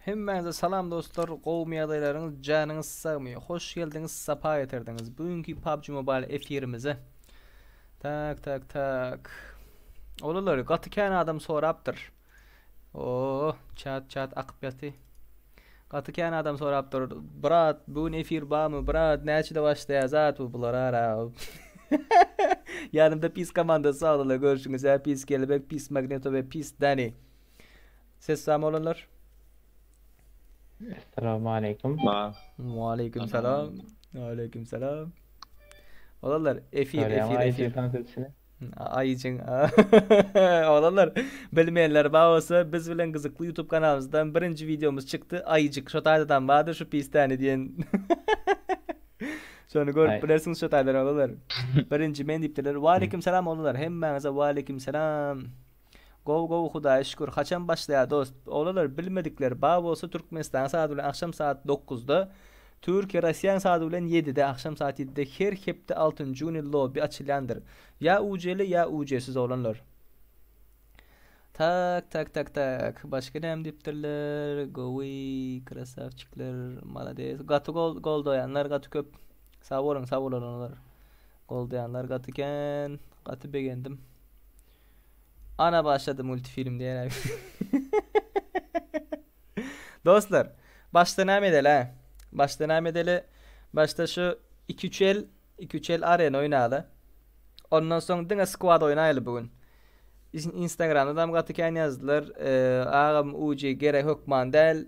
Hemmäňize salam dostlar, gowumy ýagdaýlaryňyz, janyňyz sagmy? Hoş geldiňiz, sapa getirdiňiz. Bu günki PUBG Mobile efirimize. Tak, tak, tak. Oglanlar, gaty kän adam sorapdyr. Oo, çat çat akyp ýaty. Gaty kän adam sorapdyr. Brat, bu gün efir barmy? Brat, näçede başlaýar zat bu bular ara. Ýanymda pis komandasy oglanlar görşüňiz ýaly pis Kelebek, pis Magneto we pis Dani. Ses barmy oglanlar? Essalamu aleýkum. Bar. Waleýkim salam. Waleýkim salam. Oglanlar efir Görýäň efir aýjyň efir. tans edişini. Aýjyň. Oglanlar bilmeýänler bar bolsa biz bilen gyzykly YouTube kanalymyzdan birinji wideomyz çykdy. Aýjyk şo taýdadan bardyr şu pisdäni diýen. Şony görüp Aý. bilersiňiz şo taýdan oglanlar. Birinji men diýipdirler. Waleýkim salam oglanlar. Hemmäňize waleýkim salam. Gowy gowy hudaýa şükür haçan başlaýar dost oglanlar bilmedikler bar bolsa Türkmenistanyň sagady bilen agşam saat dokuzda Türkiýe Rossiýanyň sagady bilen ýedide agşam saat ýedide her hepde altynjy güni lobby açylýandyr ýa UJ-li ýa UJ-siz oglanlar Tak tak tak tak başga näme diýipdirler gowy krasawçikler malades gaty goldaýanlar gaty köp sag boluň sag boluň oglanlar goldaýanlar gaty kän gaty begendim. Ana başlady multifilm diýen abi. Dostlar, başda näme edeli ha? Başda näme edeli? Başda şu 2-3 el, 2-3 el arena oýnaly. Ondan soň diňe squad oýnaýaly bu gün. Instagramda da gaty kän ýazdylar. Ee, agam UG gerek hökman däl.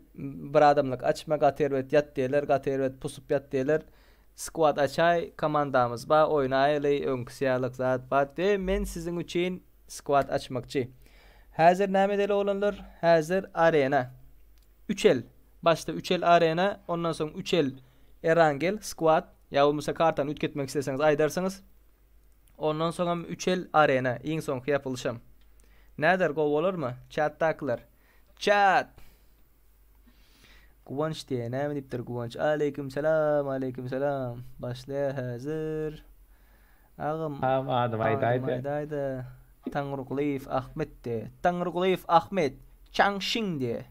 Bir adamlyk açma gaty erbet ýat diýerler, gaty erbet pusup ýat diýerler. Squad açaý komandamyz ba oýnaýaly öňküsi ýalyk zat bat we men siziň üçin squad açmakçy. Häzir näme edeli oglanlar häzir arena üç el başda üç el arena ondan soň üç el erangel squad ýa bolmasa kartany üýtgetmek isleseňiz aýdarsyňyz ondan soňam üç el arena iň soňky ýapylyşam. Näder gowy bolarmy çatdakylar çat. Guwanç diýe näme diýipdir Guwanç. Aleýkim salam, aleýkim salam. Başlaýar häzir. Agam. Agam adymy aýdaýda. Adymy aýdaýda. Taňrygulyýew Ahmet diýe. Taňrygulyýew Ahmet. Çaňşiň diýe.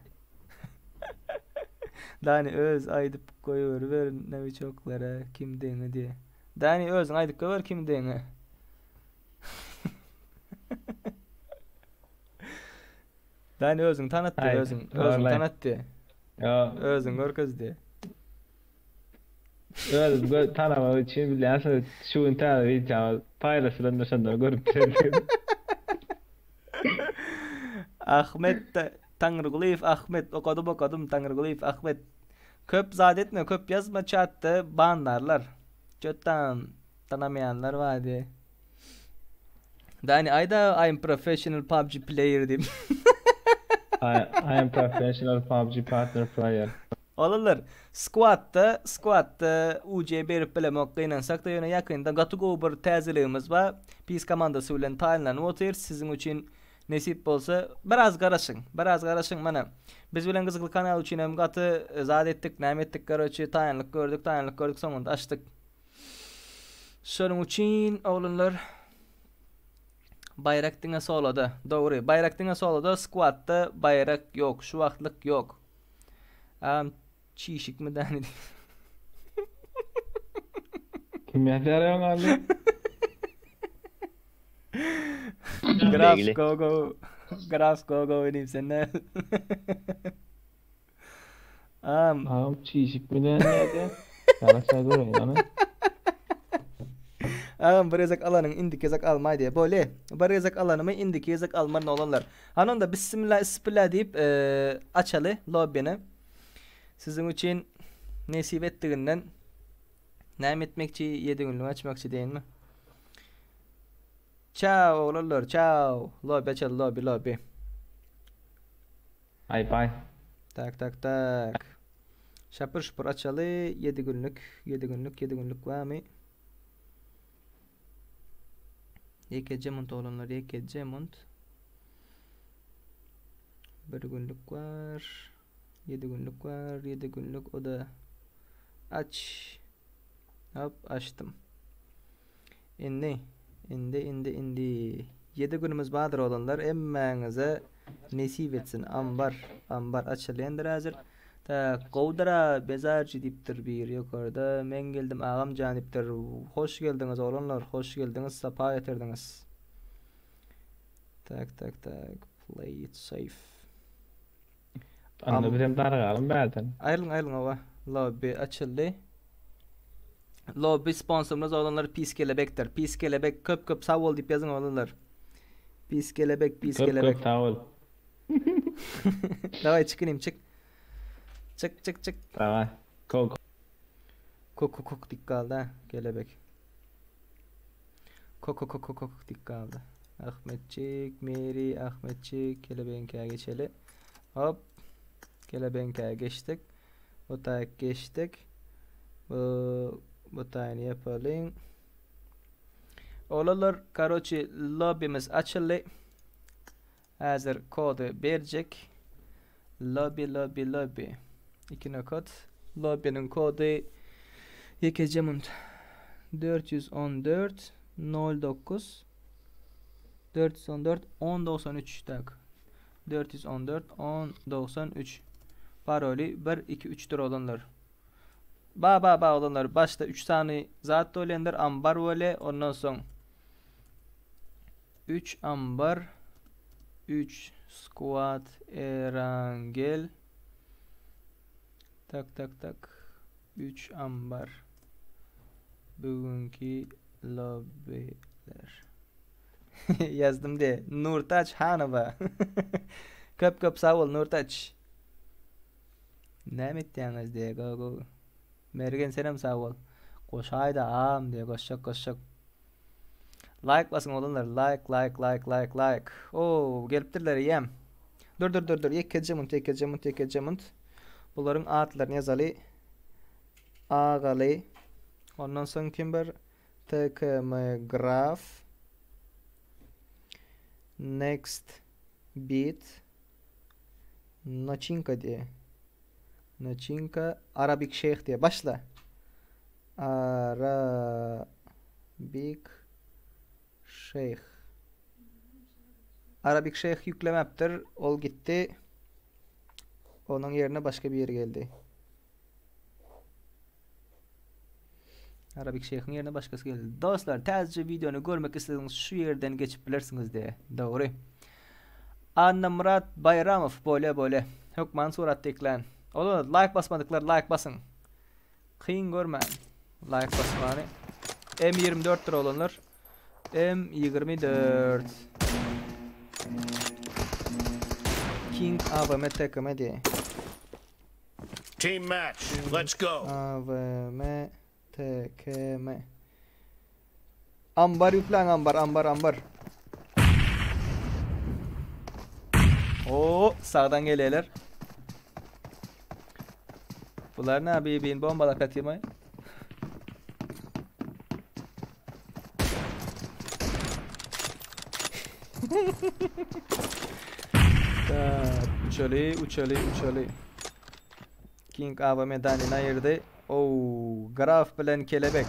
Dani öz aýdyp goýberiber nowiçoklara kimdigiňi diýe. Dani özüň aýdyp goýber kimdigiňi. Dani özüňi tanatdy, Aý, özüň, özüň vallahi. tanatdy. Ýa, Özüň görkezdi. özüm gö tanamak üçin bilýänsiňiz, şu gün täze wideomyz paýlaşylanda şonda görüp bilersiňiz. Ahmet Taňrygulyýew Ahmet okadym okadym Taňrygulyýew Ahmet. Köp zat etme, köp ýazma çatda banlarlar. Çötdan tanamaýanlar bar diýe. Dani aýda I am professional PUBG player diýip. I, I am professional PUBG partner player. Olanlar squadda squadda UC berip bilemok gynansakda ýöne ýakynda gaty gowy bir täzeligimiz bar. Pis komandasy bilen taýynlanyp otyr. Siziň üçin nesip bolsa biraz garaşyň. Biraz garaşyň mana. Biz bilen gyzykly kanal üçin hem gaty zat etdik, näme etdik garoçi taýynlyk gördük, taýynlyk gördük soňunda açdyk. Şonuň üçin oglanlar baýrak diňe soloda. Dogry, baýrak diňe soloda, squadda baýrak ýok, şu wagtlyk ýok. Agam çişikmi däni? Kim ýazýar öň aldy? Graf Begli. go go. Graf go go inim sen ne? Am. Agam çişik bilen näde? Ýaraşa göreýin ony. Agam bir gezek alanyň indiki gezek almaý diýe. Bolýa. Bir gezek alanymy indiki gezek almaryn oglanlar. Hany onda bissimilla ispilla diýip açaly lobbini. Siziň üçin nesip etdiginden näme etmekçi 7 günlük açmakçy diýenmi? Çao oglanlar, çao. Lobby açaly lobby lobby. Aý baý. Tak tak tak. Şapur şupur açaly 7 günlük 7 günlük 7 günlük barmy? Ýekeje munt oglanlar ýekeje munt. Bir günlük bar. 7 günlük bar. 7 günlük o da aç. Hop açtym. Indi, indi, indi, indi. Ýedi günümiz bardyr oglanlar. Hemmäňize nesip etsin. Ambar, ambar açylýandyr häzir. Tak, gowdyra Bezarçy diýipdir biri ýokarda. Men geldim agam jan diýipdir. Hoş geldiňiz oglanlar, hoş geldiňiz, sapa getirdiňiz. Tak, tak, tak. Play it safe. Onda biz hem dargalym bärden. Aýrylyň, aýrylyň oba. Lobby açyldy. Lobby sponsorymyz oglanlar Pis Kelebekdir. Pis Kelebek köp köp sag bol diýip ýazyň oglanlar. Pis Kelebek, Pis Köp Kelebek. köp sag bol. Daway çyk inim çyk. Çyk çyk çyk. Daway. Go go. Kok kok kok dik galdy ha kelebek. Kok kok kok kok kok dik galdy. Ahmetçik, Meri, Ahmetçik, kelebeňkä geçeli. Hop. Kelebeňkä geçdik. Bu taýyk geçdik. Bu bu taýyny ýapalyň. Oglanlar, karoçi, lobbimiz açyldy. Häzir kody berjek. Lobby lobby lobby. 2 nokat. Lobby'niň kody ýekeje munt. 414 09 414 1093 tak. 414 1093 Paroli 1 2 3 dir oglanlar. Ba ba ba oglanlar başda 3 sany zat bolýandyr ambar bolýa ondan soň 3 ambar 3 squad erangel tak tak tak 3 ambar bugünki lobbyler ýazdym de Nurtaç Hanowa köp köp sag bol Nurtaç näme etýäňiz diýe go go Mergen senem sag bol goşaýda agam diýe goşjak goşjak Like basyň oglanlar like like like like like Oo gelipdirler eýýäm. Dur dur dur dur ýekeje munt ýekeje munt ýekeje munt. Bularyň atlaryny ýazaly. Agaly. Ondan soň kim bar? TKM Graf. Next beat. Noçinka diýe. Noçinka Arabik Şeyh diýe. Başla. Arabik Şeyh. Arabik Şeyh ýüklemäpdir. Ol gitdi. Onuň ýerine başga biri geldi. Arabik Şeyhiň ýerine başgasy geldi. Dostlar, täzeje wideony görmek isleseňiz şu ýerden geçip bilersiňiz diýe. Dogry. Annamyrat Baýramow bolýa bolýa. Hökman suratda eklän. Ola like basmadyklar like basyň. Kyn görmän like basmany. M24 dir oglanlar. M24. King AVM TKM diýe. Team match. Let's go. AVM TKM. Ambar ýükläň ambar ambar ambar. Oo sagdan gelýärler. Bular ne bir-birini bombalap ýatyrmaý. Tak, uçaly, uçaly, uçaly. King AVM Danini aýyrdy. Oo, Graf bilen Kelebek.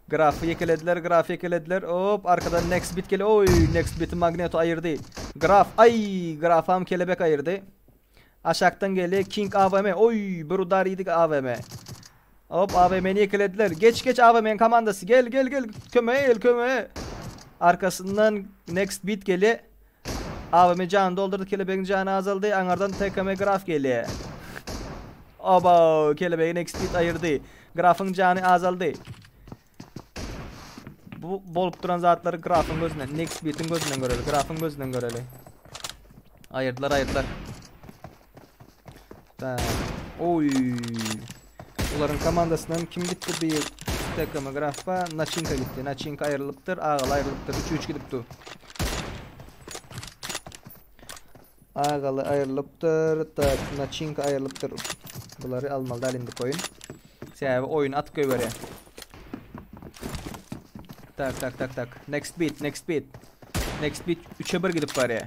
Grafy ýekelediler, Grafy ýekelediler. Hop, arkadan Next Bit gel. Oý, Next Bit'i Magneto aýyrdy. Graf, aý, Grafam Kelebek aýyrdy. Aşakdan geldi King AVM. Oý, bir udar iýdik AVM. Hop, AVM'ni ýekelediler. Geç, geç AVM'nin komandasy. Gel, gel, gel. Kömeğe gel, kömeğe. Arkasyndan Next Bit geldi. AVM janyny doldurdy, kelebegiň jany azaldy. Aňardan TKM Graf gelýär. Oba, kelebegi Next Beat aýyrdy. Grafyň jany azaldy. Bu bolup duran zatlary Grafyň gözünden, Next Beat'iň gözünden göreli, Grafyň gözünden göreli. Aýyrdylar, aýyrdylar. Tak. Oy. Bularyň komandasyndan kim gitdi? Bir TKM Grafpa, Naçinka gitdi. Naçinka aýrylypdyr, Agaly aýrylypdyr. 3-3 gidipdi. Agaly aýrylypdyr, tak, Naçinka aýrylypdyr. Bulary almaly däl indi oýun. Sebäbi oýun atyp goýberýär. Tak, tak, tak, tak. Next beat, next beat. Next beat 3-e 1 gidip barýar.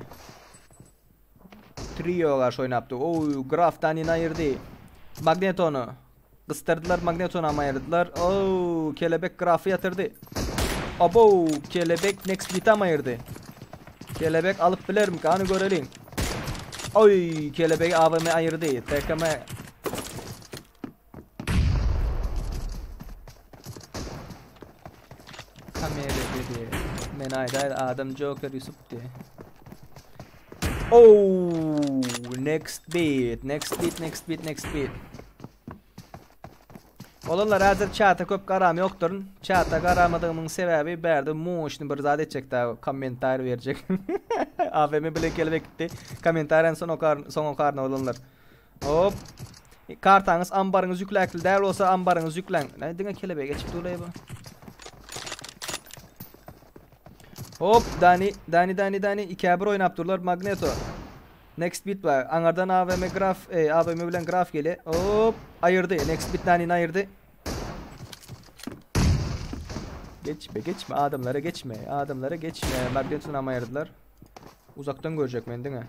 Trio garşy oýnapdy. Oý, Graf Danini aýyrdy. Magnetony gysdyrdylar, Magnetony hem aýyrdylar. Ow, Kelebek Grafy ýatyrdy. Abo, Kelebek Next Beat hem aýyrdy. Kelebek alyp bilermi? Gany göreliň. Oý, kelebegi AWM aýyrdy. TKM Kamera dedi. Men aýdaýdy adam Joker Yusuf diye. Oh, next beat, next beat, next beat, next beat. Olanlar häzir çata köp garam ýokdur. Çata garamadygymyň sebäbi bärde muşny bir zat etjek da kommentar berjek. AWM bilen kelebek gitdi. Kommentariýany soň okar, soň okaryn olanlar. Hop. Kartaňyz ambaryňyz ýükläkli däl bolsa ambaryňyzy ýükläň. Näme diňe kelebek geçip durlaý bu. Hop, Dani, Dani, Dani, Dani 2-1 oýnap durlar Magneto. Next bit bar. Aňardan AWM graf, e, AWM bilen graf gelýär. Hop, aýyrdy. Next bit Dani'ni aýyrdy. Geçme, geçme adamlara geçme. Adamlara geçme. Magneto'nu ama ayırdılar. Uzakdan görecek men diňe.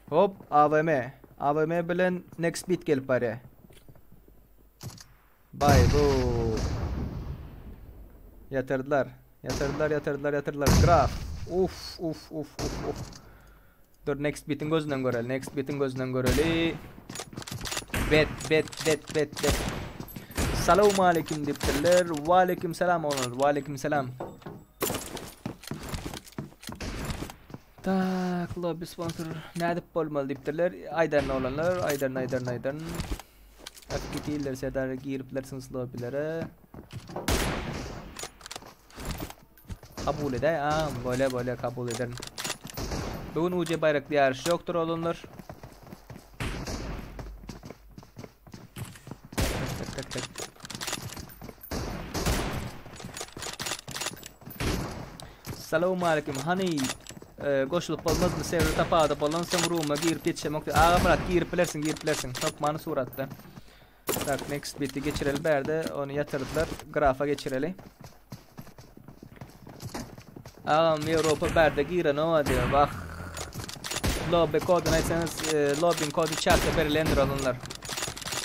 Hop, AWM. AWM bilen next bit gelip barýar. Bay bu. Ýatyrdylar. Ýatyrdylar, ýatyrdylar, ýatyrdylar. Graf. Uf, uf, uf, uf, uf. Dur next bitin gözünden göreli. Next bitin gözünden göreli. Bet, bet, bet, bet, bet. Salam aleyküm diýipdirler. Wa aleyküm selam olar. Wa aleyküm selam. Tak, lobby sponsor nädip bolmaly diýipdirler. Aýdaryn oglanlar, aýdaryn, aýdaryn, aýdaryn. FPT-ler sedar giriplersiňiz lobbilere. Kabul eder. Aa, böyle böyle kabul ederim. Bugün UC bayrakly ýaryş ýokdur oglanlar. Tak tak tak tak. Salam aleyküm. Hani e, goşulyp bolmazmy? Server tapady bolan soň room'a girip ýetişemok. Aga Murat girip bilersiň, girip bilersiň. Hökmany suratda. Tak, next bit'i geçireli bärde. Ony ýatyrdylar. Grafa geçireli. Agam Ýewropa bärde giren owa diýär. Wah. Lobby kodyny aýtsaňyz, e, lobbyň kody chatda berilendir olanlar.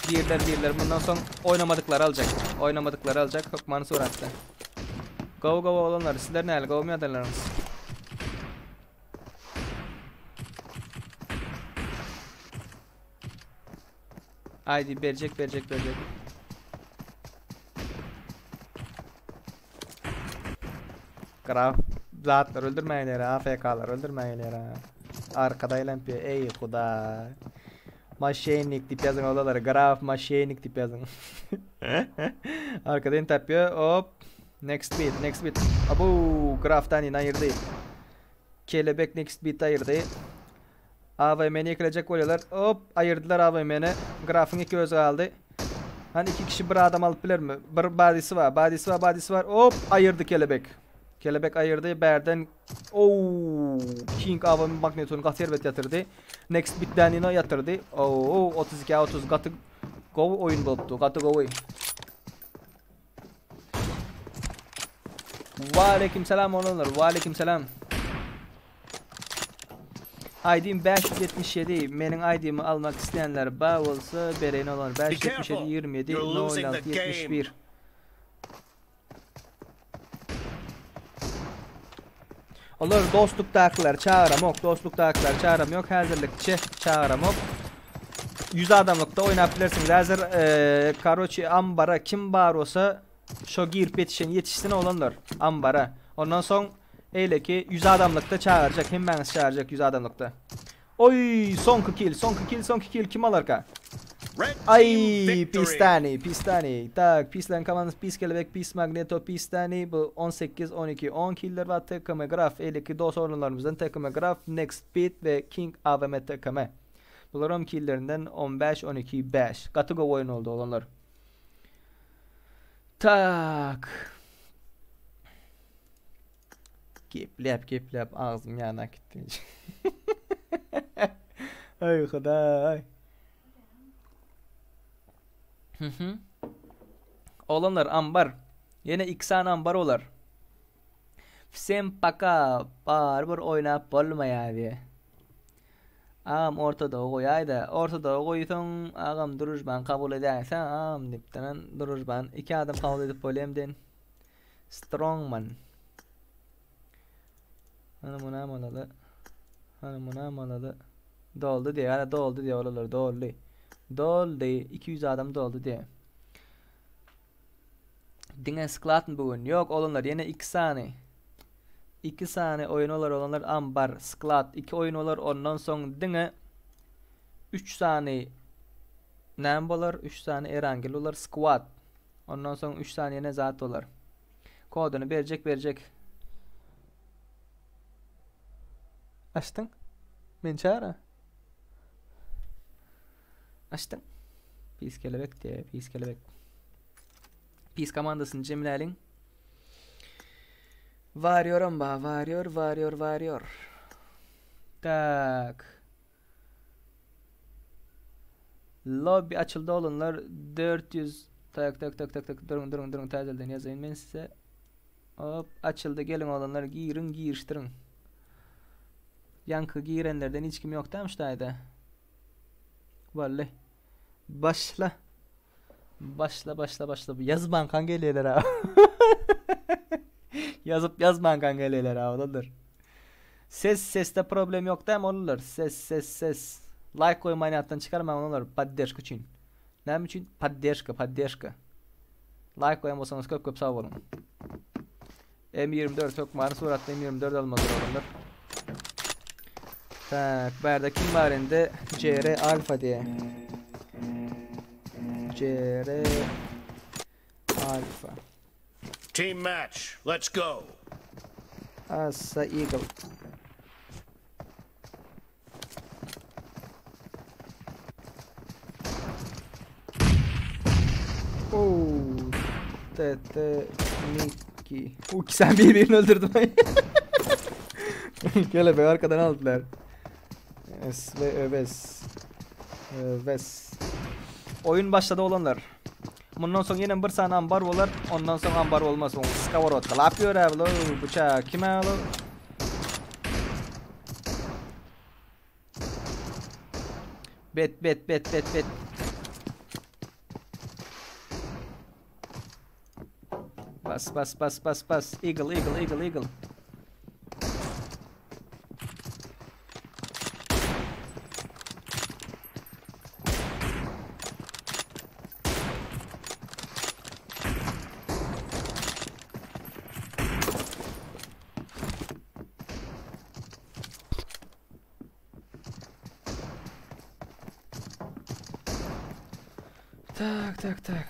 Girler girler bundan soň oýnamadyklary aljak. Oýnamadyklary aljak hökmany suratda. Go go oglanlar, sizler näle gowmy ýagdaýlaryňyz? ID berjek berjek berjek. Graf zatlar öldürmäýler, AFK-lar öldürmäýler. Arkada aýlanyp ey hudaý. Maşennik diýip ýazyň olar, graf maşennik diýip ýazyň. Arkadan tapýar, hop. Next beat, next beat. Abu grafdan ýene aýyrdy. Kelebek next beat aýyrdy. AWM-ni ýekelejek bolýarlar. Hop, aýyrdylar AWM-ni. Grafyň iki özi galdy. Hani iki kişi bir adam alyp bilermi? Bir badisi bar, badisi bar, badisi bar. Hop, aýyrdy kelebek. Kelebek aýyrdy. Bärden Oo, King AWM magnetony gaty erbet ýatyrdy. Next bit Danino ýatyrdy. Oo, 32 30 gaty gowy oýun bolupdy. Gaty gowy. Wa aleyküm selam olanlar. Wa aleyküm selam. ID'm 577. Meniň ID'mi almak isteyenler ba bolsa bereýin olar. 577 27 06 71. Olar dostlukdakylar çagyramok, dostlukdakylar çagyram yok. Häzirlikçe çagyramok. 100 adamlykda oýnap bilersiňiz. Häzir e, karoçi ambara kim bar bolsa şo girip ýetişen ýetişsin oglanlar ambara. Ondan soň eýleki 100 adamlykda çagyrjak, hemmäňiz çagyrjak 100 adamlykda. Oý, soňky kill, soňky kill, soňky kill kim alarka? Ay, Pistani, Pistani. Tak, Pislen komandasy Pis Kelebek, Pis Magneto, Pistani. Bu 18, 12, 10 killer bar. TKM Graf, 52 dost oýunlarymyzdan TKM Graf, Next Beat we King AWM TKM. Bularam killerinden 15, 12, 5. Gaty gowy oýun boldy oglanlar. Tak. Gepläp gepläp agzym ýana gitdi. Ay hudaý. Hı hı. Oglanlar ambar. Ýene iki sany ambar bolar. Всем пока. Barybir oýnap bolmaýar diýe. Agam ortada goýaýda. Ortada goýsaň agam družban kabul edäýse agam diýipdir. Družban iki adam kabul edip bolýam den. Strongman. Hany munam alaly. Hany munam alaly. Doldy diýýär. Ana doldy diýýär olar doldy. Doldy. 200 adam doldy diýýär. Diňe skladmy bu gün? Ýok oglanlar ýene 2 sany. 2 sany oýun bolar oglanlar ambar, sklad 2 oýun bolar ondan soň diňe 3 sany näme bolar? 3 sany erangel bolar squad. Ondan soň 3 sany ýene zat bolar. Koduny berjek berjek. Açdyň? Men çara. Açdyň. Pis kelebek diýe, pis kelebek. Pis komandasyny jemläliň. Warrior ba, warrior, warrior, warrior. Tak. Lobby açyldy oglanlar 400 tak tak tak tak tak durun durun durun täzelden ýazaýyn men size. Hop açyldy geliň oglanlar giriň girişdiriň. Ýaňky girenlerden hiç kim ýok dämi şu taýda? Wally. Başla. Başla başla başla. Ýazmankan gelýärler ha. Ýazyp ýazmankan gelýärler ha oglanlar. Ses sesde problem ýok dämi oglanlar? Ses ses ses. Like goýmaýyn ýatdan çykarmaň oglanlar podderžka üçin. Näme üçin? Podderžka, podderžka. Like goýan bolsaňyz köp köp sag boluň. M24 hökmany suratda M24 almalydyr oglanlar. Tak, bärde kim bar indi? CR Alfa diýe. CR Alfa. Team match. Let's go. Assa Eagle. Oo, TT Mickey. O ki sen birbirini öldürdün. Kelebek arkadan aldılar. S ve Öves. Öves. Oyun başladı olanlar. Mundan soň ýene bir sany ambar bolar. Ondan soň ambar bolmaz. Oň skовородka lap ýör äblo. Bıçak kime alo? Bet bet bet bet bet. Bas bas bas bas bas. Eagle eagle eagle eagle. Tak tak tak.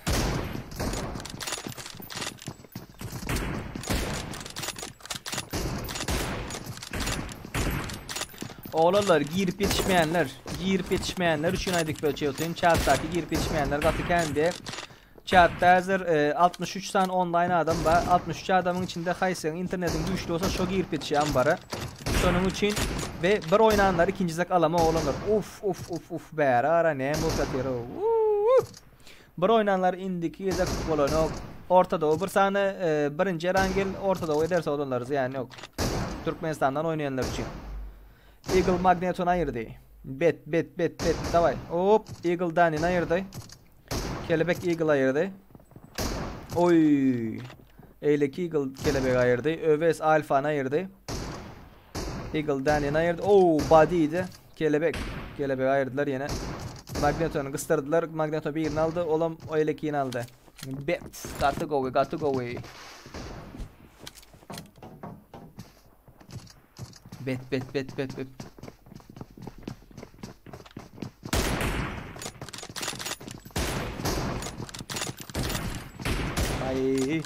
Oglanlar girip ýetişmeýänler, girip ýetişmeýänler üçin aýdyp geçýän chatdaky girip ýetişmeýänler gaty kändi. Chatda häzir 63 sany onlaýn adam bar. 63 adamyň içinde haýsyň internetiň güýçli bolsa şo girip ýetişýän bara. Şonuň üçin we bir oýnanlar ikinji zek alama oglanlar. Uf uf uf uf bäri ara näme bolup ýatyr. Bir oýnanlar indiki gezek bolanok. Orta Doğu bir sany e, birinji erangel Orta Doğu ederse oglanlar zyýany ýok. Türkmenistandan oýnaýanlar üçin. Eagle Magnetony aýyrdy. Bet bet bet bet daway. Hop Eagle Danini aýyrdy. Kelebek Eagle aýyrdy. Oy. Eýleki Eagle kelebek aýyrdy. Öwez Alfany aýyrdy. Eagle Danini aýyrdy. Oo, body'di. Kelebek. Kelebek aýyrdylar ýene. Magnetony gysdyrdylar. Magneto birini aldy. Olam eýlekini aldy. Bet. Gaty gowy, gaty gowy. Bet, bet, bet, bet, bet. Ay.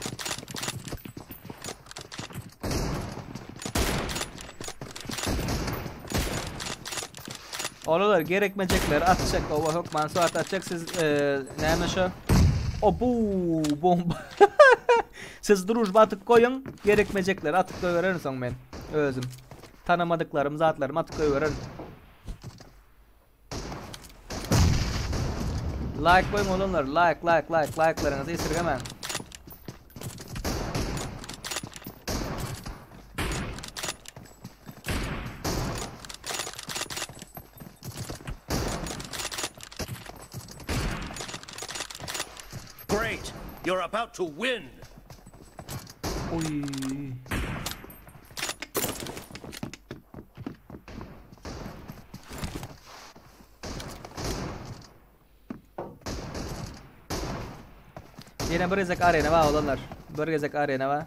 Oralar gerekmeyecekler atacak o hökman su atacak siz e, näme şu o bu bomba siz drujba atyp goýuň gerekmeyecekler atyp goýbererin soň men özüm tanamadıklarym zatlarym atyp goýbererin Like goýuň olanlar like like like like'laryňyzy esirgemäň Great. You're about to win. Oy. Ýene bir gezek arena bar oglanlar. Bir gezek arena bar.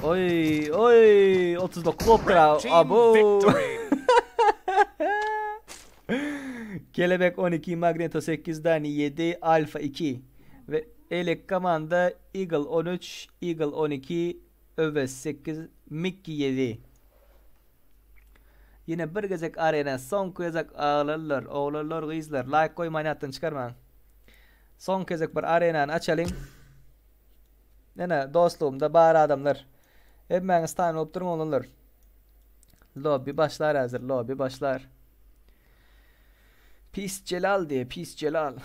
Oy oy 39 bolupdyr abo. Kelebek 12, Magneto 8, Dani 7, Alfa 2 we Elek komanda Eagle 13, Eagle 12, Öwez 8, Mikki 7. Ýene bir gezek arena, soňky gezek aglarlar, oglanlar, gyzlar, laýk goýman ýatdan çykarmaň. Soňky gezek bir arenany açalyň. Ene dostlugymda bar adamlar. Hemmäňiz taýyn bolup duruň oglanlar. Lobby başlar häzir, lobby başlar. Pis Jelal diýe, pis Jelal.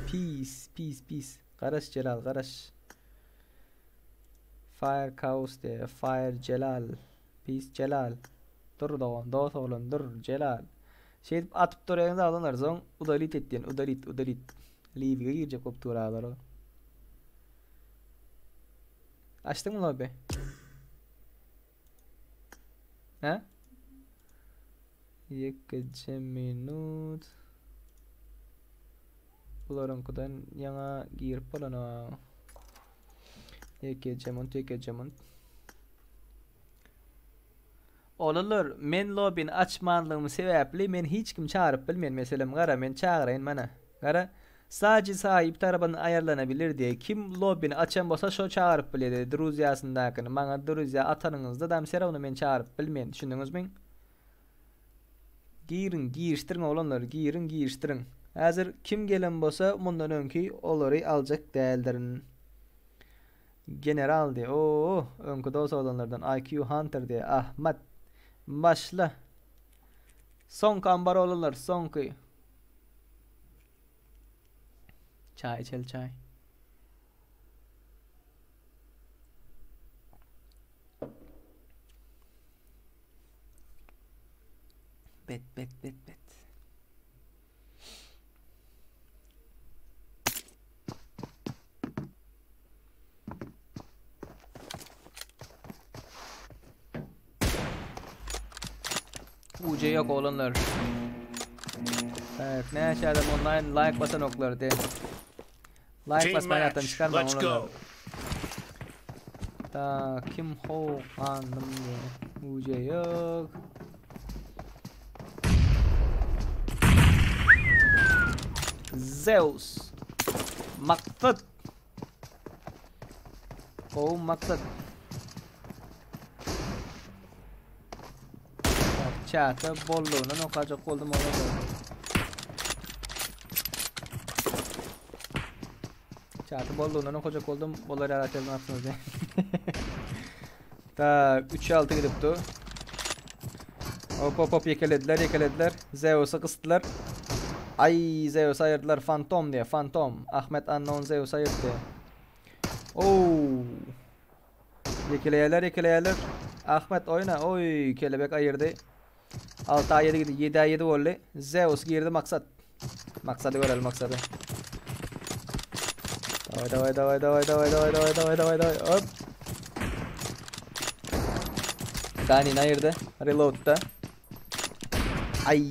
Pis, pis, pis. Garaş Jelal, garaş. Fire Chaos diýe, Fire Jelal. Pis Jelal. Dur dogan, dos oglan, dur Jelal. Şeýdip atyp durýaňyz adamlar, soň udalit etýän, udalit, udalit. Liwige girjek bolup dur aglar o. Açdyňmy lobby? Hä? Ýekeje minut. Bularyňkydan ýaňa girip bolana. Ýekeje minut, ýekeje minut. Olanlar, men lobbyny açmanlygym sebäpli men hiç kim çagyryp bilmen meselem gara men çagyraýyn mana gara Saji sahyp tarapyndan aýarlanabilir diýe kim lobbyny açan bolsa şo çagyryp bilýär druziýasyndakyny maňa druziýa atanyňyzdadam serawno men çagyryp bilmen düşündiňizmi giriň girişdiriň oglanlar giriň girişdiriň häzir kim gelen bolsa mundan öňki olary aljak däldirin. General diýe. Oo, öňki dos oglanlardan IQ Hunter diýe. Ahmet. Başla. Soňky ambar oglanlar, soňky. Çaý içeli çaý. Bet bet bet bet. UC yok oğlanlar. Evet ne adam online like basan oklar de. Like basmayı hayattan çıkarmam oğlanlar. Ta kim ho andım diye. UC yok. Zeus. Maksat. Gowy maksat. Çata bollugyna okajak boldum ona da. Çata bollugyna okajak boldum. Bolar yaratacağız ne yapsınız diye. Ta 3'e 6 gidipdi. Hop hop hop yekelediler yekelediler. Zeus'u kıstılar. Ay Zeus'u ayırdılar. Phantom diye Phantom. Ahmet Unknown Zeus'u ayırdı. Oo. Yekeleýärler yekeleýärler. Ahmet oýna. Oy kelebek ayırdı. 6'a 7 gidi. 7'a 7 boldy. Zeus girdi maksat. Maksady görelim maksady. Davay davay davay davay davay davay davay davay davay davay. Hop. Dani ayırdı. Reload'da. Ay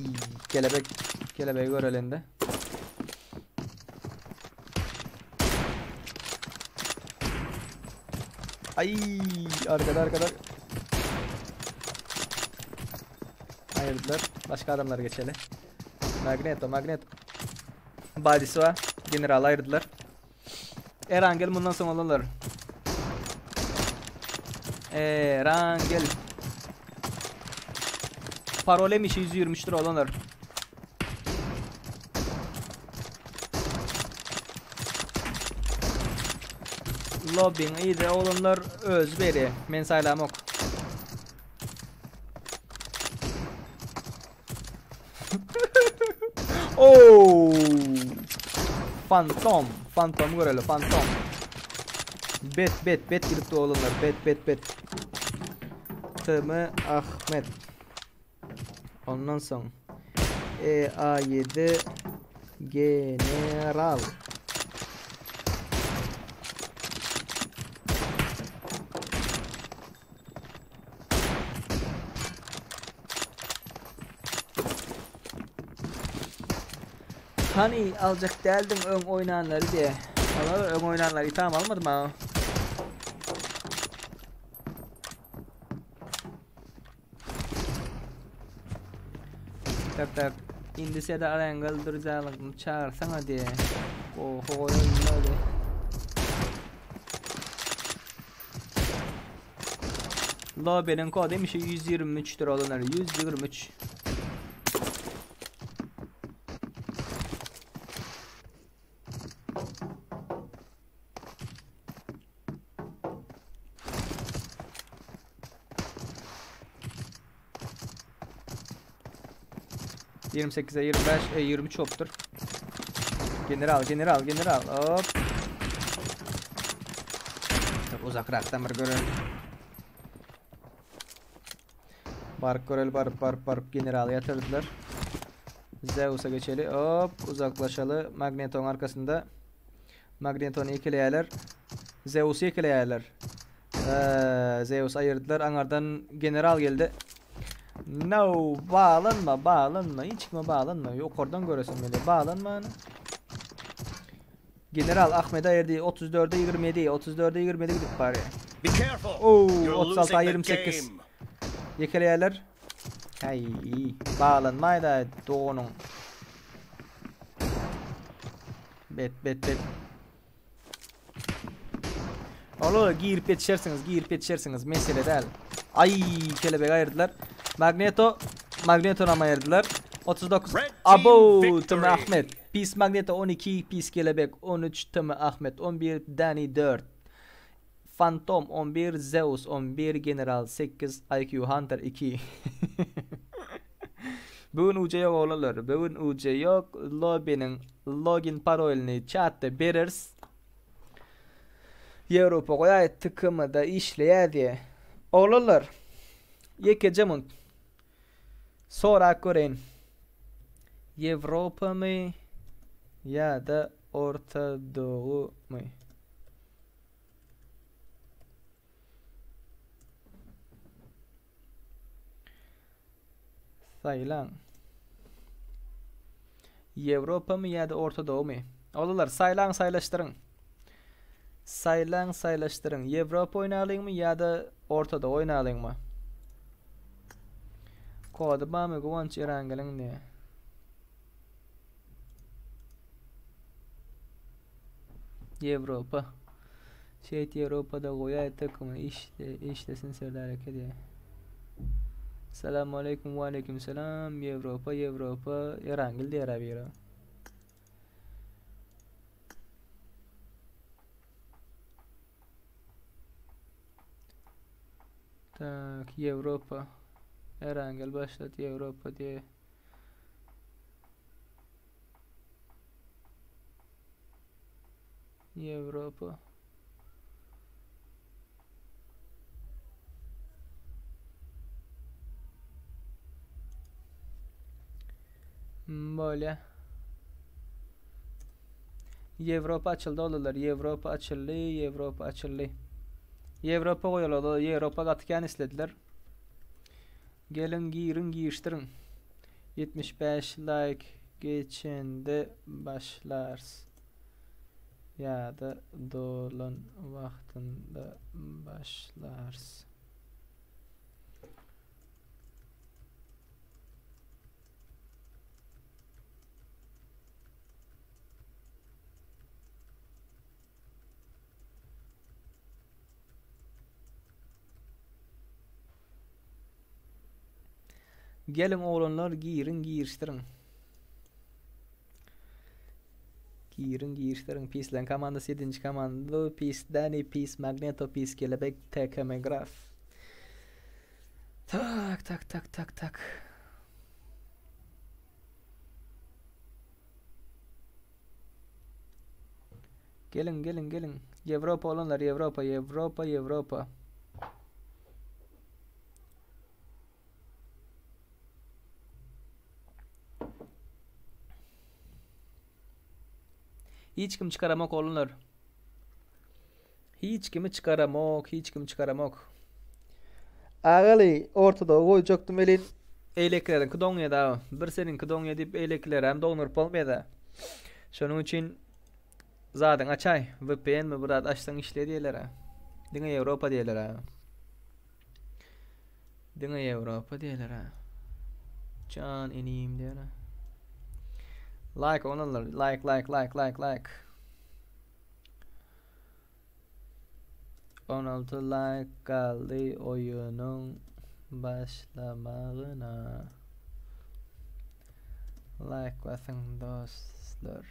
kelebek kelebeği görelindi. Ay arkada arkada. Ayırdılar. Başka adamlar geçeli. Magneto Magneto. Badisi var. General ayırdılar. Erangel bundan sonra olurlar. Erangel. Parolem işi 123 lira olanlar. Lobbying iyiydi olanlar öz beri. Men saylam ok. Oh! Phantom. Phantom göreli Phantom. Bet bet bet gidip olanlar. Bet bet bet. TM Ahmet. Ondan soň EA7 General. Hany aljak däldiň öň oýnanlary diýe. Olar öň oýnanlary itam almadym ha. Tak tak. Indi sede Arangel durjalygyny çagyrsaňa diýe. Oho goýalmaly. Lobby'nin kodu 123'tür olanlar 123. 28'e 25, e, 23 optur. General, general, general. Hop. Uzakrakdan bir görelim. Baryp göreli, baryp baryp baryp generaly ýatyrdylar. Zeus'a geçeli. Hop, uzaklaşaly. Magnetoň arkasynda. Magnetony ýekeleýärler. Zeus'y ýekeleýärler. Ee, Zeus aýyrdylar. Aňardan general geldi. No, bağlanma, bağlanma. Hiç kime bağlanma. Yukarıdan göresin beni. Bağlanma. General Ahmet ayırdı. 34'e 27, 34'e 27 gidip bari. Be careful. Oo, You're 36'a losing the 28. game. Ýekeleýärler. Ay, bağlanmay da doğunun. Bet bet bet. Ola girip ýetişersiňiz, girip ýetişersiňiz. Mesele däl. Ay, kelebek ayırdılar. Magneto, Magneto nam ayırdılar. 39. Red team Abo, victory. Tımı Ahmet. Pis Magneto 12, Pis Kelebek 13, Tımı Ahmet 11, Dani 4. Phantom 11, Zeus 11, General 8, IQ Hunter 2. Bugün UC yok oğlanlar. Bugün UC yok. Lobby'nin login parolini chatte bereriz. Ýewropa goýaý tıkymada işleýär diye. Oglanlar. Ýekeje munt. Sorak göreýin. Ýewropa my ýa-da Orta Doğu my? Saýlaň. Ýewropa my ýa-da Orta Doğu my? Oglanlar saýlaň saýlaşdyryň. Saýlaň saýlaşdyryň. Ýewropa oýnalyňmy ýa-da Orta Doğu oýnalyňmy? Kody barmy Guwanç Erangeliň diýe. Ýewropa. Şeýt Ýewropada goýaý takymyny işle, işlesin Serdar eke diýe. Selamun aleyküm ve aleyküm selam. Ýewropa, Ýewropa, Erangel diýer abi. Tak, Ýewropa. Erangel başlat Ýewropa diýe. Ýewropa. Böyle. Ýewropa açyldy olarlar. Ýewropa açyldy, Ýewropa açyldy. Ýewropa goýalar. Ýewropa gaty kän islediler. Gelin girin girişdirin. 75 like geçende başlarız. Ya da dolan wagtynda başlarız. Gelin oğlanlar girin girişdirin. Girin girişdirin. Pislen komandasy 7. komanda. Pis Dani, Pis Magneto, Pis Kelebek, TKM Graf. Tak tak tak tak tak. Gelin gelin gelin. Ýewropa olanlar Ýewropa, Ýewropa, Ýewropa. Hiç kim çıkaramok olanlar. Hiç kimi çıkaramok, hiç kimi çıkaramok. Agaly ortada goýjakdym elin eýlekleriňki doňýa da. Bir seniňki doňýa diýip eýlekiler hem doňduryp bolmaýar da. Şonuň üçin zadyň açaý. VPN mi bir zat açsaň işleýär diýerler. Diňe Ýewropa diýerler. Diňe Ýewropa diýerler. Jan inim diýerler. Like olanlar, like like like like like. 16 like galdy oýunyň başlamagyna. Like basyň dostlar.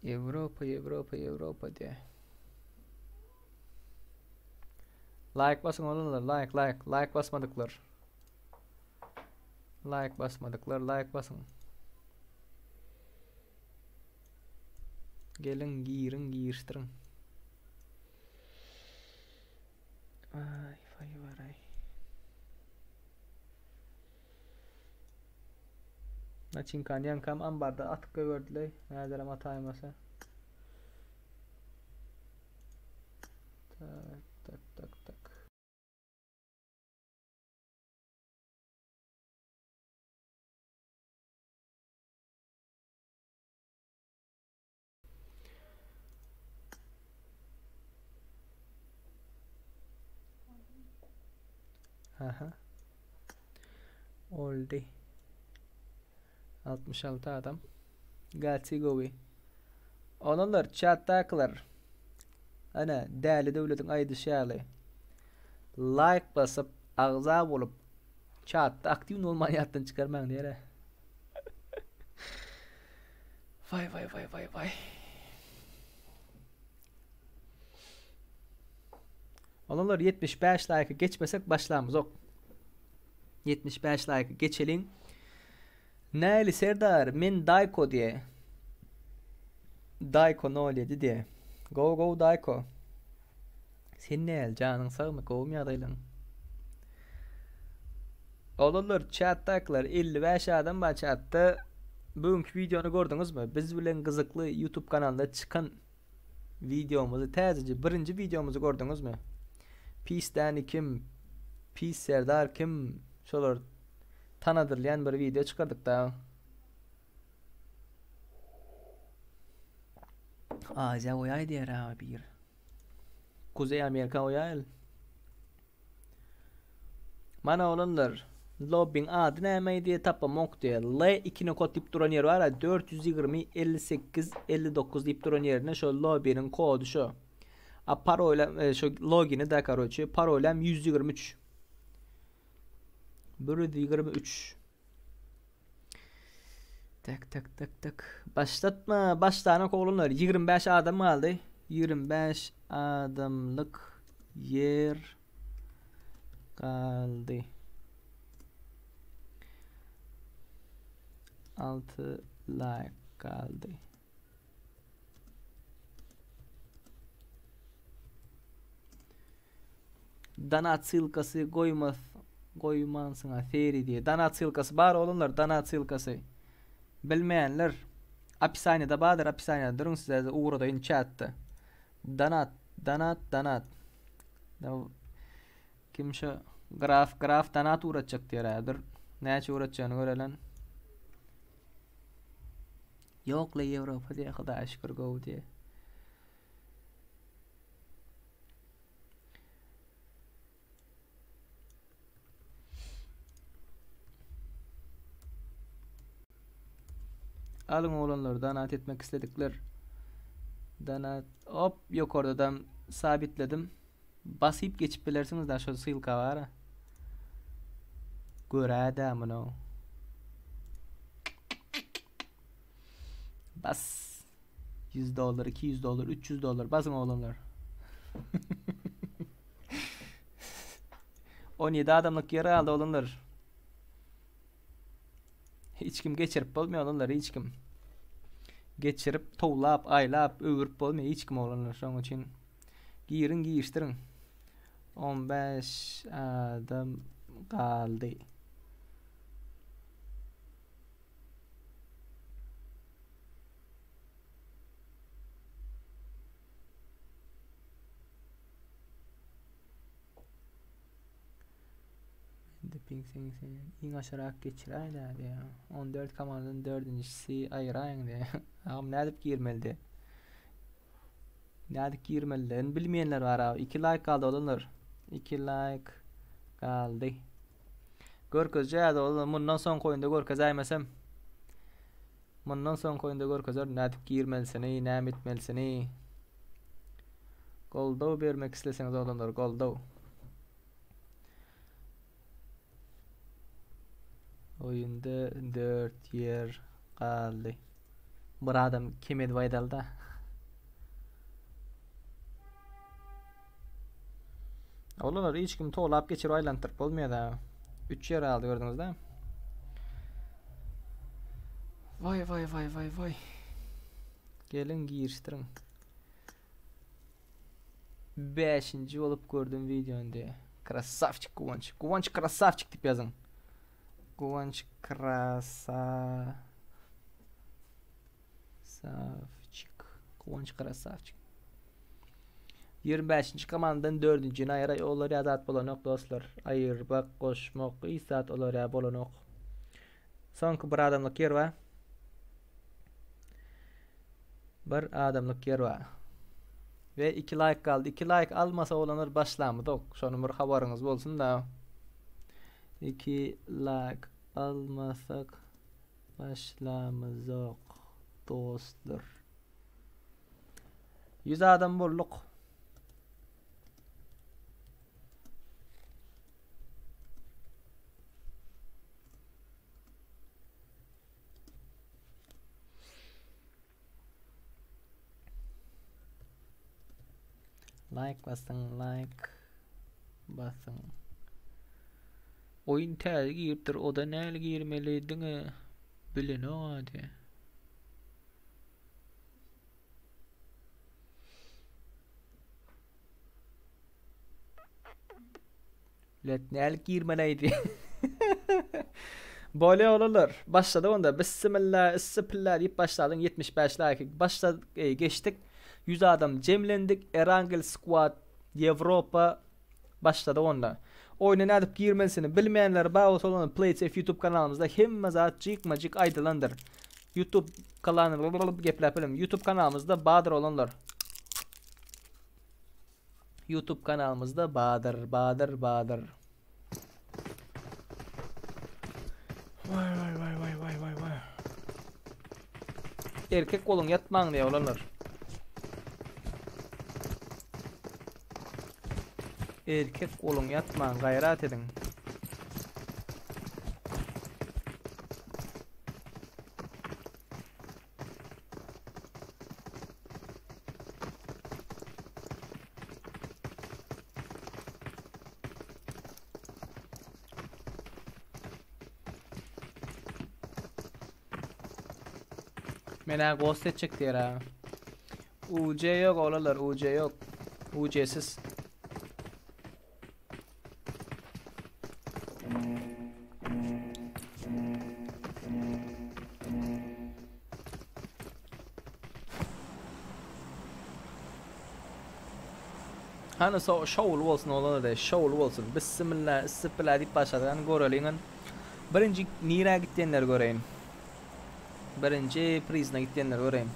Ýewropa, Ýewropa, Ýewropa diýe. Like basyň olanlar, like, like, like basmadyklar. Like basmadyklar, like basyň. Geliň, giriň, girişdiriň. Ay, vay varay. Naçinkany ýaňkam ambarda atyp goýberdiler. Häzirem ataýmasa. Tak, tak, tak, tak. Aha. Oldy. 66 adam. Gaty gowy. Olanlar chatdakylar. Ana, Däli Döwletiň aýdyşy ýaly. Like basyp, agza bolup, chatda aktiw bolmany ýatdan çykarmaň diýer. Vay vay vay vay vay. Olanlar 75 like geçmesek başlamyzok. 75 like geçeliň. Näli Serdar, men Dayko diye. Dayko 07 diye. Go go Dayko. Sen näl janyň sagmy, gowmy ýagdaýlaň? Oglanlar chatdakylar 55 adam bar chatda. Bugünkü wideony gördüňizmi? Biz bilen gyzykly YouTube kanalynda çykan wideomyzy täzeje birinji wideomyzy gördüňizmi? Pis Dani kim? Pis Serdar kim? Şolar tanadylýan bir wideo çykardyk da. Aziýa goýaý diýer abi bir. Kuzey Amerika goýaýyl. Mana oglanlar, lobbyň ady näme diýe tapamok diýe. L 2 nokot diýip duran ýer bar, 420 58 59 diýip duran ýerine şo lobbynyň kody şo. A parolam e, şo logini da karoçe, parolam 123. 123. Tak tak tak tak. Başlatma, başlanak oglanlar. 25 adam galdy. 25 adamlyk ýer galdy. 6 like galdy. Donat ssylkasy goýmas goýmansyňa seri diýe. Donat ssylkasy bar oglanlar donat ssylkasy. Bilmeýänler opisaniýada bardyr opisaniýada duruň size ugradaýyn chatda. Donat donat donat. Kim şu graf graf donat ugratjak diýer häzir. Näçe ugratjagyny görelen. Ýok le Ýewropa diýe Hudaýa şükür gowy diýe. Alyň oglanlar donat etmek isledikler. Donat hop ýokardadan sabitledim. Basyp geçip bilersiňiz da şo ssylka bar. Görä-dä muny. Bas. 100 dollar, 200 dollar, 300 dollar. Basyň oglanlar. 17 adamlyk ýer galdy oglanlar. Hiç kim geçirip bolmuyor oglanlar, hiç kim. Geçirip, towlap, aýlap, öwürip bolmuyor hiç kim oglanlar. Şonuň üçin giriň, girişdiriň. 15 adam galdy. Ping sen sen iň aşarak geçiräý diýýär. 14 komandadan dördünjisi aýyraýyň diýýär. Agam nädip girmeli diýýär. Nädip girmelidigini bilmeýänler bar abi. 2 like galdy oglanlar. 2 like galdy. Görkezjäýdi oglanlar. Mundan soňky oýunda görkezäýmesem. Mundan soňky oýunda görkezerin nädip girmelisini, näme etmelisini. Goldaw bermek isleseňiz oglanlar, goldaw. Oýunda 4 ýer galdy. Bir adam kem edip aýdaly-da. Oglanlar hiç kim towlap geçirip aýlantdyryp bolmaýar da. 3 ýer galdy gördüňiz-de. Waý waý waý waý waý. Geliň girişdiriň. Beşinji bolup gördüm videony diýe. Krasavçik Guwanç. Guwanç krasavçik diýip ýazyň. Guwanç krasa Savçik. Guwanç krasavçik. 25-nji komandadan 4-njini aýyraý olar ýa zat bolanok dostlar. Aýyrmak, goşmak, hiç zat olar ýa bolanok. Soňky bir adamlyk ýer bar. Bir adamlyk ýer bar. We 2 like galdy. 2 like almasa olanlar başlamyzok. Şony bir habaryňyz bolsun da. 2 like almasak başlamyzok dostlar. 100 adam bolduk. Like basyň, like basyň. Oýun täze giripdir, oda näli girmeli, diňe bilenok ady. Let nälik girmeleýdi. Bolýa oglanlar. Başladyk onda. Bissimilla, issipilla diýip başladyň 75 like. Başla e, geçdik. 100 adam jemlendik. Erangel Squad Ýewropa başladyk onda. Oýuna nädip girmelisini bilmeýänler bar bolsa olar PlaySafe YouTube kanalymyzda hemme zat jikma-jik aýdylandyr. YouTube kanaly gepläp bilim. YouTube kanalymyzda bardyr olanlar. YouTube kanalymyzda badyr, badyr, badyr. Vay vay vay vay vay vay vay. Erkek boluň ýatmaň diýe oglanlar. Erkek boluň ýatmaň gaýrat ediň. Menä ghost etjek diýer ha. UC ýok oglanlar, UC ýok. UC-siz. Hany so şowly bolsun oglanlar de şowly bolsun. Bissimilla, issipilla diýip başladyk. Hany göreliň. Birinji nirä gitýänleri göreýin. Birinji prizine gitýänleri göreýin.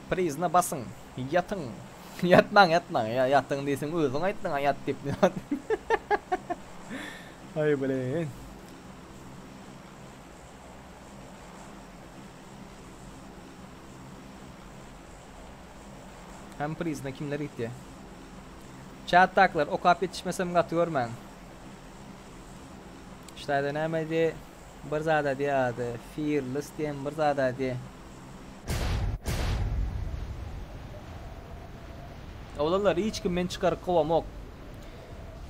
Prizine basyň. Ýatyň. Ýatmaň, ýatmaň. Ýa ýatyň diýseň özüň aýtdyň-a ýat diýip. Aý bilen. Hem prizine kimler gitdi? Chatdakylar okap ýetişmesem gaty görmäň. Ştaýda näme diýe? Bir zada diýe ady. Fearless diýen bir zada diýe. Oglanlar hiç kim meni çykaryp kowamok.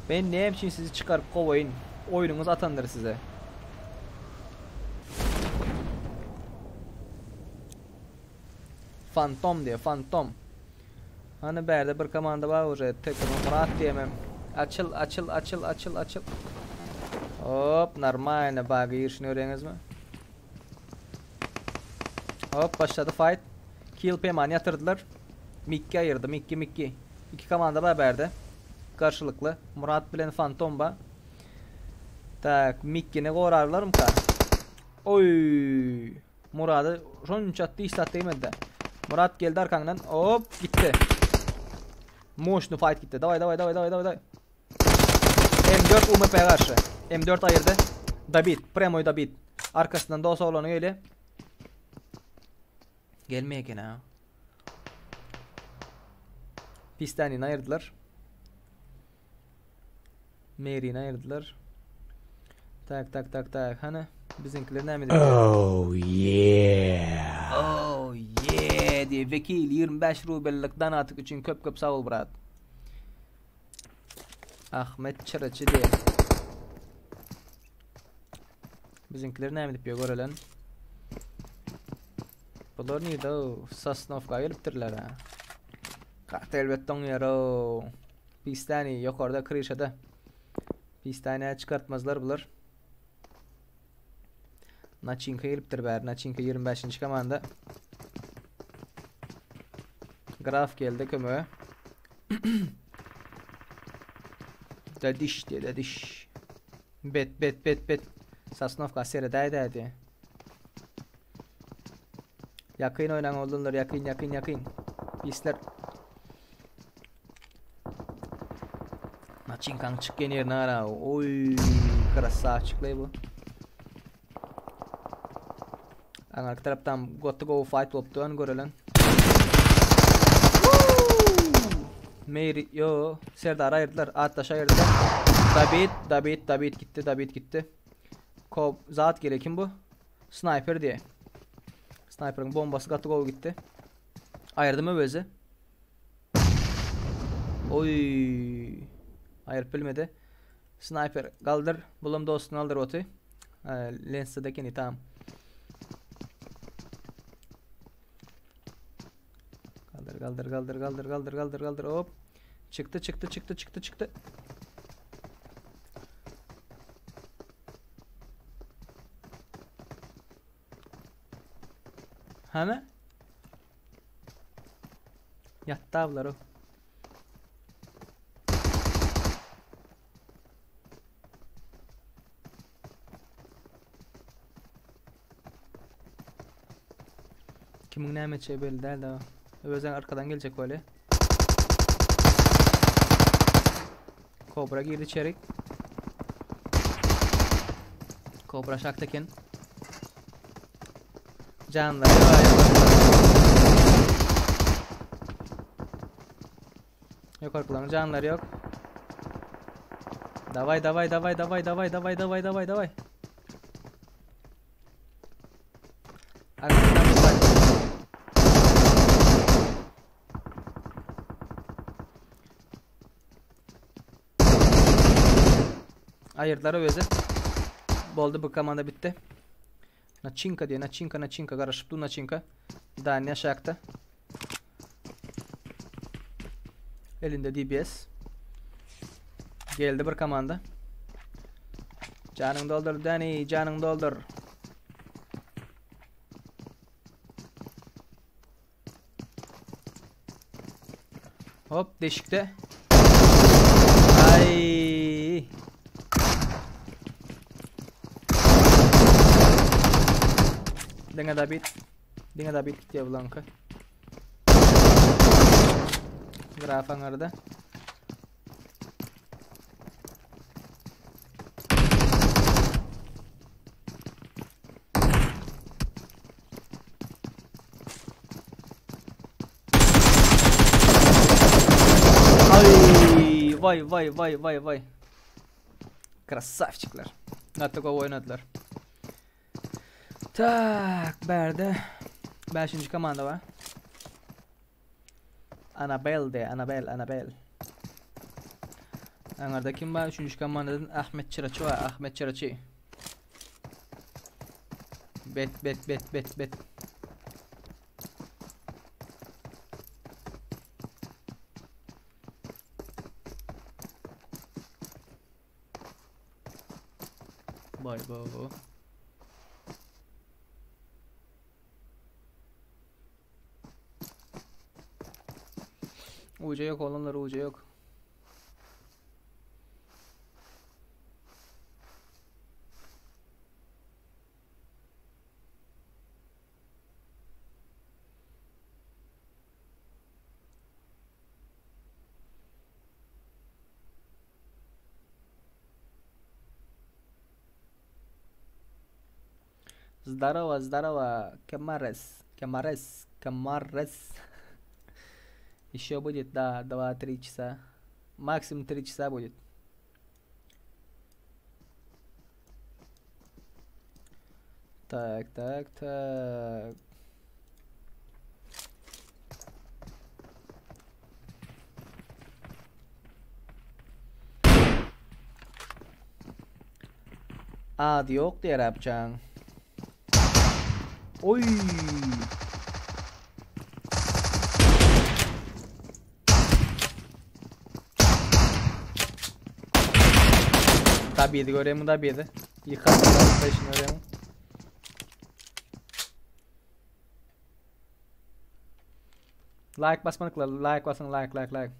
Men näme üçin sizi çykaryp kowaýyn? Oýnuňyz atandyr size. Fantom diýe, Fantom. Hany bärde bir komanda bar uje. TKM Murat diýemem. Açyl, açyl, açyl, açyl, açyl. Hop, normalno baga girişini görýäňizmi? Hop, başlady fight. Kill Peymany ýatyrdylar. Mikki aýyrdy, Mikki, Mikki. Iki komanda bar bärde. Garşylykly. Murat bilen Fantom bar. Tak, Mikkini gorarlarmyka? Oý! Murady şonça atdy, hiç zat degmedi. Murat geldi arkaňdan. Hop, gitdi. Moşny fight gitdi. Daway, daway, daway, daway, daway. M4 UMP garşy. M4 aýyrdy. Dabit, premoý Dabit. Arkasyndan dos oglany gelýär. Gelmeýär eken ha. Pistanini aýyrdylar. Merini aýyrdylar. Tak tak tak tak. Hany biziňkiler näme diýip? Oh yeah. Oh yeah diýip wekil 25 rubellik donatyk üçin köp köp sag bol brat. Ahmet Çyraçy diýip. Biziňkiler näme diýip ýör görelen. Bular nirde? Sosnowka gelipdirler ha. Gaty elbet doňýar o. Pistani ýokarda kryşada. Pistani çykartmazlar bular. Naçinka gelipdir bäri. Naçinka 25-nji komanda. Graf geldi kömege. Dadiş diýe dadiş. Bet bet bet bet. Sosnowka seredäýdä diýe. Ýakyn oýnaň oglanlar ýakyn ýakyn ýakyn. Pisler. Maçinkaň çykýan ýerine gara. Oý, krasavçiklaý bu. Aňarky tarapdan goty gowy fight bolupdy, ony görelen. Meýri, yo, Serdar aýyrdylar, Atdaş aýyrdylar. David, David, David gitdi, David gitdi. Ko zat gele kim bu? Sniper diye. Sniper'ın bombası gaty gowy gitdi. Aýyrdy mı özi? Oy. Aýyryp bilmedi. Sniper galdyr. Bulam dostuny aldyr oty. Lensdekini tam. Kaldır kaldır kaldır kaldır kaldır kaldır kaldır hop. Çıktı çıktı çıktı çıktı çıktı. Hany? Ýatdy ablar o. Kimiň näme etjegi belli däl da. Özem arkadan geljek bolýa. Kobra girdi içerik. Kobra şakta eken. Canlar. Yok arkalarında canları yok. Davay davay davay davay davay davay davay davay davay. Arkadan bir bak. Aýyrdylar özi. Boldy bu komanda bitdi. Naçinka diýe, Naçinka, Naçinka garaşyp dur Naçinka. Daniýa aşakda. Elinde DBS. Geldi bir komanda. Janyňy doldur Dani, janyňy doldur. Hop deşikde. Ay. Diňe David. Diňe David gitýär bulanka. Graf aňarda. Ay vay vay vay vay vay. Krasavçikler. Gaty gowy oýnadylar. Tak, bärde 5-nji komanda bar. Anabel de, Anabel, Anabel. Aňarda kim bar? Üçünji komandadan Ahmet Çyraçy bar, Ahmet Çyraçy. Bet, bet, bet, bet, bet. Bay bo. UC yok olanlar UC yok. Zdarowa, zdarowa. Kemares, kemares, kemares. Еще будет, да, 2-3 часа. Максимум 3 часа будет. Так, так, так. Ady ýok diýer Abjaň. Oý! Dabidi görýäňmi Dabidi? Ýykan PlayStation görýäňmi? Like basmadyklar like basyň like like like.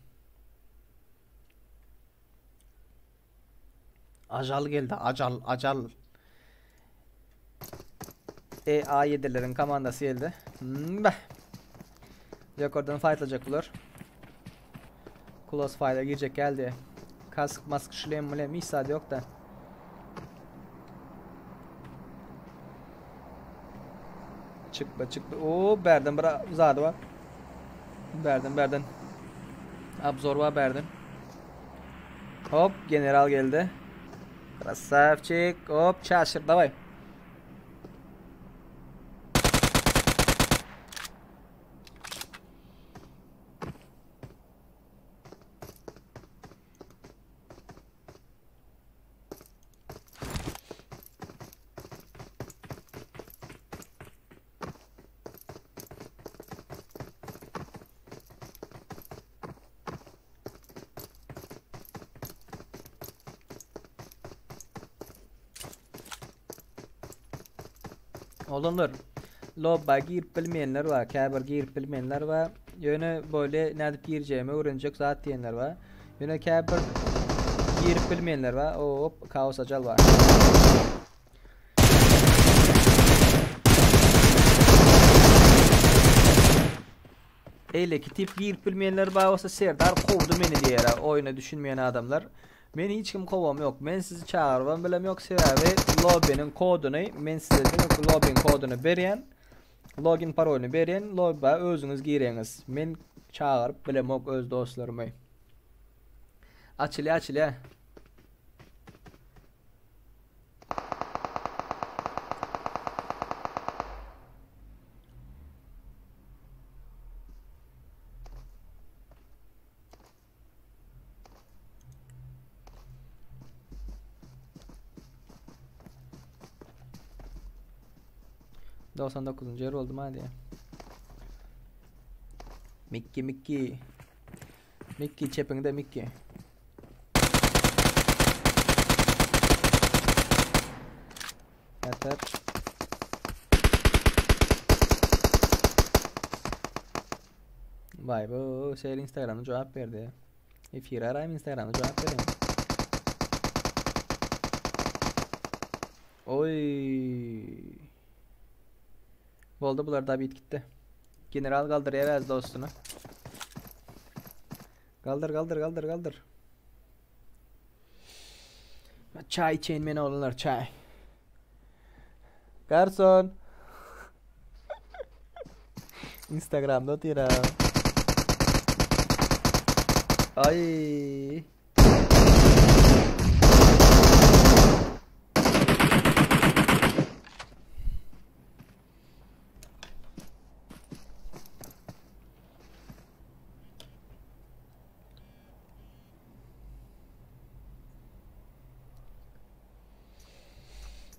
Ajal geldi ajal ajal. EA7'leriň komandasy geldi. Beh. Ýokardan fight'lajak bular. Close fight'a girjek geldi. Kask mask şlem mlem hiç zat yok da. Çykma çykma. Oo berden bir zady bar. Berden berden. Abzor bar berden. Hop general geldi. Krasavçik. Hop çaşır davay. Oglanlar, lobba girip bilmeýänler bar, käbir girip bilmeýänler bar. Ýöne böyle nädip girjegimi öwrenjek zat diýenler bar. Ýöne käbir girip bilmeýänler bar. Hop, kaos ajal bar. Eýleki tip girip bilmeýänler bar bolsa Serdar kowdy meni diýer oýuna düşünmeýän adamlar. Meni hiç kim kowam ýok. Men sizi çagyrybam bilem ýok sebäbi lobbynyň koduny men size diňe lobbyň koduny berýän. Login parolyny berýän lobba özüňiz gireňiz. Men çagyryp bilemok öz dostlarymy. Açylýa açylýa. 99. yer oldum hadi. Mikki Mikki. Mikki çepinde Mikki. Ýatar. Vay bu şeýle Instagramda jogap berdi. Efir araýym Instagramda jogap berýän. Oy. Boldy bular da bit gitdi. General galdyrýar öz dostuny. Galdyr galdyr galdyr galdyr. Çaý içeýin men oglanlar çaý. Garson. Instagramda otyr ha. Ay.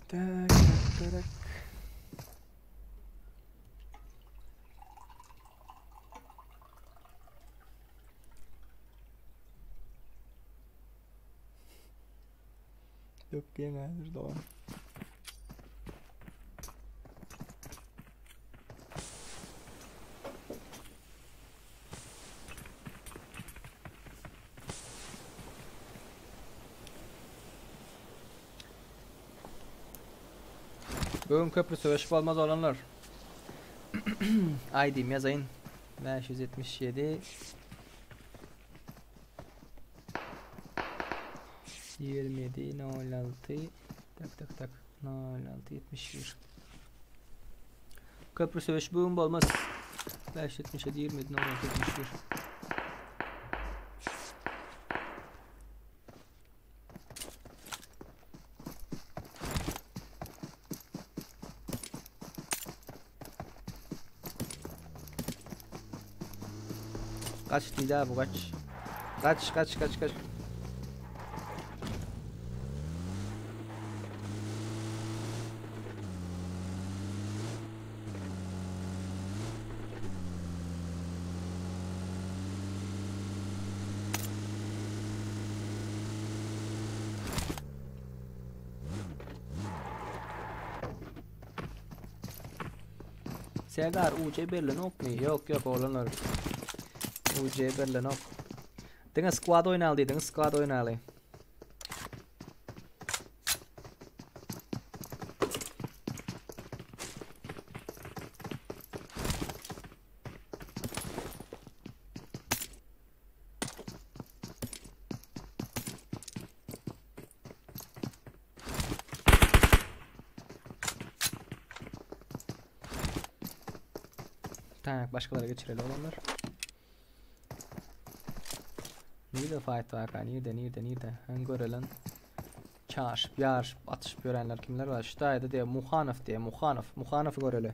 Tak, tak, tak. Dökýän häzir dogan. Bugün köprü söweşip olmaz oglanlar. ID'mi ýazaýyn. 577 27 06 tak tak tak 06 71. Köprü söweş bu gün bolmaz. 577 27 71. Kaç diýdi bu kaç. Kaç kaç kaç kaç. Serdar UC berlenokmy? Ýok ýok oglanlar. UC berlenok. Diňe squad oýnaly diýdiňiz, squad oýnaly. Tak, başgalara geçireli olanlar. Nirde fight var ka? Nirde, nirde, nirde? Hem görelen. Çaşyp, ýaryşyp, atyşyp ýörenler kimler bar? Şu taýda diýe Muhanow diýe, Muhanow. Muhanowy göreli.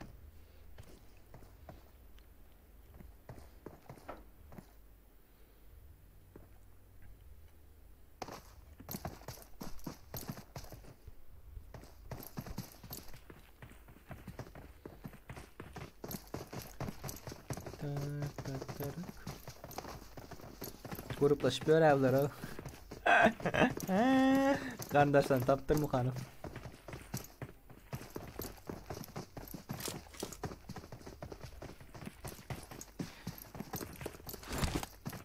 Gruplaşyp ýöräwler o. Garyndaşlaryny tapdyr Muhanow.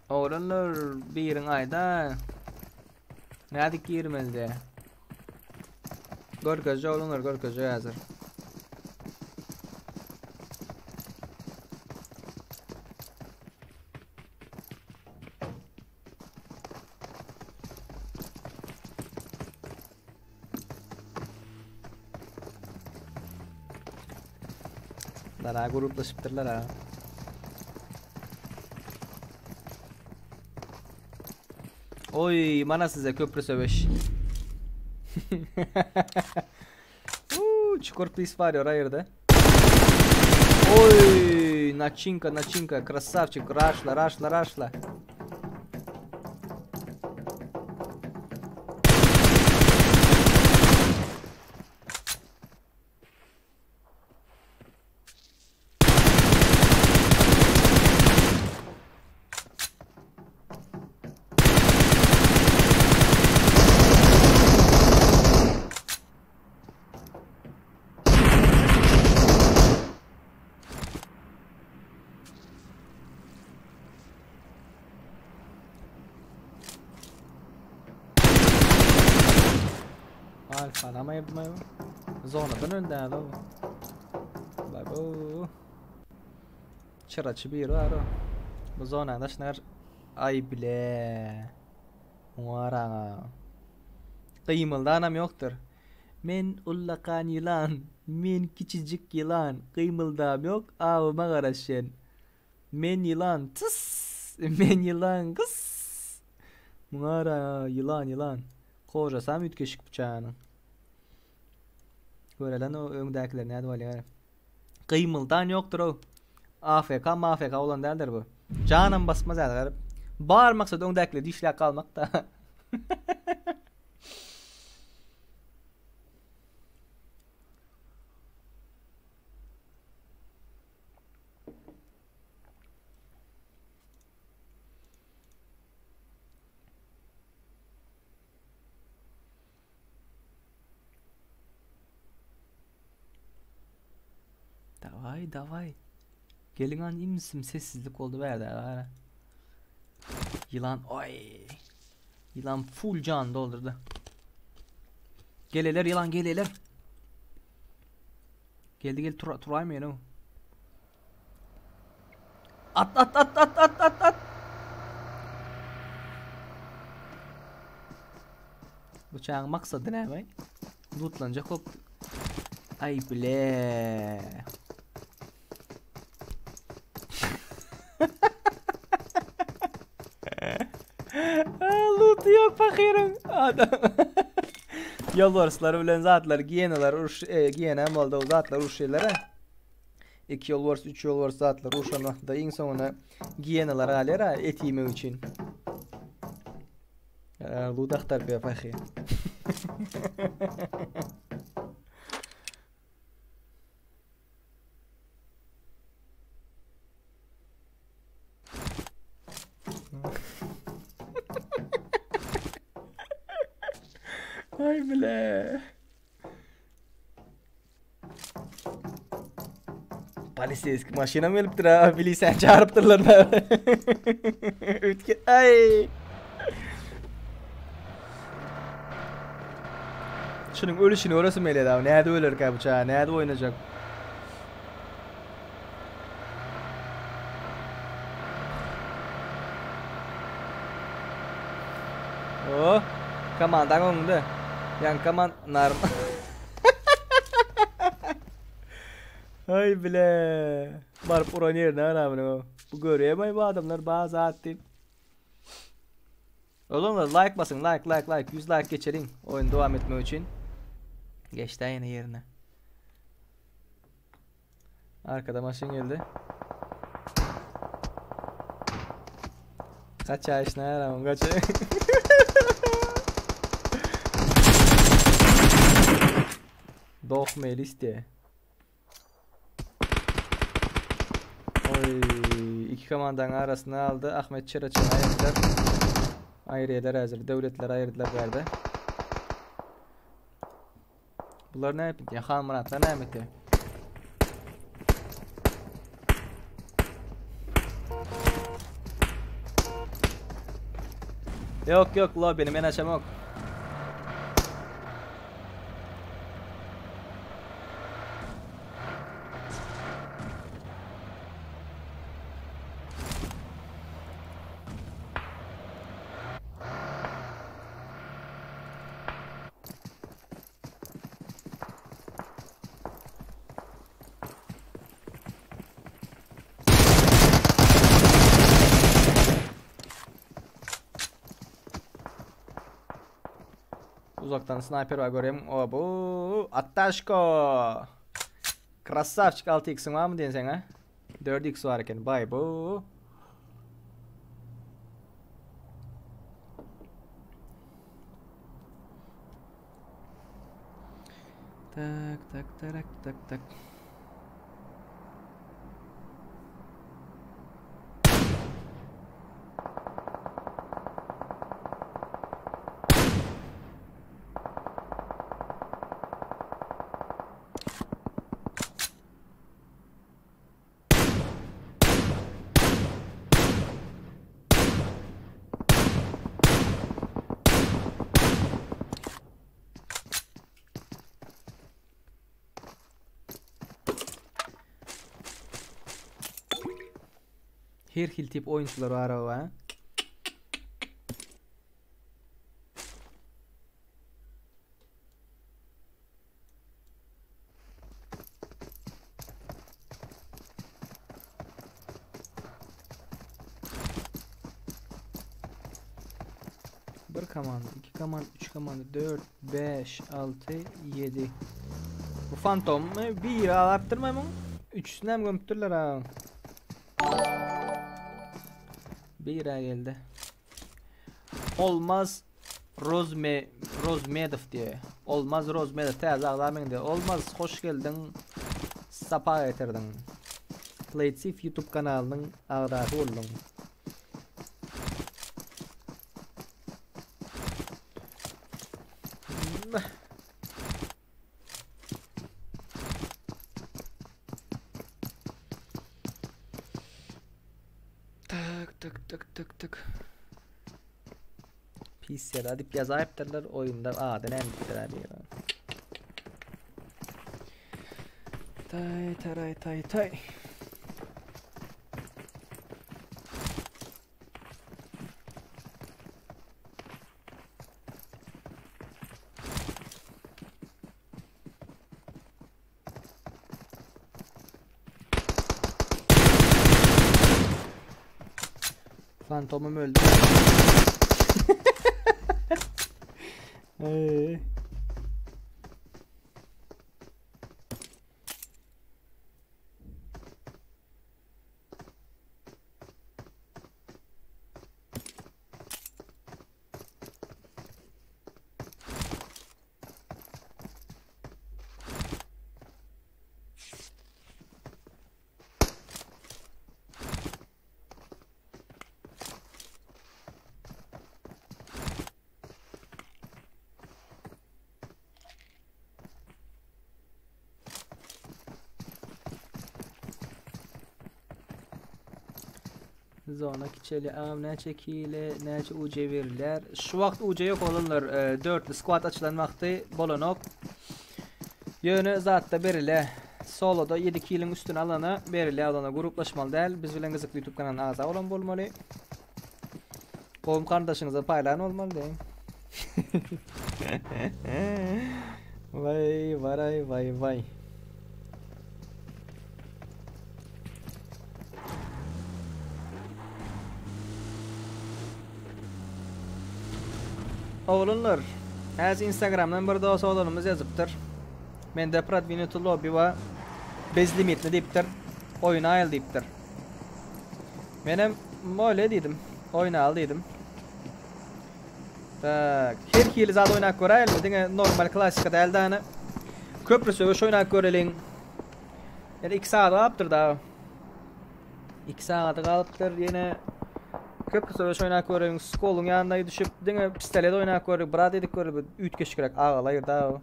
Oglanlar biriň aýda. Nädip girmeli diýe. Görkezje oglanlar görkezje häzir. Lara gruplaşypdyrlar ha. Oy, mana size köprü söweş. Uuu, çukur pis var ya ýerde. Oy, načinka, načinka, krasavçik, raşla, raşla, raşla. Alfa näme ýapmaý bu? Zonadan öldü hä bu. Bak bu. Çıraçy biri bar o. Bu zonanyň daşyna Aý bile. Muňa garaňa. Gymyldanam ýokdur. Men ullakan ýylan, men kiçijik ýylan, gymyldam ýok, awyma garaşýan. Men ýylan, tyss! Men ýylan, gyss! Muňa garaňa, ýylan, ýylan. Kožasam üýtgeşik pyçagynyň. Görelen o öňdäkiler nädip alýar. Gymyldan ýokdur-ow. AFK mafk bolan däldir bu. Janam basmaz ýaly garyp. Bar maksat öňdäkileri dişläp galmak-da. Daway daway. Geliň an imsim sessizlik boldy bärde gara. Ýylan oý. Ýylan full jan doldurdy. Geleler ýylan geleler. Geldi gel tura turaýmaýyn o. At at at at at at at. Bıçağın maksadı näme? Lootlanacak hop. Ay bile. Uluty ýok pahyryň. Adam. Ýolbarslar bilen zatlar giýenalar uruş e, giýenam boldy o zatlar uruşýarlar. Iki ýolbars, üç ýolbars zatlar urşan wagtda iň soňunda giýenalar galýar et iýmek üçin. Loot aktaryp ýör pahyr. Ay bile. Poliseyski maşynam gelipdir ha, bilisen çağırıpdyrlar da. Ötke ay. Şunuň ölüşini göresim gelýär abi. Näde ölerkä bu çaga, näde oýnajak? Oh, komandaň öňünde. Ýaňky komand narm. Aý bile. Baryp uran ýerine gara munuň. Bu görýärmi bu adamlar bar zat diýip. Oglanlar like basyň like like like 100 like geçeliň oýun dowam etmek üçin. Geçdi ýene ýerine. Arkada maşyn geldi. Kaç aýşna yaramın kaç. Doh iste. Oy, iki komandanın arasına aldı. Ahmet Çıraç'ın ayırdılar. Ayrıyeler hazır. Devletler ayırdılar berde. Bular ne yapıyor? Han Muratlar ne yapıyor? Yok yok la benim en açamam. Uzaktan sniper var göreyim. O bu Attaşko. Krasavçik 6x'in var mı diyorsun sen ha? 4x var eken. Bay bu. Tak tak tak tak tak. Her hil tip oyuncular var ha. Bir komanda, iki komanda, üç komanda, 4, 5, 6, 7. Bu fantom mu? Bir alıp mı? Üçüsüne mi gömüptürler ha? Bir geldi. Olmaz Rozme Rozmedov diye. Olmaz Rozmedov täze agza diye. Olmaz hoş geldin. Sapa getirdin. Playtsif YouTube kanalynyň agzasy boldun. Tak tak tak tak tak. Pis ýa dip ýazaýypdyrlar oýunda ady näme diýipdir abi. Tay taray tay tay. Fantomum öldü. Eý. Zona kiçeli agam näçe kile näçe UC berilýär. Şu wagt UC ýok oglanlar. E, dörtli squad açylan wagty bolanok. Ýöne zatda berilýär. Soloda 7 kiliň üstüne alana berilýär alana gruplaşmaly däl. Biz bilen gyzykly YouTube kanalyna agza bolan bolmaly. Kowum garyndaşyňyza paýlan bolmaly deň. Vay varay vay vay. Oglanlar, häzir Instagramdan bir dost oglanymyz ýazypdyr. Mende prodwinuty lobby bar. Bezlimitli diýipdir. Oýnaýyl diýipdir. Menem bolýa diýdim. Oýnaly diýdim. Tak, her hili zat oýnap göräýeli, diňe normal klassika däl däne. Köprü söweş oýnap göreliň. Ýene 2 sagat galypdyr da. 2 sagady galypdyr. Ýene köprü söweş oýnap göreliň. Skoluň ýanyna düşüp diňe pistolet oýnap göreli, brat edip göreli. Üýtgeşikräk agalaýyr da.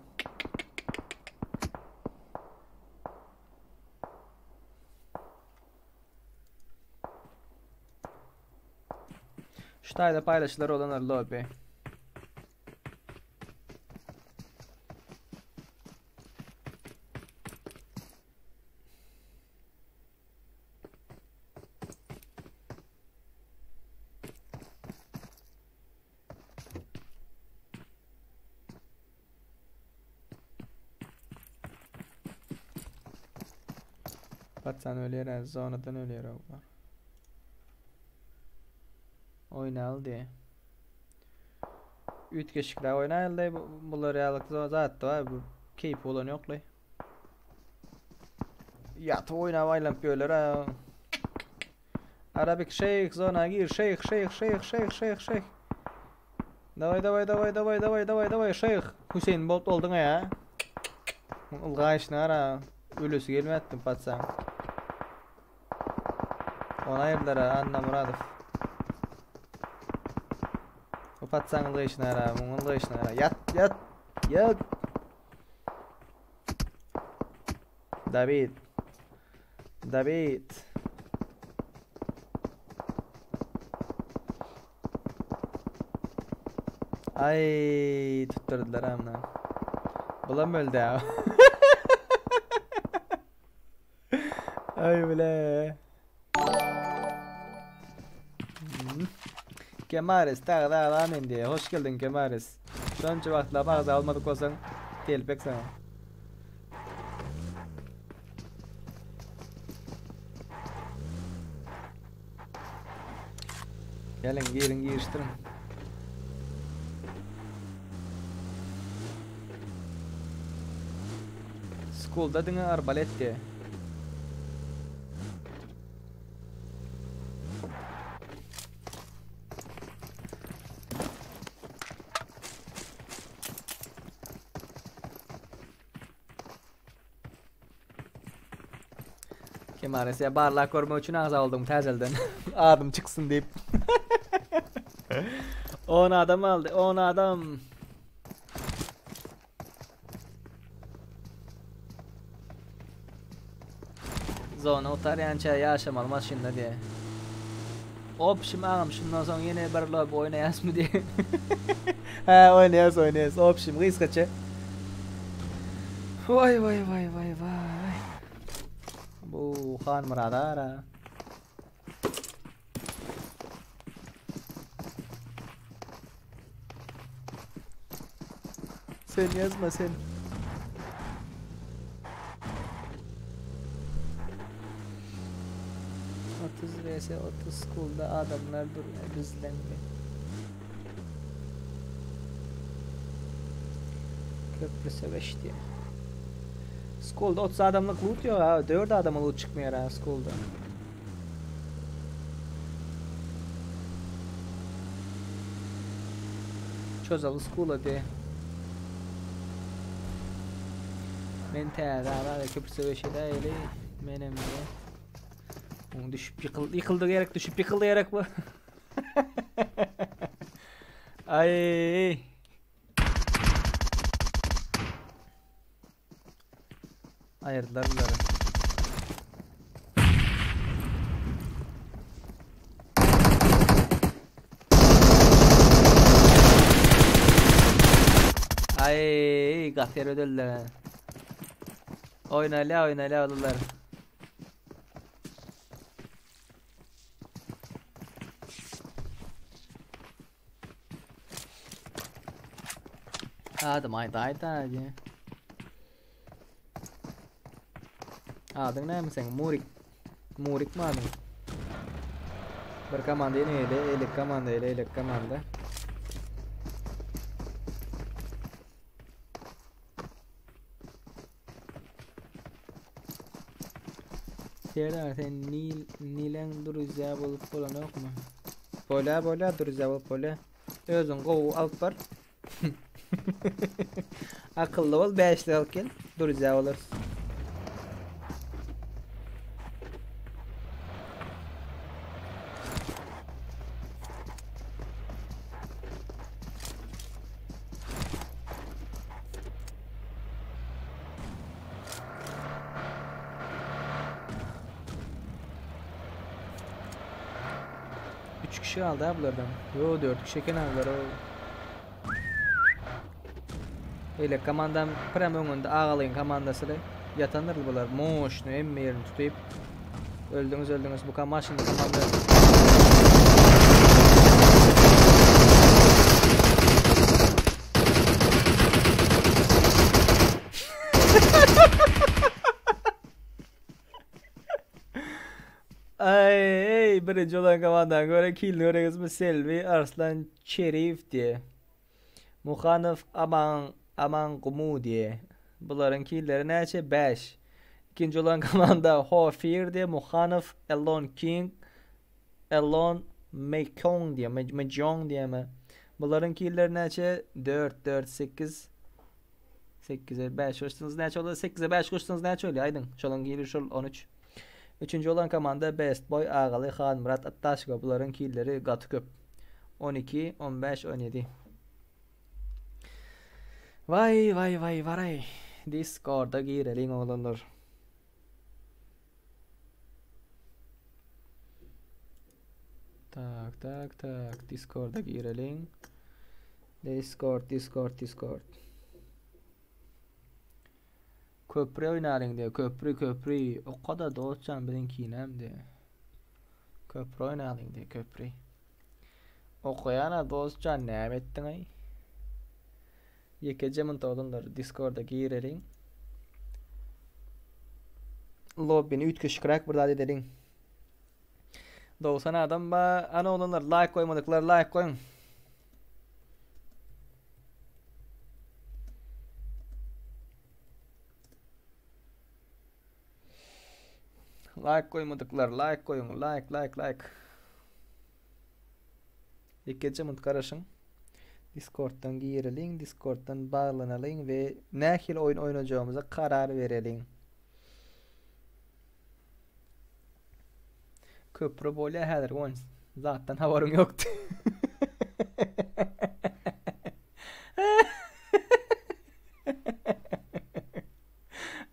Şu taýda paýlaşylar olanlar lobby. Patsan ölýär, zonadan ölýär oglan. Oýnaly diýe. Üýtgeşikräk oýnaýaly bular ýaly zat bar, bu keýpi bolan ýokly. Ýatyp oýnap aýlanyp ýörler ha. Arabik şeýh zona gir şeýh şeýh şeýh şeýh şeýh şeýh. Daway daway daway daway daway daway daway şeýh. Hüseýin Bolt olduň ya. Ylgaýşyny ara. Ölesi gelmätdim patsaň. Ony aýyrdylar Anna Muradow. Bu patsaň ylgaýşyny ara, muň ylgaýşyny ara. Ýat, ýat, ýat. David. David. Ay tutturdular amna. Bulam öldü ha. Ay bile. Hmm. Kemaris tag da amin diye. Hoş geldin Kemaris. Şonça wagtlap agza almadyk bolsaň telpek sana. Geliň giriň girişdiriň. Skulda diňe arbalet diye. Kemal ese barlak görmek üçin agza oldum täzelden. Adym çyksyn diýip. 10 adam aldy, 10 adam. Zona utarýança ýaşamaly maşynda diýe. Opşim agam şundan soň ýene bir lob oýnaýasmy diýe. Hä oýnaýas oýnaýas opşim gysgaça. Waý waý waý waý waý. Bu Hanmyrat ara. Sen yazma sen. 30 vs 30 school'da adamlar durýar bizlenme. Köprü söweş diýýär. Skulda 30 adamlyk loot ýok ha, 4 adama loot çykmaýar ha skulda. Çozaly skula diýe. Men täze abi köprü söweşi däli. Menem diýe. Oň düşüp ýykyldy, ýykyldy gerek, düşüp ýykyldy gerek bu. Ay. Aýyrdylar bulary. Ay, gaty ýere ödeldiler. Oýnalýa, oýnalýa odular. Adam aýda aýda diýe. Adyň näme seň? Murik. Murik mi adyň? Bir komanda ýene ele, elek komanda ele, elek komanda. Serdar sen Nil Nilen druzýa bolup bolanokmy? Bolýa bolýa druzýa bolup bolýa. Özüň gowy alyp bar. Akylly bol bäşlik alyp gel. Druzýa bolarys. Üç kişi kaldı ha bulardan. Yo dört kişi eken ha bular. Eyle komandam prem öňünde agalyň komandasy Ýatandyr bular. Moşny hemme ýerini tutup. Öldüňiz öldüňiz bu maşyn komanda. Ay, birinji olan komandan göre kill göreňizmi Selbi Arslan Çeriýew diýe. Muhanow Aman Aman Gumu diýe. Bularyň killeri näçe? 5. Ikinji olan komanda Hofir diýe Muhanow Elon King Elon Mekong diýe, Mejong diýeme. Bularyň killeri näçe? 4 4 8 8-e 5 goşsanız näçe bolýar? 8-e 5 goşsanız näçe bolýar? Aýdyň. Şolaň kili şol 13. Üçünji olan komanda Best Boy Agaly Hanmyrat Atdaşowa. Bularyň killeri gaty köp. 12, 15, 17. Vay vay vay varay. Discord'a gireliň oglanlar. Tak tak tak Discord'a gireliň. Discord Discord Discord. Köpri oýnalyň diýe, köpri köpri. Okada dostjan biziňkinem diýe. Köpri oýnalyň diýe, köpri. Okaýana dostjan näme etdiň aý? Ýekeje munt oglanlar Discorda gireliň. Lobbini üýtgeşikräk bir zat edeliň. 90 adam ba. Ana oglanlar like goýmadyklar like goýuň. Like goýmadyklar like goýuň. Like like like. Ýekeje munt garaşyň. Discorddan gireliň, Discorddan baglanalyň we nähili oýun oýnajagymyza karar bereliň. Köprü bolýar häzir oýun. Zatdan habaryň ýokdy.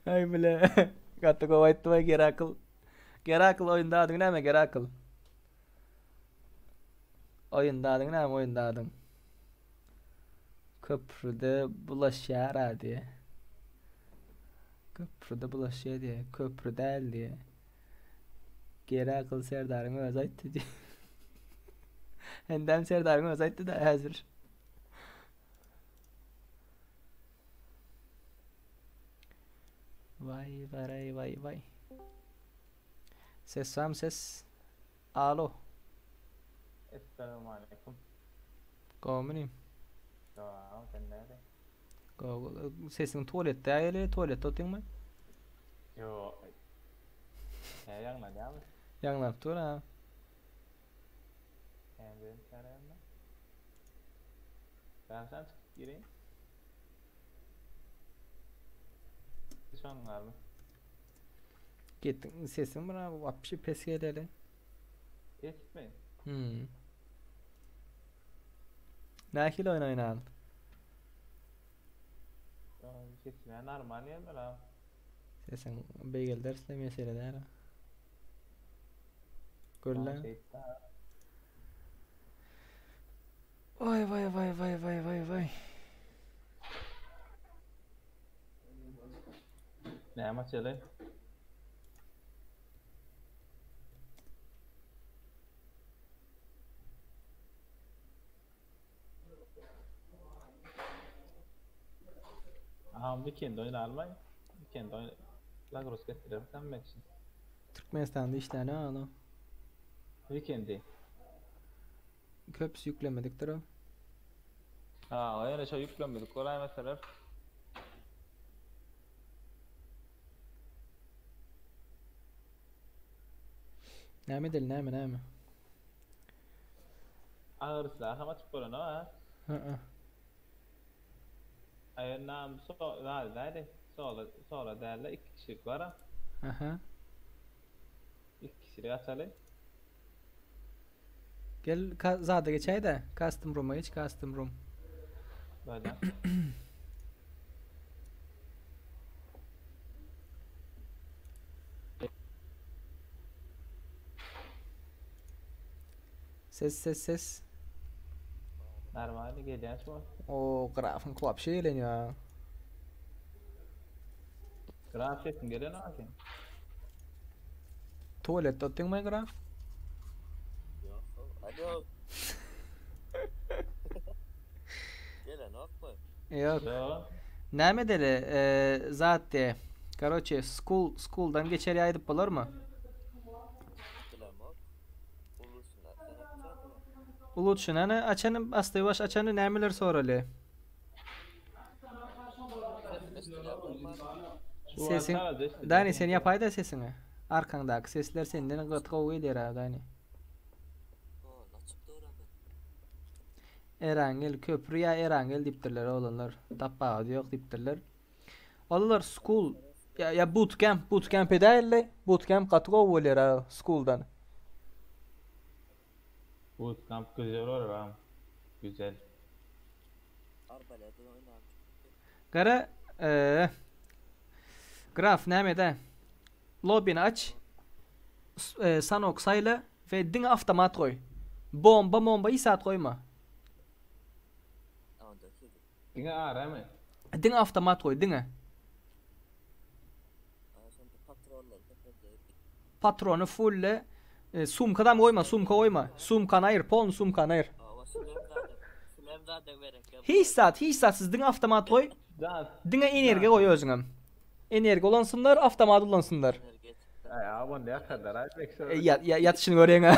Ay bile. Gaty gowy aýtdy Gerakl. Gerakl oýunda adyň näme Gerakl? Oýunda adyň näme oýunda adyň? Köprüde bulaşýar a diýe. Köprüde bulaşýar diýe. Köprü däl diýe. Gerakl Serdaryň özi aýtdy diýe. Hendem Serdaryň özi aýtdy da häzir. Vay vay vay vay. Ses sam ses. Alo. Esselamu aleýkum. Gowmy inim? Salam, sen näde? Go, go. Sesiň tualetde gelýär, tualetde otyňmy? Ýok. Hä ýaňlanýarmy? Ýaňlanyp dur ha. Hä çärämmi? Ben sen çykyp gireyim. Şonuň garmy? Gitdiň sesiň bir wapşe pes gelýär. Pesmi? Hmm. Nähili oýun oýnaly? Sesime normal gelmeli ha. Sesiň beýgeldersle mesele däl. Görle. Vay vay vay vay vay vay vay. Näme açaly? Aha, weekend oýun almaý. Weekend oýun zagruz getirelim sen için. Türkmenistanda işläni ala. Weekendi. Köpüsi ýüklemedikdir o. Ha, o ýene şo ýüklemedik bolaý meseler. Näme edeli näme näme? Agyr silah hem açyp bolan ha. Hı. Aýer nam so zady däli. Sola sola däli iki kişilik bar ha. Aha. Iki kişilik açaly. Gel ka zada geçäý-de. Custom room'a geç, custom room. Böyle. Ses ses ses. Normal gelýär şu. O grafyň wapşe eýlenýär. Graf sesin gelen abi. Tualetde otyrmy graf? Yok. Alo. Gelen ok mu? Yok. Yo. Näme edeli? Ee, zat de. Karoçe, school school'dan geçer ýaýdyp bolarmy? Bilemok. Ulusunlar sen açacaksın mı? Ulutşun hani açany asty baş açany nämeler soraly? Sesim eşidilýär mi? Şu Sesin an sadece Dani sen ýapaý da sesiňi. Arkaňdaky sesler senden gaty gowy gelýär ha Dani. O, açıp doğru Erangel köprü ýa Erangel diýipdirler oglanlar. Tapbagy ýok diýipdirler. Olar school ya, ya bootcamp bootcamp edäýeli. Bootcamp gaty gowy bolýar ha school'dan. Bootcamp güzel olur ha. Güzel. Arbaleden oynayalım. Gara eee Graf näme de? Lobby'ni aç. S- E, Sanok sayla ve diňe avtomat goý. Bomba bomba hiç saat goýma. Ama da şimdi. Diňe ara mı? Diňe avtomat goý, diňe. Aa, sonra patroller patroller. Patronu fulle e, sumkadan goýma, sumka goýma. Sumkan aýyr, polny sumkan aýyr. Aa, Süleyman zaten. Süleyman zaten verek ya. Hiç saat, hiç saatsiz diňe avtomat goý. Zat. Diňe energiýa goý özüňem. Energiýa ulansynlar, avtomat ulansynlar. Energet. Ay aman ne kadar ay E, ya, ya, ýatyşyny görýäň ha.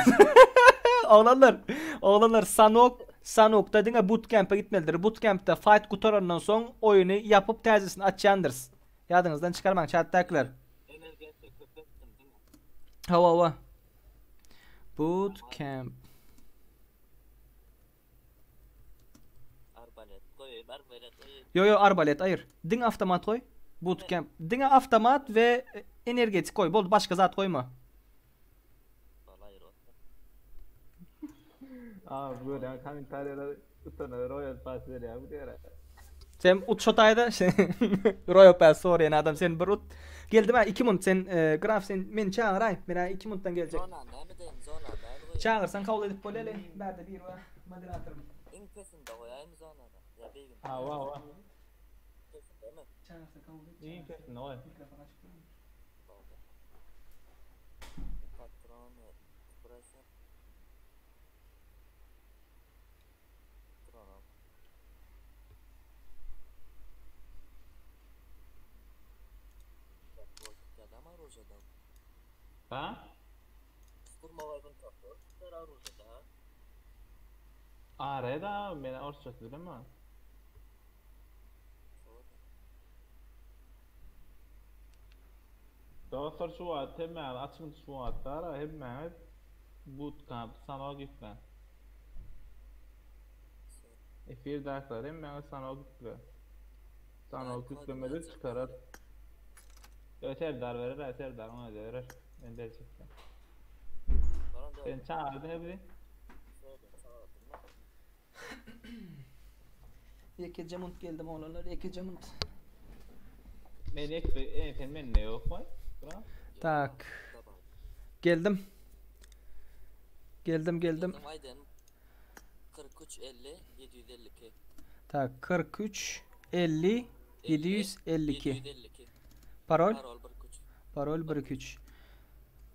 Oglanlar, oglanlar Sanok, Sanokda diňe bootcamp'e gitmelidir. Bootcamp'te fight gutarandan soň oýuny ýapyp täzesini açýandyrys. Ýadyňyzdan çykarmaň chatdakiler. Energet köpettim değil mi? Hawa hawa. Bootcamp. Arbalet koyayım, arbalet koyayım. Yo yo arbalet ayır. Diňe avtomat goý. Bootcamp. Diňe avtomat ve e, energetik goý. Boldy başga zat goýma. Vallahi olsun. Abi böyle komentarlara utanır Royal Pass veriyor bu diyor. Sen ut şotayda Royal Pass sorayan adam sen bir ut. Geldim ha 2 munt sen e, graf sen meni çağıray. Men 2 muntdan gelecek. Zona ne mi diyeyim zona ne koyayım? Çağırsan kabul edip boleli. Ben de bir var moderatörüm. En pesinde koyayım zona da. Ya bir gün. Ha va va. Pesinde mi? Çağırsan kabul edip. İyi kesin oy. Mikrofon açık değil mi? Oldu. Patron burası. Patron. Adam orujada. Ha? Sturmovayın kapı. Orujada. Araya da beni orsça değil mi? Dostlar şu wagt hemmäňiz açyň şu wagtlara hemmäňiz bootcamp sanok ýükläň. Efirdakiler hemmäňiz sanok ýükle. Sanok ýüklemedik çykarar. Ýa Serdar berer, ha Serdaryň özi berer. Men berjek. Sen çagyrdyň bizi. Ýekeje munt geldim oglanlar, ýekeje munt. Men ekle, e, sen mende ýok waý. Bra. Tak. Geldim. Geldim, geldim. Geldim aýdan 43 50 752. Tak, 43 50 752. 752. Parol? Parol 1 3. Parol 1 2 3.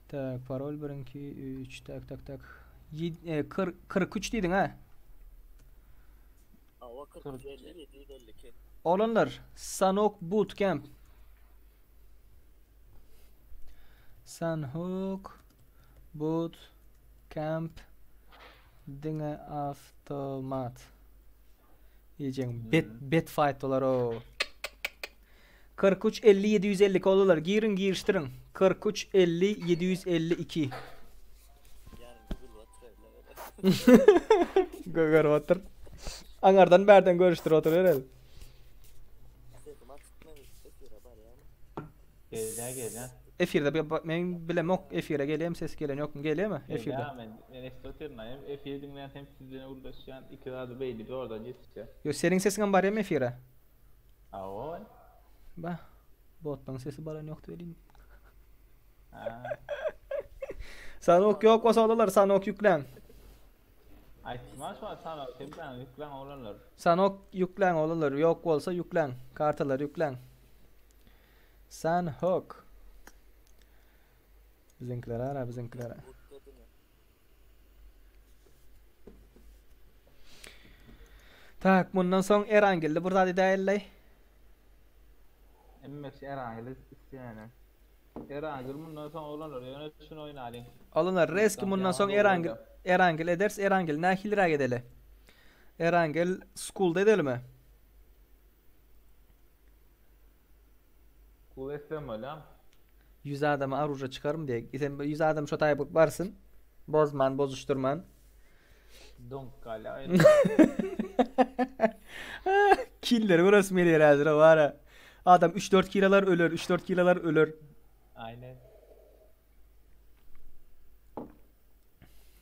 Tak, parol 1 2 3. Tak, tak, tak. 40 43 diýdiň ha? Awa 43 50 752. Oglanlar, Sanok Bootcamp. Sanhok Bootcamp diňe avtomat. Diýjeň bet bet fight olar o. 43 50 752 olarlar. Giriň girişdiriň. 43 50 752. Ýani Google otur. Göger otur. Aňardan bärden görüşdir otur herel. Sesim açyk men efire barýarmy? Gelýär, gelýär. Efirde bir men bilemok efire gelýär ses gelen ýokmy gelýärmi efirde? Gelýär, men men efirde otyryn, hem efir diňleýän hem sizden gürleşýän iki zady beýle bir oradan ýetişýär. Ýo seniň sesiň hem barýarmy efire? Awa. Ba. Botlaryň sesi baran ýokdy welin. Ha. Sanok ýok bolsa olarlar sanok ýükläň. Aýtma şu wagt sanok hemmäňiz ýükläň oglanlar. Sanok ýükläň olarlar ýok bolsa ýükläň. Kartalary ýükläň. Sanhok. Biziňkiler ara biziňkiler. Tak, mundan soň Erangilli bir zat edäýeli. Hemmesi Erangil isleýäne. Erangil mundan soň oglanlar ýöne şuny oýnalyň. Oglanlar reski mundan soň Erangil Erangil ederiz. Erangil nähiliräk edeli? Erangil schoolda edelimi? School etsem bolýar. 100 adama aruja çykarym diýe. Sen 100 adam şo taýyp barsyn. Bozman, bozuşdurman. Donk galýar. Killeri göresi gelýär häzir bara. Adam 3-4 kilolar öler, 3-4 kilolar öler. Aynen.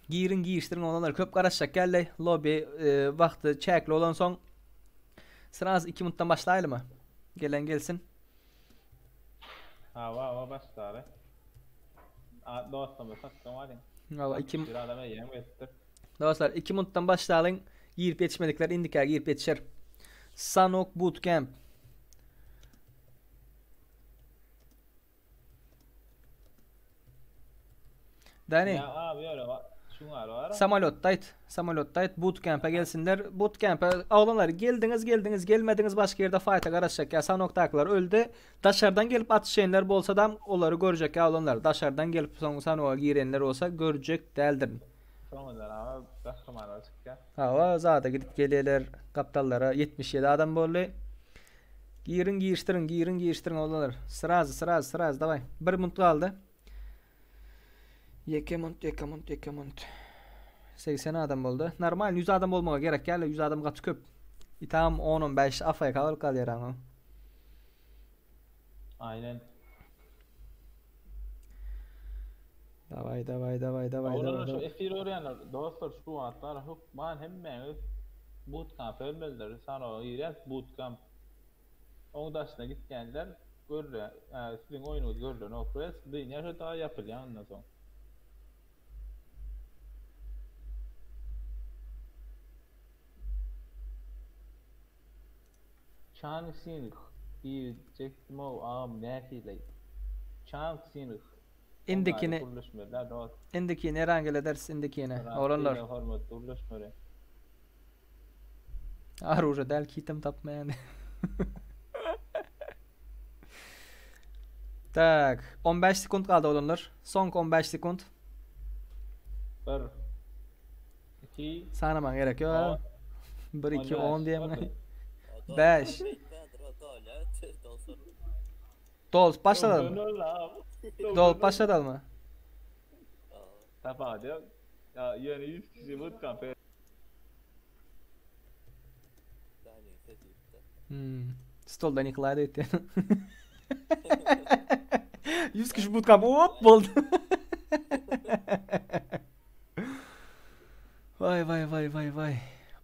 Giriň girişdiriň oglanlar köp garaşjak geldi. Lobby e, wagty çäkli bolan soň sraz 2 minutdan başlaýalymy? Gelen gelsin. Ha, va, va başlary. A, dostum, satdym alyň. Valla 2 Bir adam eýýäm gelipdir. Dostlar 2 minutdan başlalyň. Girip ýetişmedikler indikä girip ýetişer. Sanok Bootcamp. Dani. Ya abi öyle va. Şuňar var. Samolotda aýt. Samolotda aýt bootcamp'e gelsinler. Bootcamp'e oglanlar geldiňiz geldiňiz gelmediňiz başga ýerde fight'a garaşjak ýa Sanokdakylar öldi. Daşardan gelip atyşanlar bolsa da olary görjek ýa oglanlar. Daşardan gelip soň Sanoga girenler bolsa görjek däldir. Soňundan abi gahrymanlar çykýar. Hawa zada gidip gelýärler gapdallara 77 adam boldy. Giriň girişdiriň giriň girişdiriň oglanlar. Sraz sraz sraz daway. Bir minut galdy. Ýeke munt, ýeke munt, ýeke munt. 80 adam boldy. Normal 100 adam bolmaga gerek ýaly 100 adam gaty köp. Itam 10-15 AFK bolup galýar ama. Aynen. Daway daway daway daway Oglanlar daway. şu daway. efir görýänler dostlar şu wagtlar hökman hemmäňiz bootcamp ölmelidir. Sanoga girýär bootcamp. Oň daşyna gitýänler görle, siziň oýnuňyz görlen o press dynýar şu daha ýapylýar ondan soň. Chang Sing diýjekdim o agam nähili? Chang Sing. Indikini Gürleşmeliler dost. indikini Erangel ederiz indikini. Oglanlar. Hormatly gürleşmeli. Aruja däl kitim tapmaýan. Tak, 15 sekund galdy oglanlar. Soňky 15 sekund. 1 2 Sanaman gerek ýok. 1 2 10 diýem. 5. Beýtmändir o dolýar, dolsun. Dols başladım. Dolup başladalmy? Tapawudy ýok. Ýa ýöne 100 kişi bootcamp Daniýa sesi ýitdi. Hmm. Stoldan ýykylaýdy öýtýän. 100 kişi bootcamp hop boldy. Vay vay vay vay vay.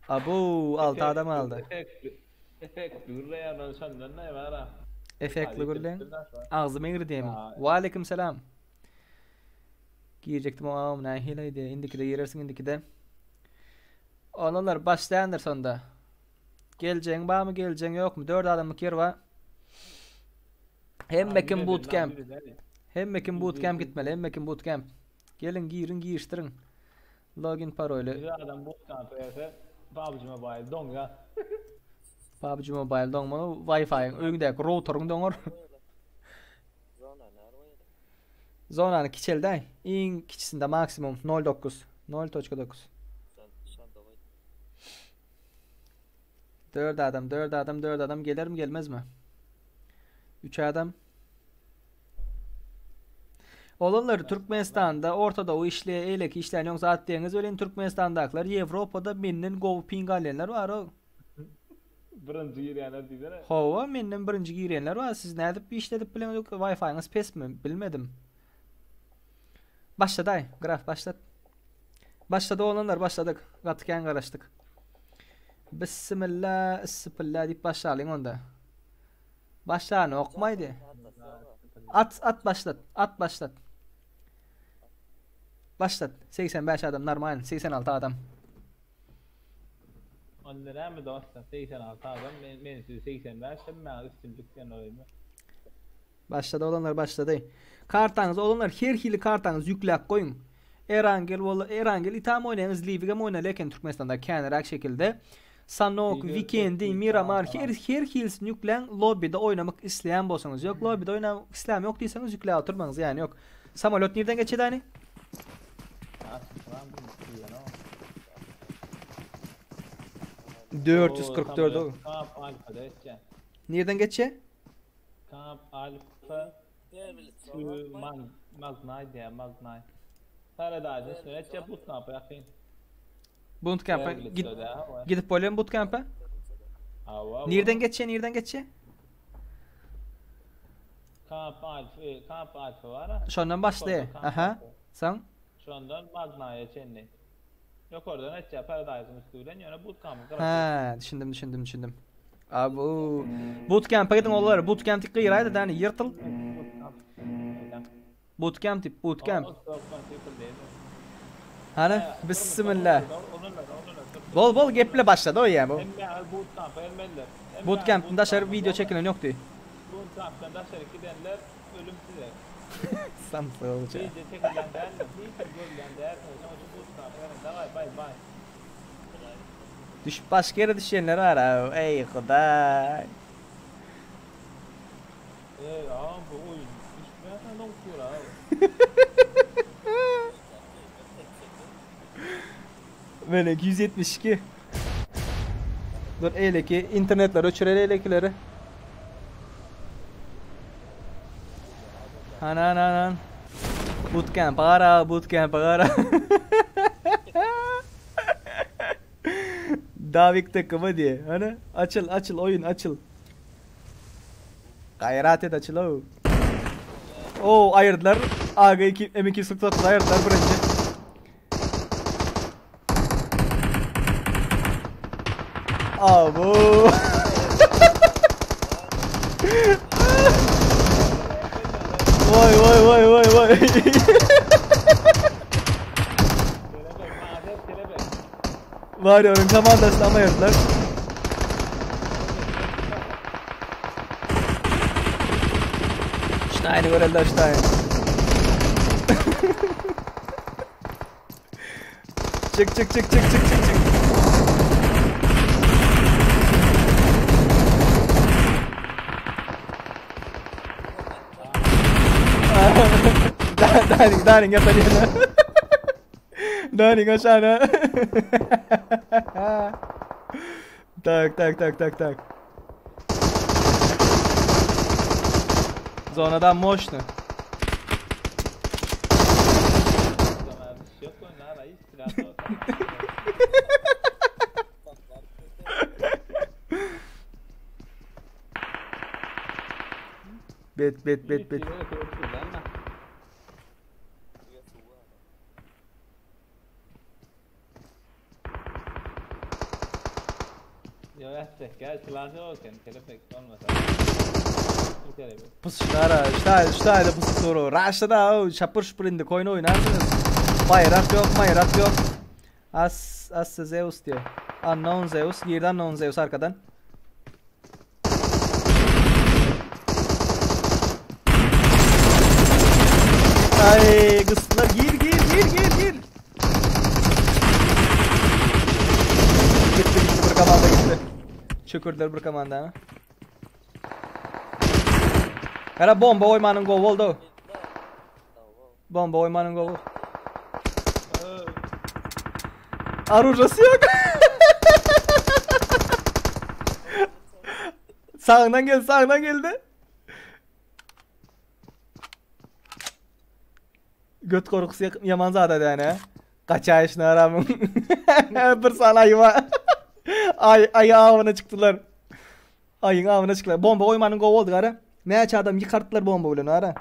Abo 6 adam aldy. Efektli gürleýän ol şondan näme ara? Efektli gürleýän. Agzym egri diýemiň. Waleýkim salam. Girjekdim o agam nähili diýe. Indikide girersiň indikide. Olanlar başlaýandyr sonda. Geljegiň barmy, geljegiň ýokmy? 4 adamlyk ýer bar. Hemme kim bootcamp. Hemme kim bootcamp gitmeli, hemme kim bootcamp. Geliň giriň girişdiriň. Login paroly. Bir adam bootcamp berse PUBG Mobile doňýar. PUBG Mobile doňmaly, Wi-Fi-iň öňündäki routeriň doňar. Zona näre goýaly? Zonany kiçeldäý. Iň kiçisinde maksimum 0.9. 0.9. Şon şonda goý. 4 adam, 4 adam, 4 adam gelermi gelmezmi? 3 adam. Olanlar Türkmenistanda Orta Doğu işleýä eýleki işlän ýoň zat diýeňiz welin Türkmenistandakylar Ýewropada menden gowy ping alýanlar bar o. Birinji girýänler diýsene. Hawa menden birinji girýänler bar siz nädip işledip bileňiz Wi-Fi-ňiz pesmi bilmedim. Başladaý graf başlat. Başlady oglanlar başladyk. Gaty kän garaşdyk. Bissimilla issipilla diýip başlalyň onda. Başlany okmaýdy. At at başlat. At başlat. Başlat. 85 adam normal 86 adam. Onda näme dostlar 86 adam men men sizi 85 hemmäňiz üstünlik diýen oýmy. Başlady oglanlar başlady. Kartaňyzy oglanlar her hili kartaňyzy ýükläp goýuň. Erangel bola Erangel itam oýnaýaňyz Liwigem oýnaly eken Türkmenistanda känräk şekilde. Sanok, Wikendi, Miramar her her hilisini ýükläň lobbide oýnamak isleýän bolsaňyz ýok lobbide oýnamak isläm ýok diýseňiz ýükläp oturmaň zyýany ýok. Samolýot nirden geçýär dani? 444 o. Kamp alfada geçýär. Nirden geçýär? Kamp alfa to Magnay diýär, Magnay. Paradise üstüne geçýär, bootcampa ýakyn. Bootcamp'a git gidip bolýarmy bootcamp'a? Hawa. Nirden geçýär, nirden geçýär? Kamp alfa, e, kamp alfa bar. ha. Şondan başlaýar. Şondan kamp Aha. alfa. Soň Şondan Magnaya çenli. Ýokardan geçýär Paradise'ın üstü bilen, ýöne bootcamp'yň gyrasy. Ha, düşündim, düşündim, düşündim. Abu. Bootcamp'a gidin olar. Bootcamp dik gyraýdy däni ýyrtyl. Bootcamp. Neden? Bootcamp dip, bootcamp. Aa, Stokman People değil mi? Hany, Ha, bismillah. durma, onunla, onunla, dur. Bol bol geple başlady o ýa bu. Hemme bootcamp'a gelmeliler. Hemme Bootcamp'dan daşary bootcamp'a video gelmeli. çekilen ýokdy. Bootcamp'dan daşary gidenler ölüm size. Samsyk olja. Video çekilen däl, hiç görülen däl. Şonuň üçin bootcamp'a gelin. Daway, bay bay. Düşüp başga ýere düşenler bar ha. Eý hudaý. Ey, ağam bu oyun. Düşmeýän doňup ha. Meneki 172. Dur eýleki internetler öçüreli eýlekileri. Hanan hanan. Bootcamp ara, bootcamp ara. Davik takımı diye. Hani açıl açıl oyun açıl. Gayrat et açıl o. Oo ayırdılar. AG2 M249 ayırdılar birinci. Abo. Vay vay vay vay vay. Kelebek, madem kelebek. Var ya onun komandasını ama ayırdılar. Stein'i görelder Stein. Çık çık çık çık çık çık çık. Daring, Daring yatan ýerine. Daring aşağına. Tak tak tak tak tak. Zonadan moşnu. Bet bet bet bet. Ýok etjek gel silah ýok eken kelebek bolmasa. Bir kelebek. Pusuşlara, ştaýda, ştaýda pusu soru. Raşda da şapur şupur indi koýun oýnarsyňyz. Baýrak ýok, maýrak ýok. As, as Zeus diýär. Unknown Zeus, girdi Unknown Zeus arkadan. Ay, gysdylar. Gir, gir, gir, gir, gir. Gitti gitti bir komanda gitti. Çökürdüler bir komanda. Gara bomba oýmanyň gowy boldy. Bomba oýmanyň gowy. Arujasy ýok. Sağından geldi, sağından geldi. Göt korkusy ýaman zada däne. Gaçaýyşyny aramyň. Bir sany aýy bar. Aý, aýy awyna çykdylar. Aýyň awyna çykdylar. Bomba goýmanyň gowy boldy gara. Näçe adam ýykartdylar bomba bilen ara.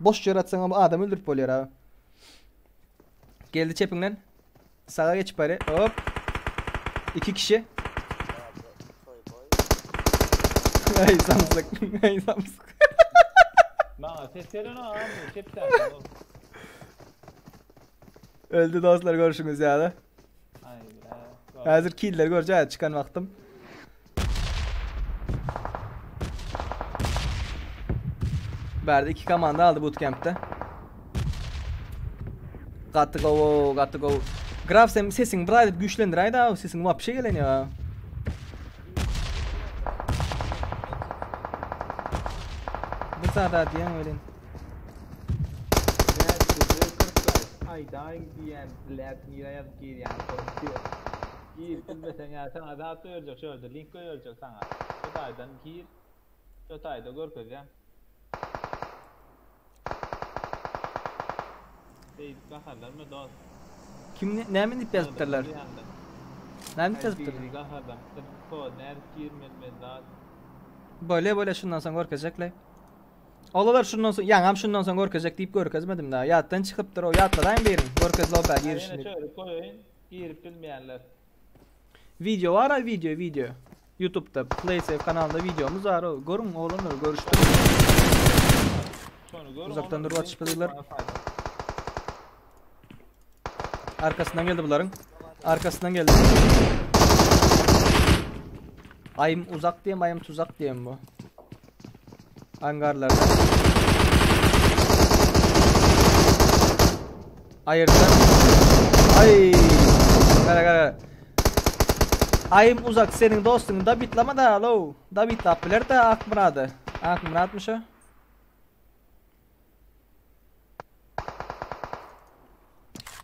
Boş ýere atsaň adam öldürip bolýar abi. Geldi çepiňden. Saga geçip bari. Hop. İki kişi. Ay samsyk. Ay samsyk. Maňa ses gelen o abi çep Öldü dostlar görüşüňiz ýaly. Ay Häzir killer görjä çykan wagtym. Bärde iki komanda aldy bootcamp'te. Gaty gowy, gaty gowy. Graf sen sesiň bir aýdyp güýçlendiräý da, sesiň wapşe gelen ýa. Bir zat diýen welin. Aýdaýyň diýen bilet nirä ýazyp girýän korkuyor. Gir bilmesen ýa sana zat goýuljak şöyle link goýuljak sana. Şu taýdan gir. Şu taýda görkezýän. Beýdip gaharlanma dost. Kim ne, näme diýip ýazypdyrlar? Näme diýip ýazypdyrlar? Gaharlanypdyr. Kod nädip girmeli men zat. Böyle böyle şundan soň görkezjekler. Olalar şundan soň, ýaňam şundan soň görkezjek diýip görkezmedim daha. Ýatdan çykypdyr o, ýatladaýyn birin. Görkezli o bä Ýene girişini. şöyle koýaýyn. Girip bilmeýänler. Video var ha video video. YouTube'da PlaySafe kanalında videomuz var o. Görün oğlanlar görüştüm. Şonu görün. Uzaktan onu durup link atışmadılar. koymağa fayda. Arkasından geldi bunların. Arkasından geldi. Ayım uzak diyeyim, ayım tuzak diyeyim bu. Hangarlarda. Ayırdılar. Ay. Gara gara. Ayım uzak senin dostun da bitlama da alo. Da bitlap biler de Akmuradı. Akmuratmış o.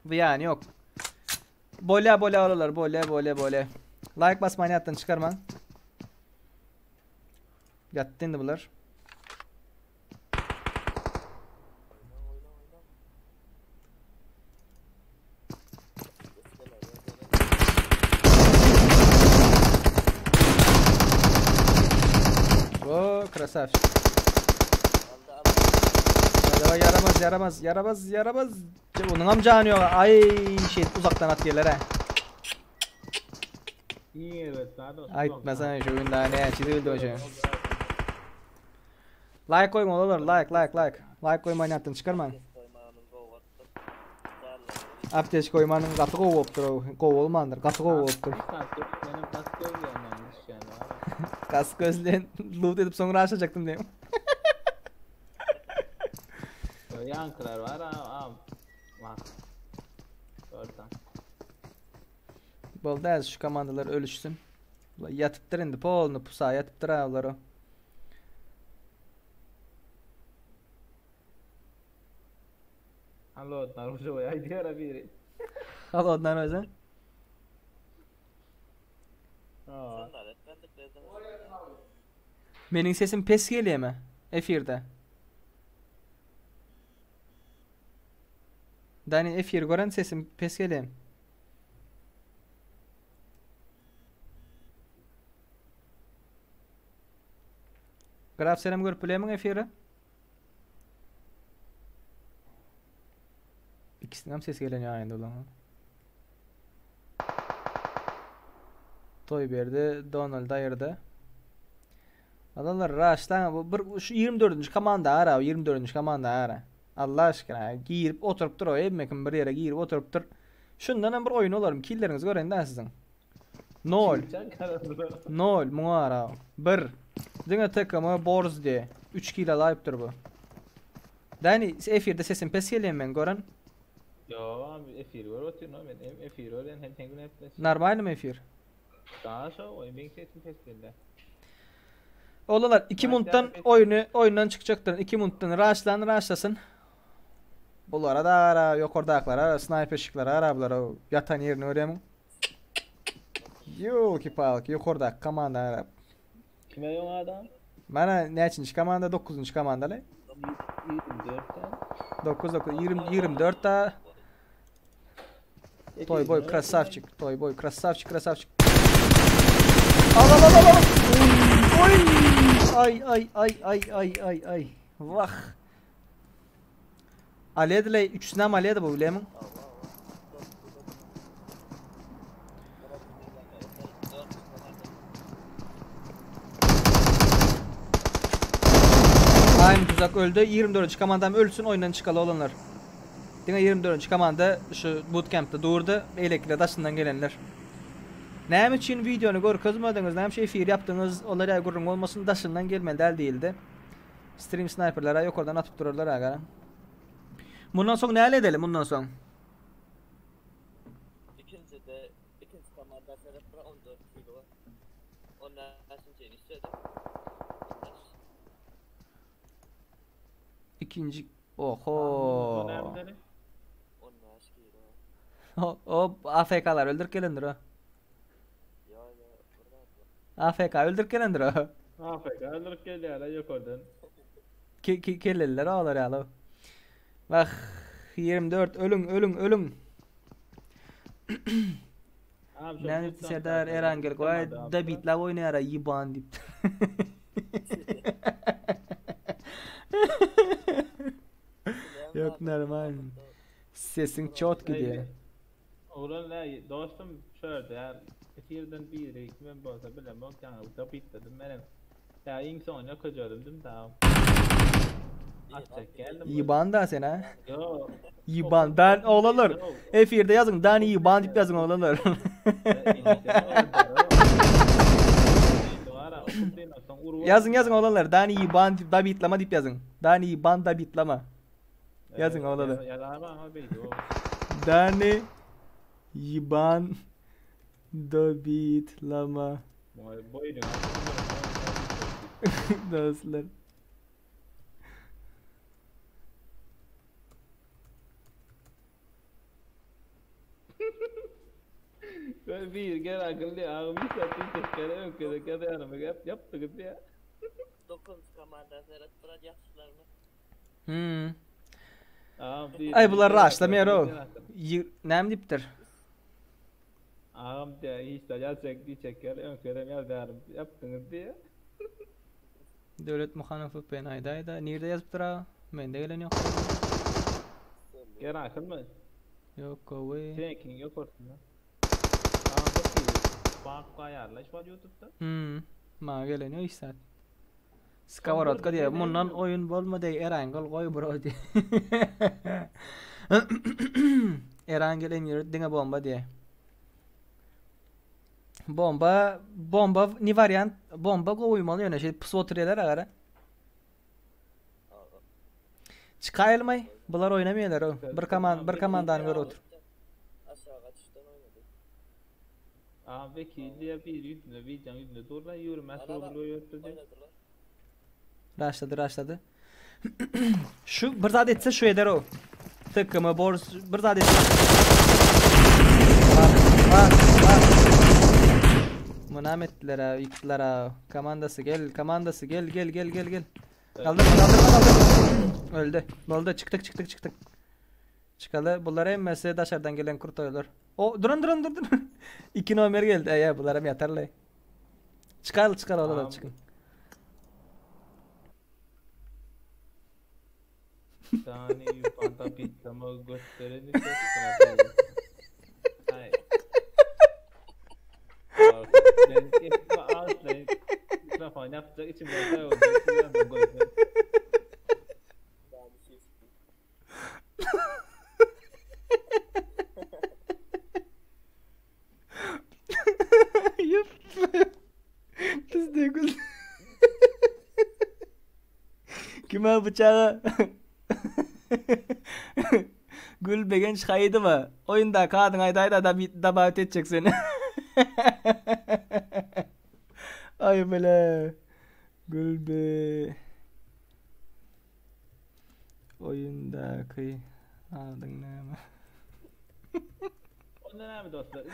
Bu yani yok. Bole bole oralar bole bole bole. Like basmayı hayattan çıkarman. Yattı indi bular. Oo krasavчик. Acaba yaramaz yaramaz yaramaz yaramaz. Onun amcanı yok. Ay şey uzaktan at yerlere. İyi evet daha dost. Aýtmasana şu gün daha ne çizildi o şey. Like goýuň olar like like like. Like goýmaýyn ýatdan çykarmaň. Apteç goýmanyň gaty gowy bolupdyr. Gowy bolmandyr. Gaty gowy bolupdyr. Benim kas gözlerim yani. Kas gözleyen loot edip soňra aşacaktım diýim. Yankılar var ha. Bak. Oradan. Boldy az şu komandalar ölüşsün. Yatıpdyr indi polny pusa yatıpdyr ha olar o. Alo, narujo ya diğer biri. Al ondan özen. Ha. Meniň sesim pes gelýärmi? Efirde. Dani efir gören sesim pes gelýär. Graf senem görüp bilemiň efiri? İkisiniň hem sesi gelen ýaýynda ulan. Toý berdi, Donald aýyrdy. Adamlar raşlaň bu bir şu 24-nji komanda ara, 24-nji komanda ara. Allah aşkyna girip oturypdyr o hemme kim bir ýere girip oturypdyr. Şundan hem bir oýun olarym. Killeriňizi göreýin da siziň. 0 0 muňa ara. 1 Diňe TKM Borz diye. 3 kilo alypdyr bu. Dani efirde sesim pes gelýär men gören. Yo abi efir görüp otyryn men hem efir görýän hem sen güne etmez. Normalmi efir? Daha şo oý men sesim pes geldi. Oğlanlar 2 muntdan oýunu oýundan çykjakdyr. 2 muntdan raşlan raşlasyn. Bulara da ara ýokardaklara, snayperşiklara ara bulara ýatan ýerini görýämiň? Ýok palki ýokardak komanda ara. Kime yok adam? Mana näçinji komanda? 9-njy komanda le. 24 tane. 9 9 20 24 da Toy boy krasavçik, toy boy krasavçik, krasavçik. Al al al al al. Oy! Ay ay ay ay ay ay ay. Vah. Aliyedile üçüsüne mi Aliyedi bu bilemin? Aynı tuzak öldü. 24. komandam ölsün oyundan çıkalı olanlar. Diňe 24. komanda şu bootcamp'te durdu. Eýlekile daşyndan gelenler. Näme üçin videony görkezmediňiz, näme şey efir yapdyňyz, olar ýa gürrüň bolmasyn daşyndan gelmeli däl diýildi. Stream sniperlere ýokardan atyp durarlar aga. Mundan soň näle edelim mundan soň? İkinci de ikinci komanda serep bir 14 kilo. Ondan şimdi istedi. İkinci Oho. Önemli. 15 kilo. O, o AFK'lar öldürüp gelendir o. Ya ya burada. AFK öldürüp gelendir o. AFK öldürüp gelýär yukarıdan. Ki ki kelleliler ağlar ya. Bak 24 ölün ölün ölün. Abi şu Näme bootcamp'ta Serdar Erangel goý komanda da bitla oýnaýar ýiban diýip. Yok normal. Sesin çot gidiyor. Oğlan ne dostum şöyle ya efirden biri kimin bolsa bilemok yani da bitledim benim. Ya en son yok öldüm tamam. Atacak geldim. Yiban da sen ha. Yo. Yiban ben oğlanlar. Efirde yazın Dani Yiban deyip yazın oğlanlar. Yazın yazın oğlanlar. Dani Yiban deyip da bitlama deyip yazın. Dani Yiban da bitlama. Yazın oğlanlar. Dani Yiban da bitlama. Dostlar. Bir gel akıllı ağımı sattı tekrar öyküde kadar yanıma yap yaptı gibi ya. 9 komanda serep bir yaxşılarını. Hmm. Ağam bir. Ay bular raşlamıyor o. Näme diýipdir? Ağam diye hiç de gel çek çeker öyküde yaz yarım yaptınız diye. Döwlet Muhanow ben aýdaýda. Nirde ýazypdyr ha? Mende gelen ýok. Gel akıl mı? Ýok, gowy. Seninkin yok ortasında. Ağam çok iyi. Bank ayarlaş var YouTube'da. Hmm. Maňa gelen ýok hiç zat. Skoworotka diýe, mundan oýun bolmady, Erangel goý bro diýe. Erangel emir diňe bomba diýe. Bomba, bomba ni variant, bomba goýmaly ýöne şey pus oturýarlar agara. Çykaýylmaý, bular oýnamaýarlar o. Bir komand, bir komandany görüp otur. Aşağı kaçıştan oynadı. Ağam vekil diye bir yüzüne videonun yüzüne dur lan yürümez Araba- sorumlu yürüttü diye. Oynadılar. Raşladı, raşladı. Şu bir zat etse şu eder o. Tıkkımı, borz, bir zat etse. Bak, bak, bak. Mınam ettiler ha, yıktılar ha. Komandası gel, komandası gel, gel, gel, gel, gel. Kaldırma, kaldırma, kaldırma. Öldü. Oldu, çıktık, çıktık, çıktık. Çıkalı. Bunlar emmesi daşardan gelen kurtoylar. O, durun, durun, durun, durun. İki nomer geldi. Ey, bunlar hem yatarlar. Çıkar, çıkar, oğlum, Tamam. çıkın. Dani Yubanda bitlama gösteren içe Ay. Ben etme ağızlayın. Mikrofon yapacak içimden şey olacak. Ben koyacağım. Dani şişti. Ýep. Biz de gül. Kime bıçağı? Gül begenç haýydy mı? Oýunda kadyň aýdaýda da bir dabat etjek seni. Ay bile. Gül be. Oýundaky adyň näme? Ondan näme dostlar?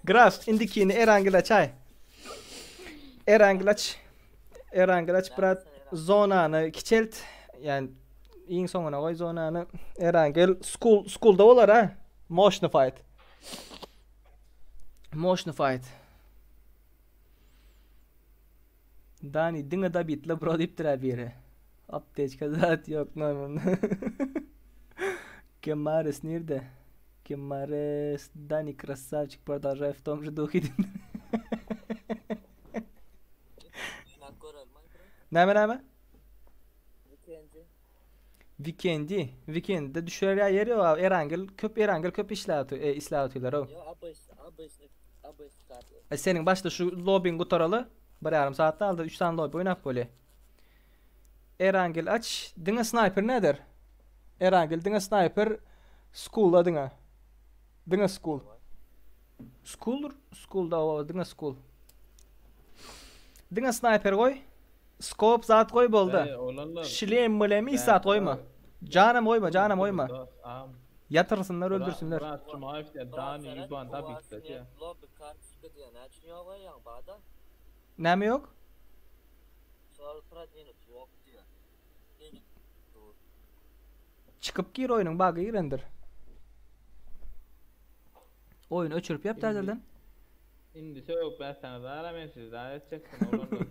Graf, indikini Erangel açay. Erangel aç. Erangel aç brat. Zonany kiçelt. Yani iň soňuna goý zonany. Erangel school schoolda bolar ha. Moşny fight. Moşny fight. Dani diňe Davidle bro diýipdir ha biri. Aptečka zat ýok normal. Kemares nirde? Kemares Dani красавчик продолжай в том же духе. Oýnap görelim aý bro. Näme näme? Weekendi. Weekendi. Weekendde düşer ya ýeri ýok. Erangel köp Erangel köp işläp e, işläp otylar o. Yo abış abış abış saat. E, seniň başda şu lobbyň gutaraly bir ýarym saatda aldy 3 sany lobby oýnap bolýar. Erangel aç. Diňe sniper nedir? Erangel diňe sniper school'a diňe. Diňe school. School schoolda o diňe school. Diňe sniper goý. Scope zat goý boldy. Ey, olanlar. Şilem mülemi zat goýma. Janam goýma, janam goýma. Ýatyrsynlar, öldürsünler. Murat Cumaev diýen Dani Yubanda bitledi ya. Lobby kartçka diýen näçe ýok ýa bada. Näme ýok? Şol pradinut ýok diýen. Dur. Çykyp gir oýnuň bagy girendir. Oýun öçürip ýap täzeden. Indi sögüp ben sana zara men sizi zara edeceksin olanlar.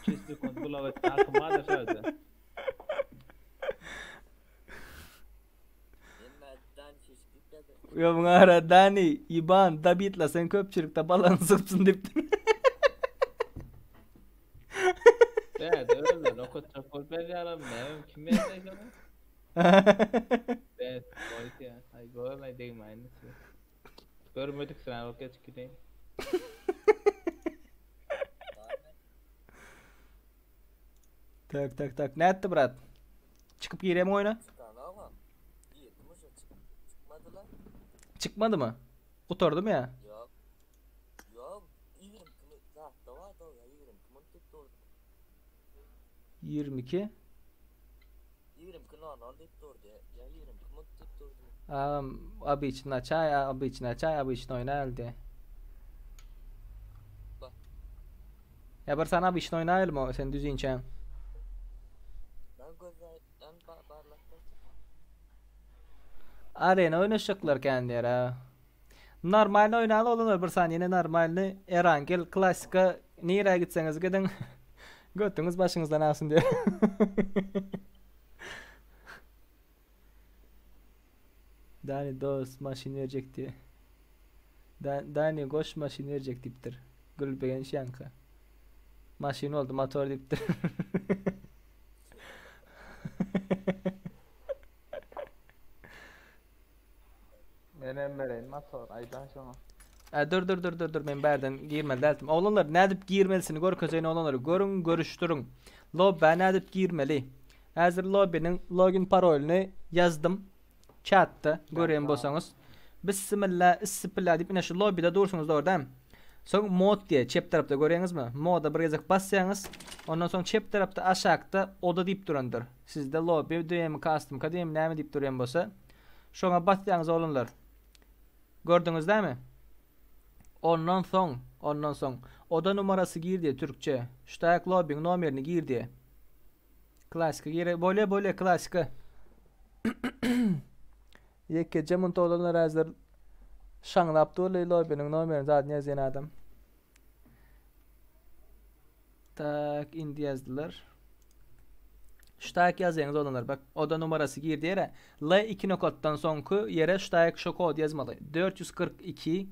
Çizdi kont bulavat akıma da şöyle. Emme Dani şişti dedi. Ýa muňa ara Dani, Iban, Davidla sen köpçülikde balan sypsyn diýipdir. Evet öyle lokot çapol ben yaram ne kim ben de Evet boyut ya. Ay görmedik değil mi aynısı. Görmedik sen okey çıkayım. Tak tak tak. Nätdi brat? Çykyp girem oýna? Çıkan ama. Girdim uşa çık çıkmadılar. Çykmady mı? Gutardy mı ya? Yok. Yok. 22 saatde var da ya 22 minut diýip durdu. 22. 22 normal diýip durdu. Ya 22 minut diýip durdu. Am abi için açay, abi için açay, abi için oýnaýaldy. Bak. Ya bir sana abi için oýnaýalmy sen düzünçen. Ben gözlerden ba barlaktım. Arena oýnaşjaklar kendileri ha. Normal oýnaly olanlar bir saniýene normalny Erangel klasika nirä gitseňiz gidin. Götüňiz başyňyzdan alsyn diýär. Dani dost maşyn berjek diýe. Da Dani goş maşyn berjek diýipdir. Gül begenç ýanka. Maşyn oldu motor diýipdir. Menem vereyim motor aydan şona. E, dur dur dur dur dur men bärden girmeli däldim. Oglanlar nädip girmelisini görkezeýin oglanlar. Görüň görüşdüriň. Lobby nädip girmeli? Häzir lobby'niň login parolyny ýazdym. Chatda görýän bolsaňyz. Bismillah, issipilla diýip ine şu lobby'da dursuňyz dogry Soň mod diýe çep tarapda görýäňizmi? Moda bir gezek basýaňyz. Ondan soň çep tarapda aşakda oda diýip durandyr. Sizde lobby diýemi, custom ka diýemi näme diýip durýan bolsa, şoňa basýaňyz oglanlar. Gördüňiz dämi? Ondan soň, ondan soň oda numarasy gir diye türkçe. Şu taýak lobby'ň nomerini gir diye. Klasika gire bole bole klasika. Ýeke jemun olanlar hazır şaňlap durly lobby'niň nomerini zaten ýazýan adam. Tak indi ýazdylar. Şu taýak ýazýaňyz oglanlar bak oda numarasy girdi ýere L 2 nokatdan soňky ýere şu taýak şu kody ýazmaly 442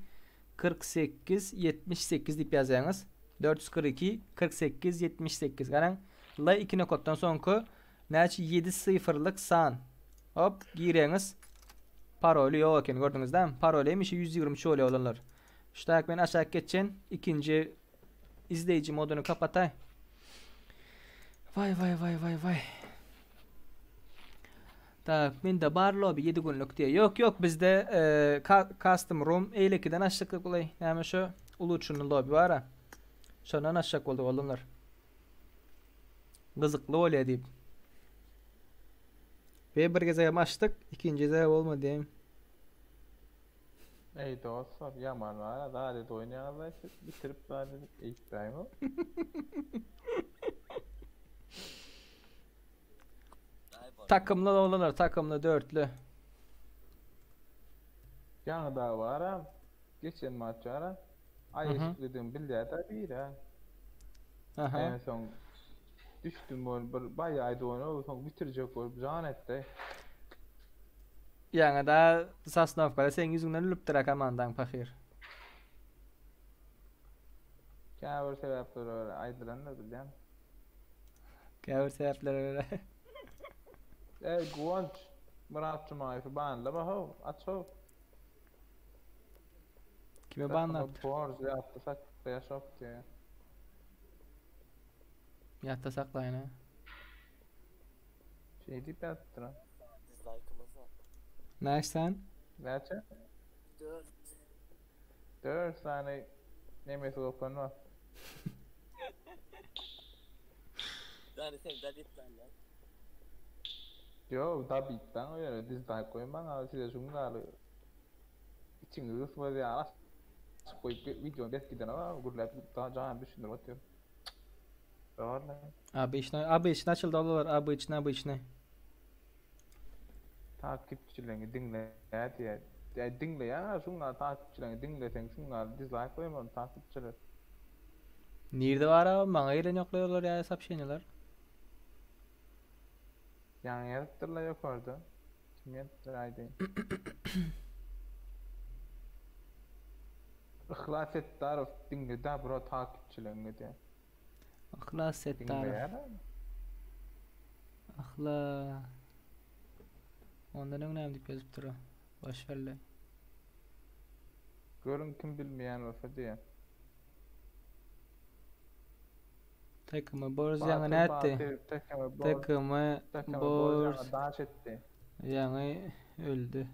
48 78 diýip ýazýaňyz 442 48 78 garaň L 2 nokatdan soňky näçe 7 syfrlyk san hop gireňiz paroly ýok eken gördüňiz dämi paroly hemişe 123 bolýar oglanlar şu taýak men aşak geçen ikinji Izleýji moduny kapataý. Vay vay vay vay vay. Tak, mende bar lobby 7 günlük diýe. Ýok, ýok, bizde e, custom room eýlekiden açdyk gulay. Näme şu uluçunly lobby bar-a. Şondan açjak bolduk oglanlar. Gyzykly bolýar diýip. Ve bir gezegem açdyk, ikinji gezegem bolmady diýeyim. Eý dostlar ýaman bara zat edip oýnaýaňyzlaý siz bitirip zat edip eýtmäýiňow. Takymly oglanlar takymly dörtlü. Ýaňy dagy bara geçen maç bara aý eşiklidigini bilýädä biri. Aha. En soň düşdüm bol bir baýaýdy oýnap soň bitirjek bolup jan etdi. Ýaňy da Sosnowkada seň ýüzüňden ölüpdir-ä komandaň pahyr. Käbir sebäplere görä aýdylandyr bilýän. Käbir sebäplere görä. Eý Guwanç, Myrat Jumaýewi banlama how, aç how. Kime banlapdyr? Borj ýatda saklaýa şok diýýär. Ýatda saklaýyn ha. Şeý diýip ýazypdyr. Dislike'ımız var. Näçe san? Näçe? 4. 4 sany nemesi gopan bar. Yani sen David lan lan. Ýok, Dabitden o ýere dislike goýmaň, abi size şuň ýaly içiňizi gysmaz ýaly açyp goýup wideony bes gidene bar, gürläp janyny düşündirip otyr. Dogry. Obyçny, obyçny açyldy olar, obyçny, obyçny. Takipçileňi diňle diýýär. Ýa diňleýän şuň ýaly takipçileňi diňleseň şuň ýaly dislike goýmaly takipçiler. Nirde bar abi? Maňa gelen ýoklar olar ýa soobşeniýalar. Ýaňy ýazypdyrlar ýokarda. Kim ýazypdyr aýdaýyn. Yhlas Setdarow diňle dabro takipçileňi diýýär. Yhlas Setdarow. Diňleýär. Yhla. Ondan öň näme diýip ýazypdyr o? Boş berle. Görüň kim bilmeýän bolsa diýýär. Takımı Borz ýaňy nätdi? Takımı Borz Takımı Takımı Borz Borz ýaňy daş etdi. ýaňy öldi.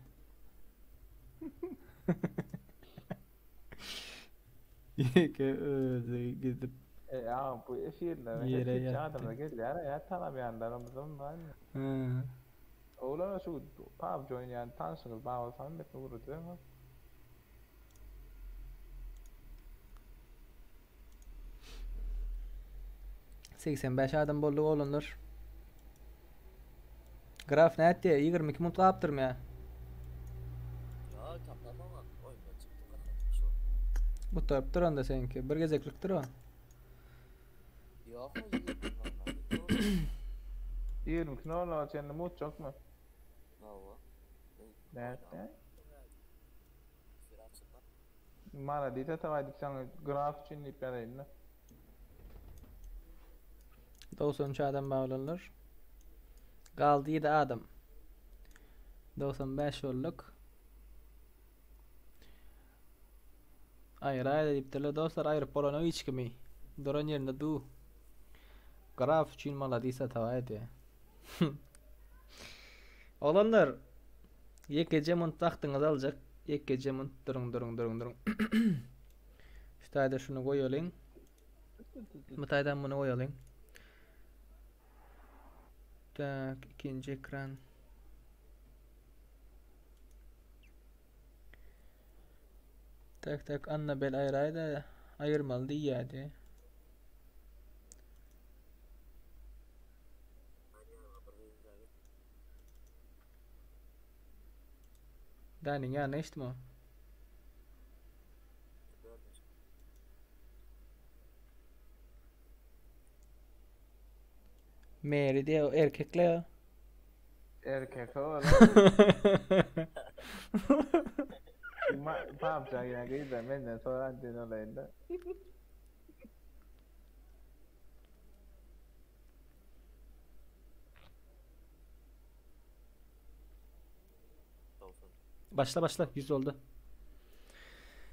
Ýeke özi gidip E ya bu efirlere Ýere hiç ýatdy. adamlar gelýär ya tanamaýanlarymyzam bar. Hı. Olara şu PUBG oýnaýan tanşyňyz bar bolsa hemmesini ugradyň. 85 adam boldy oglanlar. Graf nätdi? 22 minut galypdyrmy ýa? Ya taplamam oyundan çıktım kapattım şu. Gutarypdyr onda seňki. Bir gezeklikdir o. Yok o yiyip vallahi. 22 nol çenli mut çokmu? Bravo. Nätdi? Sıra çıkma. Mara diýse tawaýdyk sen graf üçin diýip ýazaýyn da. 93 adam baglanlar. Galdy 7 adam. 95 bolduk. Aýry aýry diýipdirler. Dostlar aýryp bolany hiç kimi. Duran ýerinde du. Graf üçin maladisa tawaýdy. Oglanlar ýekeje munt wagtyňyzy aljak. Ýekeje munt duruň duruň duruň duruň. Şu taýda şuny goýalyň. Bu taýdan muny goýalyň. Tak, ikinji ekran. Tak tak Annabel aýraýda aýyrmaly diýýärdi. Daniň ýanyna geçdimi o? Mary diýe o erkekle o. Erkek o. PUBG-a giren gyzlar menden soran diýen olaýyn-da. Başla başla 100 oldu.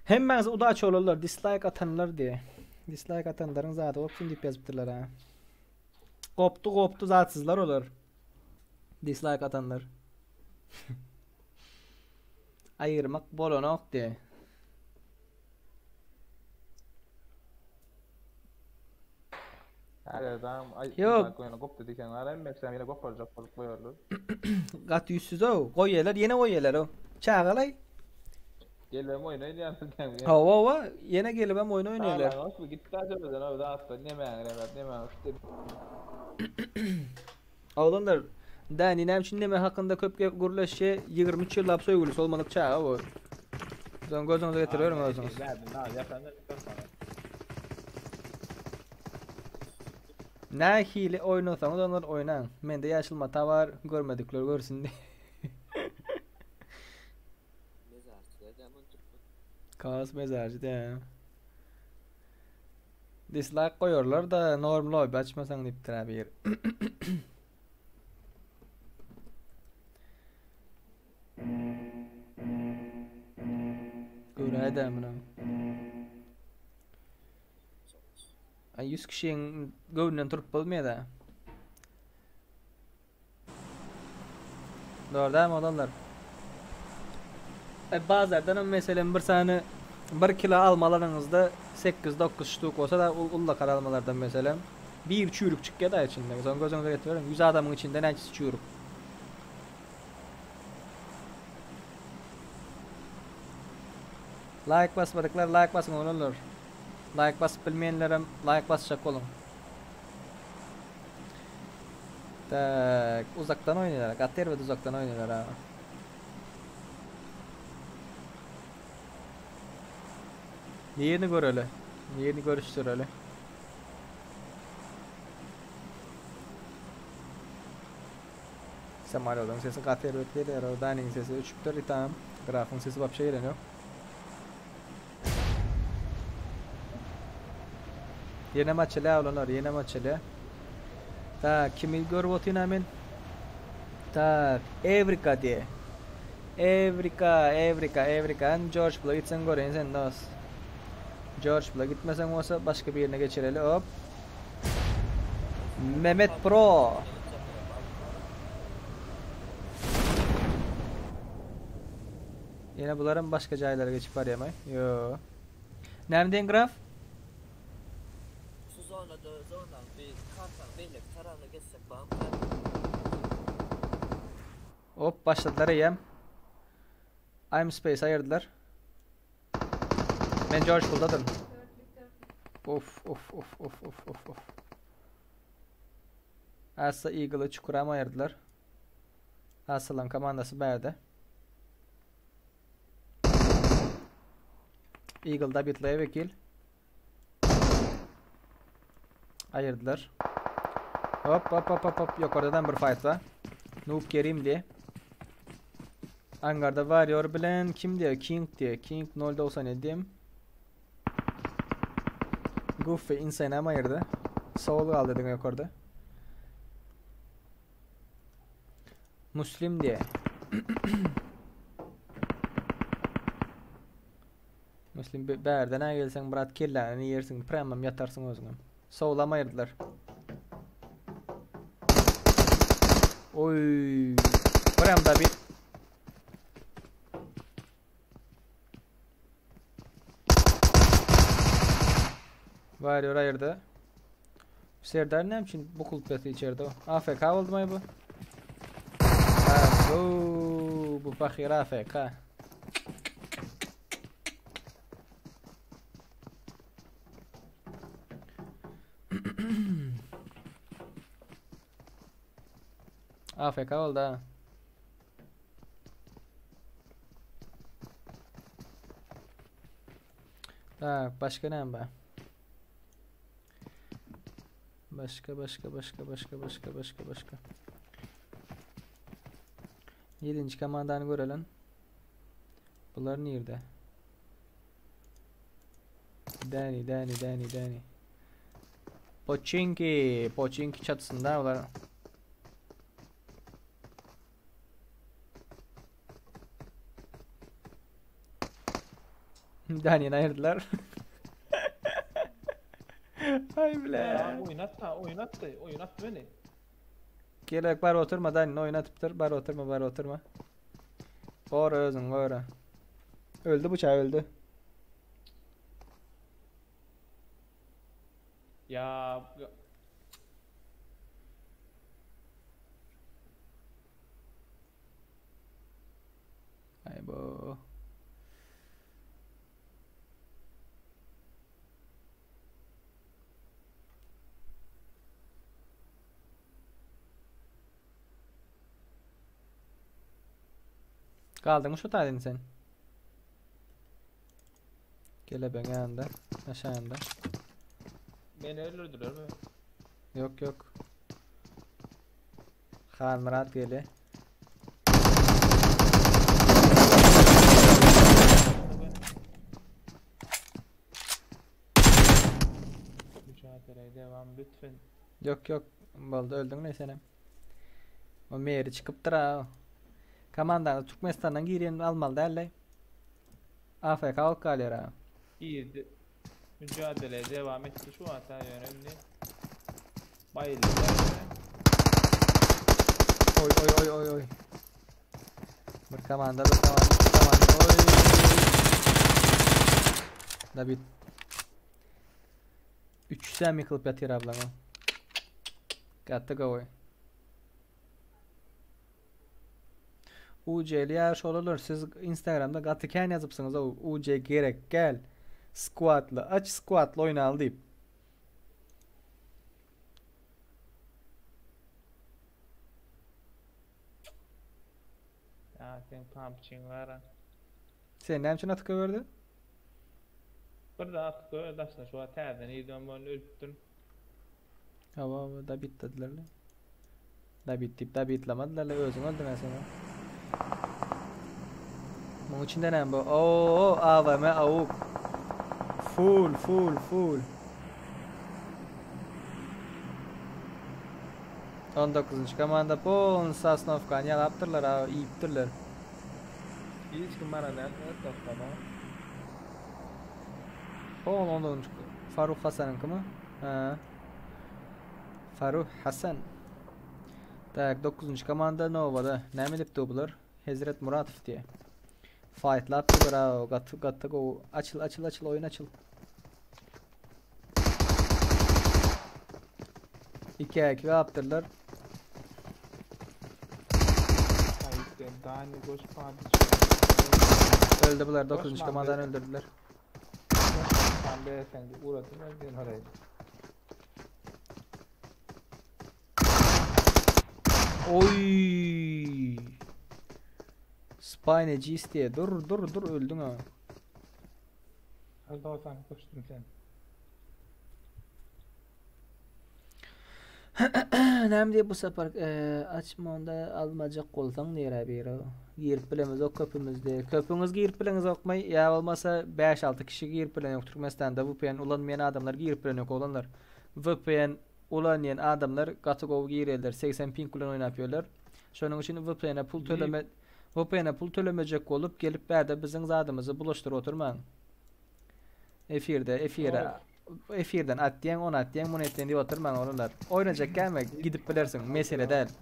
Hemmäňize udaç olarlar dislike atanlar diye. Dislike atanlaryň zady gopsun diýip ýazypdyrlar ha. Gopdy gopdy zatsyzlar olar. Dislike atanlar. Aýyrmak bolanok diye. Häzir ay Ýok. Ýöne gopdy diýseň ara hemmesi ýene goparjak bolup goýarlar. Gaty ýüzsüz-ow. Goýýarlar, ýene goýýarlar-ow. Çagalay. Gelibem oýun oýnaýarlar diýen. Hawa, hawa, ýene gelibem oýun oýnaýarlar. Sağlam olsun, gitdi acaba o zatlar nemäň nemäň nemäň işte. Oglanlar, Dani näme üçin neme hakynda köp gep gürleşýä, 23 ýyllap söýgülisi bolmadyk çaga bu. Soň göz öňüňize getiriberiň özüňiz. Nähili oýnasaňyz olar oýnaň. Mende ýaşyl mata bar, görmedikler görsün diýip. Kaos mezarçy diýä. Dislike goýarlar da norm lobby açmasaň diýipdir ha bir. Göräýdä muny. Ay 100 kişiň göwnünden turup bolmaýar da. Doğru dämi oglanlar? E, bazardanam meselem bir sany bir kilo almalaryňyzda 8-9 ştuk bolsa da ul ullakar almalardan meselem bir çüýrük çykýar da içinde. Soň göz öňüňize getiriberiň 100 adamyň içinde näçesi çüýrük? Like basmadyklar like basyň oglanlar. Like basyp bilmeýänlerem like basjak boluň. Tak, uzakdan oýnaýarlar. Gaty erbet uzakdan oýnaýarlar ha. Nirini göreli? Nirini görüşdireli? Samariodyň sesi gaty erbet gelýär. O Daniň sesi öçüpdir itam. Grafyň sesi wapşe gelenok. Ýenem açylýar oglanlar, ýenem açylýar. Tak, kimi görüp otyryn men? Tak, Evrika diýe. Evrika, Evrika, Evrika. Hany George bula gitseň göreýin seni dos. George bula gitmeseň bolsa başga birine geçireli. Hop. Mehmet Pro. Ýene bularam başga jaýlara geçip barýarmy? Ýo. Näme diýen graf? Şu zonada zondan bir kartanyň beýleki tarabyna geçsek barmy? Hop başladylar eýýäm. I'm Space aýyrdylar. Men George Bull'dadym. Of of of of of of of. Asa Eagle'ı çukura mı ayırdılar? Asalan komandasy bärde. Eagle da bitlaýa wekil. Aýyrdylar. Hop hop hop hop hop ýokardadan bir fight bar. Noob Kerim diye. Angarda Warrior bilen kim diye? King diye. King 0.97 diyeyim. Goofy Insane hem ayırdı. Soul kaldı dedim yukarıda. Muslim diye. Muslim bärde nä gelseň brat kelläni ýersiň, premam ýatarsyň özüňem. Soul'am aýyrdylar. Oy. Prem da bir. Warrior aýyrdy. Serdar näme üçin bu kulpeti içeride o? AFK boldy my bu? Ha, bu, bu pahyr AFK. AFK boldy ha. Tak, başga näme bar? Başga başga başga başga başga başga başga. Ýedinji komandany görelen. Bular nirde? Dani Dani Dani Dani. Pochinki, Pochinki çatısynda bular. Dani'ni aýyrdylar. Ay bile. Ya oynatma, oynatdy, oynat beni. Gerek bar oturma Dani'ni oynatypdyr. Bar oturma, bar oturma. Gora özüň gora. Öldü bıçağı öldü. Ya Ay bu. Galdyňmy şu taýdan sen? Gele ben ýanynda, aşağynda. Beni öldürdüler mi? Yok yok. Halmyrat geli. Mücadeleye devam lütfen. Yok yok. Boldy öldüň ne senem. O meri çykypdyr ha. Komandany Türkmenistandan girýän almaly däl-le. AFK bolup galýar ha. Girdi. Mücadeleye devam etti şu an sen önemli. Bayıldılar. Oý oý oý oý oý. Bir komanda bir komanda bir komanda. Oý. David. Üçüsem ýykylyp ýatyr ablaň o. Gaty gowy. UC-li ýaryş bolarlar. Siz Instagramda gaty kän ýazypsyňyz o UC gerek gel. Squadly aç squadly oýnaly diýip. Ya sen pumpçyň bar. Sen näme üçin atyk öwerdi? Bir de atyk öwerdi aslynda şu wagt täzeden irden bolun ölüpdir. Hawa hawa Dabit dediler. Dabit diýip dabitlamadylar özüň öldüň sen. Muň içinde näme bu? Oo AWM AUG. Full full full. 19. komanda polny sosnowkany ýalapdyrlar, ha, iýipdirler. Hiç kim bana ne toplama. Pol 19. Faruk Hasan'yňkymy? Ha. Faruk Hasan. Tak, 9. komanda Nova'da. Näme edipdi bular? Hezret Muratow diýe. Fightlapdylar ha, gaty gaty gowy. Açyl açyl açyl oýun açyl. 2 2 yaptırlar. Haydi Dani koşmadı. Öldü bular 9. Koşmadı. komandanı öldürdüler. Sen beyefendi uğradım ben oraya. Oy. Spine G's diye. Dur dur dur öldün ha. Az daha sen koştun sen. Näme diýip bu sapar e, açma onda almajak bolsaň diýer biri. Girip bilemiz ok köpümizde. Köpüňiz girip bileňiz okmay ýa bolmasa 5-6 kişi girip bilen ýok Türkmenistanda VPN ulanmaýan adamlar girip bilen ýok oglanlar. VPN ulanýan adamlar gaty gowy girerler. 80 ping bilen oýnap ýörler. Şonuň üçin VPN-e pul töleme VPN-e pul tölemejek bolup gelip bärde biziň zadymyzy bulaşdyryp oturmaň. Efirde, efire efirden at diýen, onu at diýen, muny et diýen diýip oturmaň oglanlar. Oýnajak gelme, gidip bilersiň, mesele däl.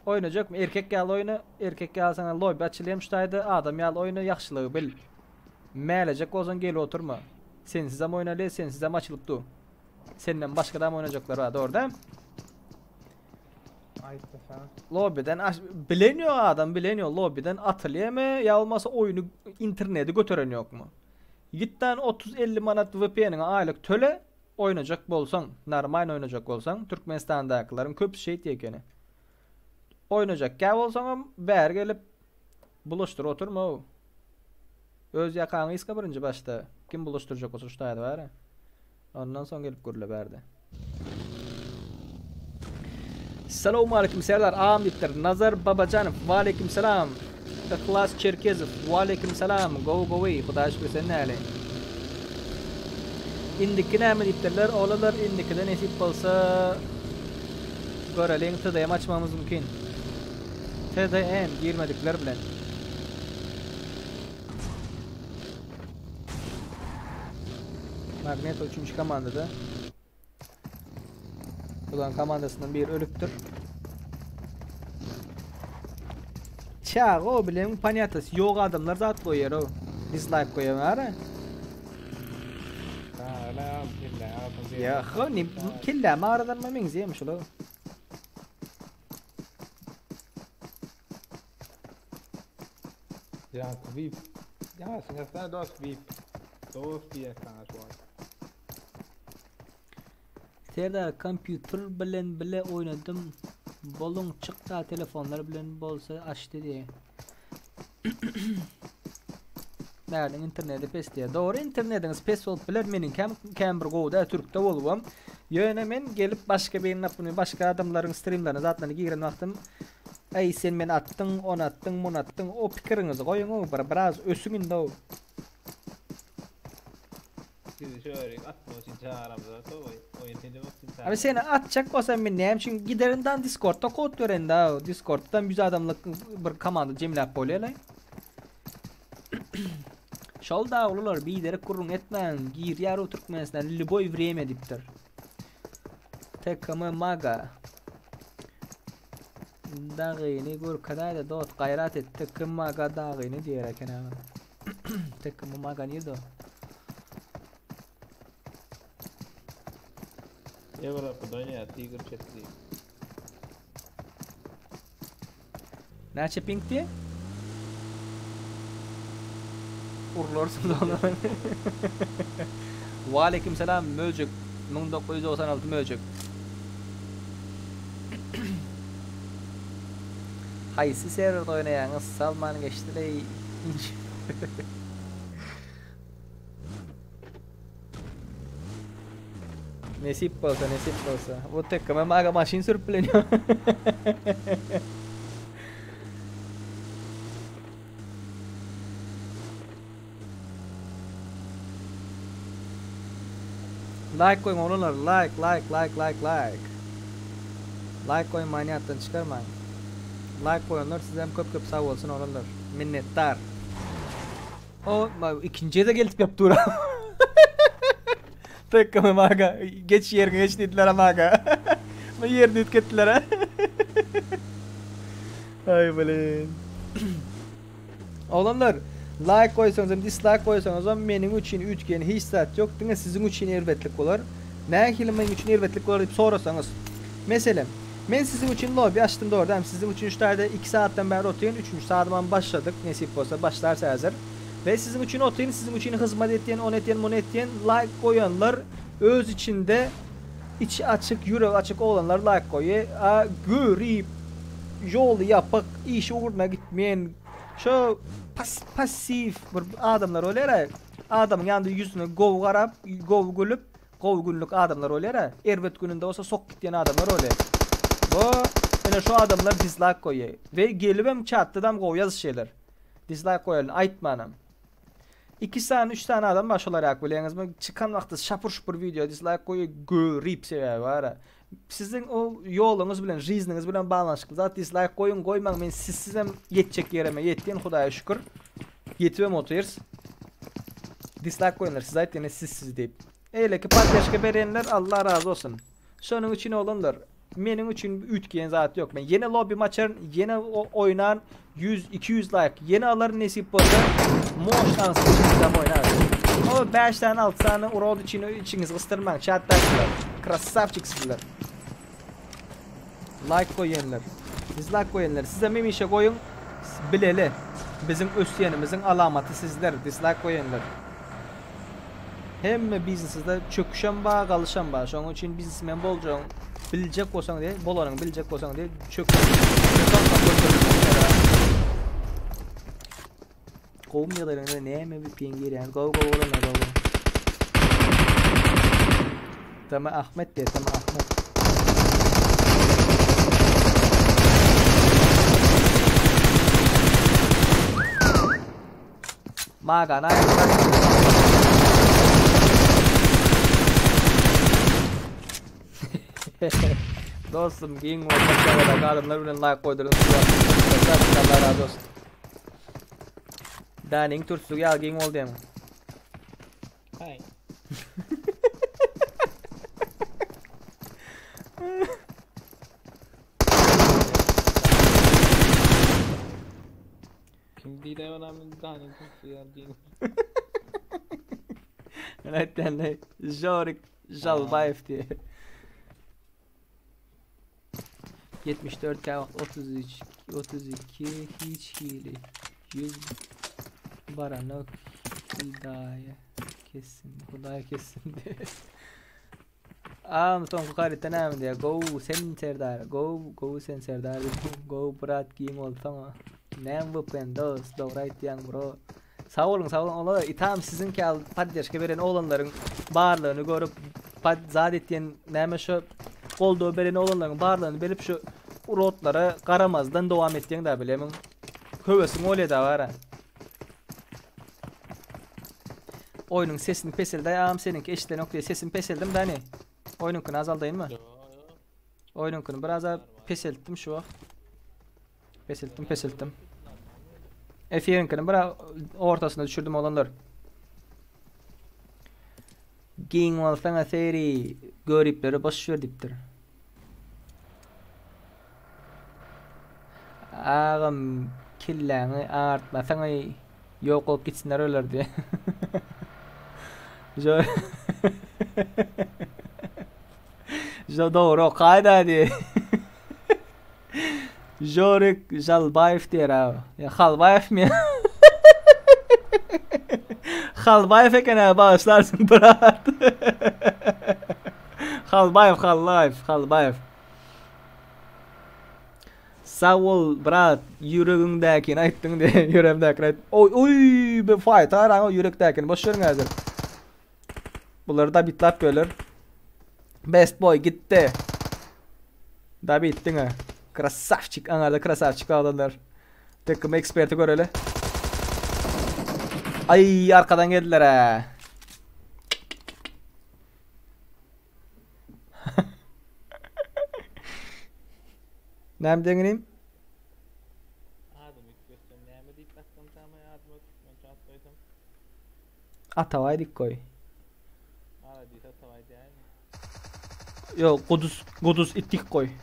Oýnajak erkek ýaly oýna, erkek ýaly sana lobby açylýan şutaýda adam ýaly oýna ýagşylygy bil. Mälejek bolsaň gelip oturma. Sensizem oýnaly, sensizem açylyp du. Senden başga da oýnajaklar bar, dogry däl? Ayıp da sana. Lobbyden aş bileniyor adam bileniyor lobbyden atylýar mı ýa bolmasa oýunu interneti göteren ýok mu? Gitden 30-50 manat VPN-iňe aýlyk töle oýnajak bolsaň, normal oýnajak bolsaň, Türkmenistandakylaryň köp şey diýekeni. Oýnajak gä bolsaňam bär gelip bulaşdyr oturma. o. Öz ýakaňy iska birinji başda. Kim bulaşdyrjak bolsa şu taýda bar. Ondan soň gelip gürle bärde. Salowmaleýkim Serdar agam diýipdir. Nazar Babajanow Waleýkim salam. Yhlas Çerkezow Waleýkim salam. Gowy gowy Hudaýa şükür sen näli. Indiki näme diýipdirler oglanlar indikide nesip bolsa göreliň TDM açmagymyz mümkin. TDM girmedikler bilen. Magneto üçünji komandada. Ulan komandasyndan biri ölüpdir. Çaga o bilen ponyatasy ýok adamlar zat goýar o. Dislike goýar ara. Ya hani kellämi aradanma meňzeýär şular. Ya VIP. Ya sen sen dost VIP. Dost diýer sana şu an. Serdar kompýuter bilen bile oýnadym. Boluň çykda telefonlar bilen bolsa açdy diýe. Bäriniň interneti pes diýe. Dogry internetiňiz pes bolup biler meniňkem kän bir gowy däl türkde bolubam. Ýöne men gelip başga birine bunu başga adamlaryň streamlerine zatlaryna giren wagtym Eý sen meni atdyň, ony atdyň, muny atdyň o pikiriňizi goýuň bir biraz ösüň indi. Sizi şöyle atmak üçin çagyramyzda oýun seni üçin Abi seni atjak bolsam men näme üçin giderin dan Discordda kod beren da Discorddan 100 adamlyk bir komanda jemläp bolýar. Şol da ulular biderek gürrüň etmäň girýär o Türkmenistan lüboý vremya diýipdir. TKM Maga Dagyny görkezäýde dost gaýrat et TKM Maga dagyny diýer eken aga. TKM Maga nirde o? Ýewropada oýnaýar Tigr çetli. Näçe ping diýe? Urlarsyň onda. Waleýkim salam Möjek 1996 Möjek. Haýsy serwerde oýnaýaňyz salman geçdileý. Nesip bolsa, nesip bolsa. Bu tekeme maga maşyn sürüp bilen. Like goýuň oglanlar, like, like, like, like, like. Like goýun manyýatdan çykarmaň. Like goýanlar size hem köp köp sag bolsun oglanlar. Minnetdar. O ikinjiye de gelip ýap dur. Tekeme maga. Geç ýeriňe geç diýdiler ama aga. Bu ýerini üýtgetdiler ha. Ay blin. Oglanlar like goýsaňyz hem dislike goýsaňyz hem meniň üçin üýtgeýän hiç zat ýok. Diňe siziň üçin erbetlik bolar. Nähili meniň üçin erbetlik bolar diýip sorasaňyz. Meselem, men siziň üçin lobby açdym dogry dämi? Siziň üçin şu taýda 2 sagatdan bäri otyryn, 3-nji sagadymam başladyk, nesip bolsa başlarys häzir. We siziň üçin otyryn, siziň üçin hyzmat etýän, ony etýän, muny etýän, like goýanlar öz içinde içi açyk, ýüregi açyk oglanlar like goýy. A görip, ýoly ýapyk, işi ugruna gitmeýän, şo pas passiw bir adamlar bolýar-a. Adamyň ýanynda ýüzüne gowy garap, gowy gülüp, Gowy günlük adamlar bolýar-a, erbet gününde bolsa sok gitýän adamlar bolýar. Bu ine şu adamlar dislike goýýar. We gelibem çatdadam gowy ýazyşýarlar. Dislike goýalyny aýtmanam. 2 sany 3 sany adam bar şolar ýaly bilýäňizmi? Çykan wagty şapur şupur wideo dislike goýýar görip sebäbi bar-a. Siziň o ýoluňyz bilen, žizniňiz bilen baglanyşykly zat dislike goýuň, goýmaň men sizsizem ýetjek ýerime ýetdim Hudaýa şükür. Ýetibem otyrys. Dislike goýanlar siz aýt ýene siz siz diýip. Eýleki poddeşka berenler Allah razy bolsun. Şonuň üçin oglanlar meniň üçin üýtgeýän zat ýok. Men ýene lobby açaryn, ýene oýnan 100 200 like ýene alaryn nesip bolsa. Moşdan sıçyp oýnaryn. O 5 sany 6 sany urod üçin içiňizi gysdyrmaň chatdakylar. Krasavçik sizler. Like goýanlar. Dislike goýanlar. Size hemişe goýuň. Bileli. Biziň ösýänimiziň alamaty sizler. Dislike goýanlar. Hemme biznesde çöküşem bar, galyşam bar. Şonuň üçin biznesmen boljagyň biljek bolsaň diýe, bolanyň biljek bolsaň diýe, çök. Gowmy ýagdaýlaryňyza näme VPN girýäňiz? Gowy gowy bolanlar gowy. Tama Ahmet diýe, Tama Ahmet. Magana aýyrdylar. Dostum giň bolsa şabada adamlar bilen like goýduryň. Allah razy olsun. Daniň türsügi ýaly giň boldy hem. Hay. Kim diýdi bana men Daniň türsügi ýaly giň. Evet yani Jorik Jalbayev diye. 74 K 33 32 hiç hili 100 baranok hidaya kesin Hudaya kesin diye. Am soňky harytda näme diýýär? Go sen serdar. Go go sen serdar. Go brat giň bolsaň. Näme bu pen dost? Dogry aýtýaň bro. Sag boluň, sag boluň. Ola itam siziňki al poddeşka beren oglanlaryň barlygyny görüp pod zat etýän näme şu goldaw beren oglanlaryň barlygyny bilip şu urotlara garamazdan dowam etýäň da bilemiň. Höwesiň bolýa da bara. Oýnuň sesini peseldaý agam seniňki eşidilenok diýe sesimi peseldim dani. Oýnuňkyny azaldaýynmy? Oýnuňkyny biraz peseltdim şu wagt. Peseltdim peseltdim. Efiriňkini biraz ortasyna düşürdim oglanlar. Giň bolsaňa seri göripleri boş ver diýipdir. Agam kelläňi agyrtmasaňaý ýok bolup gitsinler olar diýe. Jo Jo dogry okaýda diýe. Jorik Jalbaýew diýer aga. Ýa Halbaýewmi? Halbaýew eken aga bagyşlarsyň brat. Halbaýew, Hallaýew, Halbaýew. Sag bol brat, ýüregiňdäkini aýtdyň diýe, ýüregimdäkini aýt. Oý, oý, be fight araň ýürekdäkini boş beriň häzir. Bulary da bitlap böler. Best boy gitdi. Da bitdiň ha. Krasavçik, aňarda krasavçik adamlar. Takım eksperti göreli. Ay arkadan geldiler ha. Näme diýeňinim? Adymy üýtgetsem näme diýip dakdym tamay adymy türkmençe at goýsam? Atabaý diýip goý. Ara diýse Atabaý diýäými? Ýok, Gudus, Gudus it diýip goý. Gudus.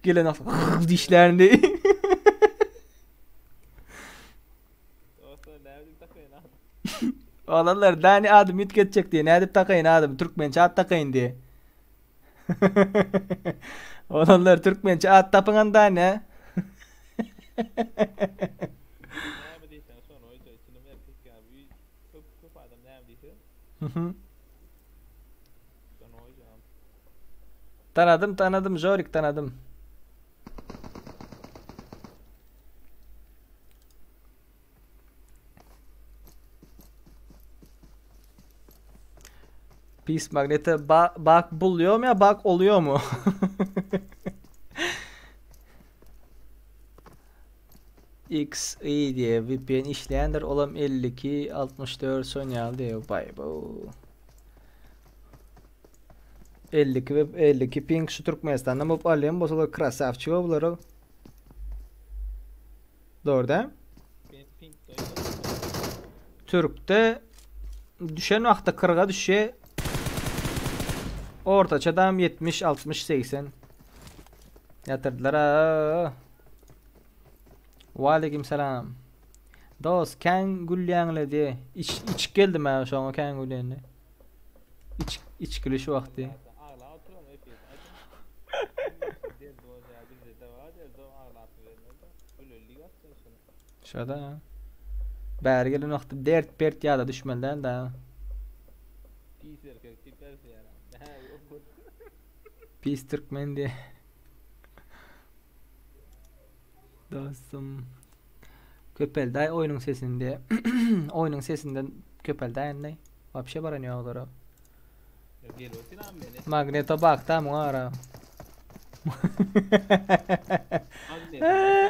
Gelen dişlerini. Dostlar näme diýip dakaýyn adymy? Oglanlar Dani adymy üýtgetjek diýe. Nädip dakaýyn adymy? Türkmençe at dakaýyn diýe. Oglanlar türkmençe at tapyňam Dani. Näme diýseň şony oýja içinim erkek ýa köp köp adam näme diýse. Mhm. Şony oýja. Tanadym tanadym Jorik tanadym. Pis magnete ba bak buluyor mu ya bak oluyor mu? X I diye VPN işleyendir. Olam 52 64 Sony diye. Vay bu. 52 ve 52 ping şu Türkmenistan'dan bolup alýan bolsalar krasavçik bular. Doğru da. Türk'te düşen wagtda 40-a düşýär. Ortaçadam 70, 60, 80. Ýatyrdylar ha. Waleýkim salam. Dost, kän gülýäňle diye. İç, içip geldim ben şoňa kän gülýänle. İç, içgili şu wagty. Agla oturan efir. Şurada. Bäri gelen wagty dert pert ýada düşmeli däl da. Pis erkek tipler ýara. Pis türkmen diye. Dostum. Köpeldaý oýnuň sesini diye. Oýnuň sesinden köpeldaý indi. Вообще baran ýok olara. Gel oturan beni. Magneta bak da muňa ara.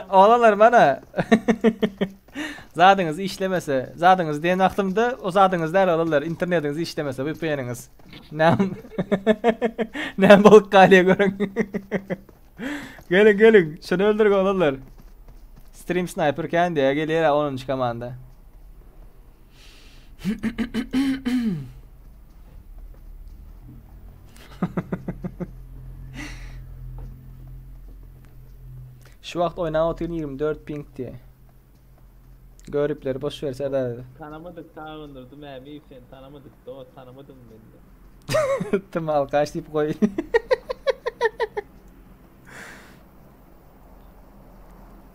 Oglanlar mana. Zadyňyz işlemese, zadyňyz diýen wagtymda o zadyňyz däl oglanlar, internetiňiz işlemese, VPN-iňiz. Näme? Näme bolup galýar görüň. Geliň, geliň. Şuny öldüriň oglanlar. Stream sniper kän diýä gelýär 10-njy komanda. Şu wagt oýnap otyryn 24 ping diýe. Göripleri boş ver Serdar. Tanamadyk sagındyrdy Mämiýew seni tanamadyk dost tanamadym mende. Tüm alkaş diýip goý.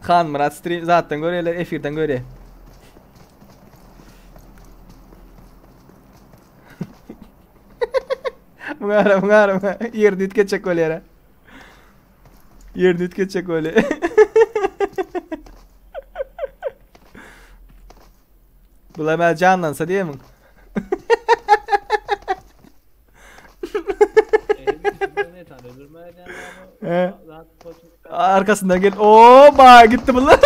Han Murat stream zatdan görýärler, efirden görýär. Muňa ara, muňa ara, muňa. Ýerini üýtgetjek bolýar. Ýerini üýtgetjek bolýar. Bular bäri janlansa diýemiň. Arkasyndan gel. Oo, ba gitti bunlar.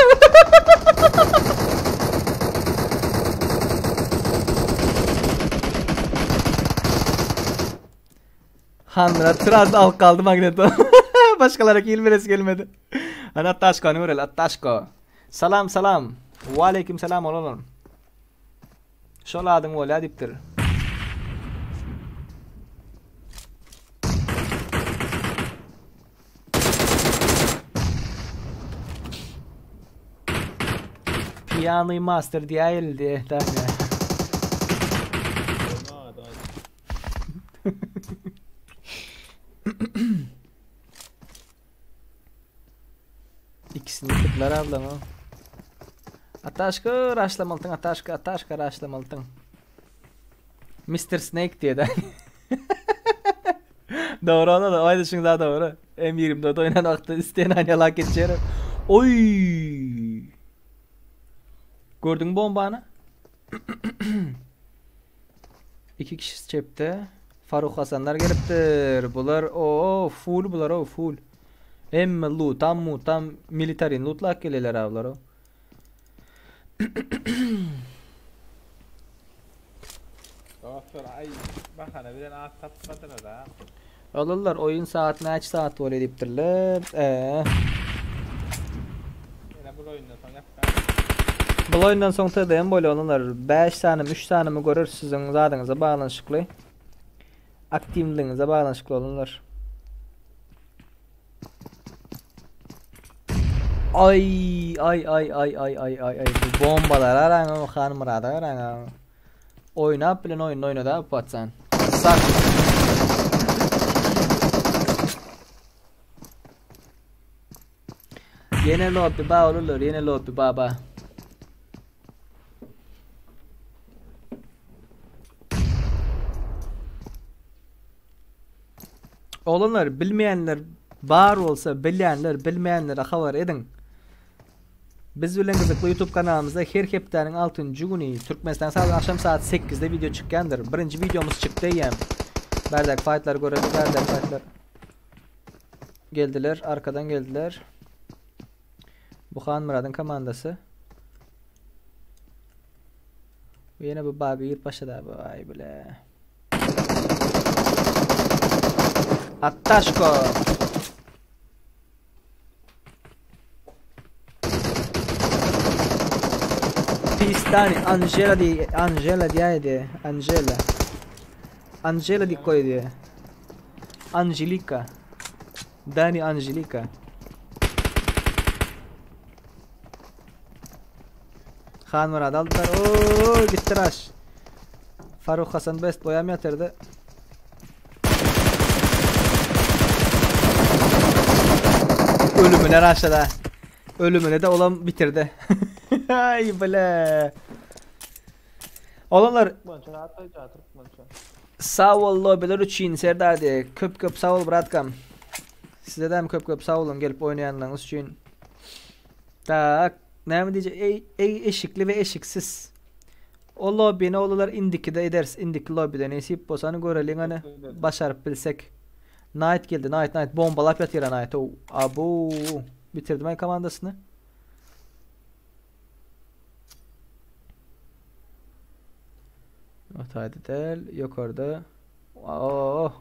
Hanra biraz alyp kaldy magneto. Başgalara kill beresi gelmedi. Ana Attaşkony göreli, Attaşko. Salam, salam. Waleýkim salam olalım. Şol adyň bolýa diýipdir. Piyanoy master diýäýeli diýe. Ikisini tıklar ablam o. Ataşka raşlamaltyň Ataşka Ataşka raşlamaltyň. Mr. Snake diýe de. Doğru ona da aýdyşyň da doğru. M24 oýnan wagtda isteýän aýnalak geçýär. Oý! Gördüň bombany? İki kişi çepde. Faruk Hasanlar gelipdir. Bular o full bular o full. Hemme lootam mutam militarin lootlap gelýärler ablar o. Dostlar ay bahana bilen at tapmadylar ha. Alırlar oyun saat näçe saat bolýar diýipdirler. Ee. Ýene bu oyundan soň ýapgan. Bu oyundan soň TDM bolýar olar 5 sany 3 sanymy görer siziň zadyňyza baglanyşykly. Aktiwligiňize baglanyşykly olanlar. Ay ay ay ay ay ay ay ay bu bombalar araň o Han Murada araň. Oýnap bilen oýun oýnada patsan. Sak. Ýene lobby ba olurlar, ýene lobby baba. Oglanlar bilmeýänler bar bolsa bilýänler bilmeýänlere habar ediň. Biz bilen gyzykly YouTube kanalymyzda her hepdäniň 6-njy güni Türkmenistan saat akşam saat 8-de video çykýandyr. Birinji videomuz çykdy eýýäm. Bärdäki faýtlary göreli, bärdäki faýtlar. Geldiler, arkadan geldiler. Bu Han Myradyň komandasy. Bu ýene bu bagy girip başlady bu aý bile. Attaşko. Pistani Angela di Angela diýäýdi. Angela. Angela diýip goýdy. Angelika. Dani Angelika. Han Murad aldylar. Oo, gitdi Raş. Faruk Hasan Best boýam ýatyrdy. Ölümüne raşlada. Ölümüne de olan bitirdi. Ay bile. Olanlar Sag bol lobiler üçin Serdar diýe. Köp köp sag bol bratkam. Size de köp köp sag bolun gelip oýnaýanlaryňyz üçin. Tak, näme diýjek? Ey, ey eşikli we eşiksiz. O lobbyny olar indikide ederiz. Indiki lobbyde nesip bolsa göreliň hany başaryp bilsek. Knight geldi. Knight Knight bombalap ýatyr Knight. Abu bitirdi men komandasyny. Otaydı del yukarıda. Oh.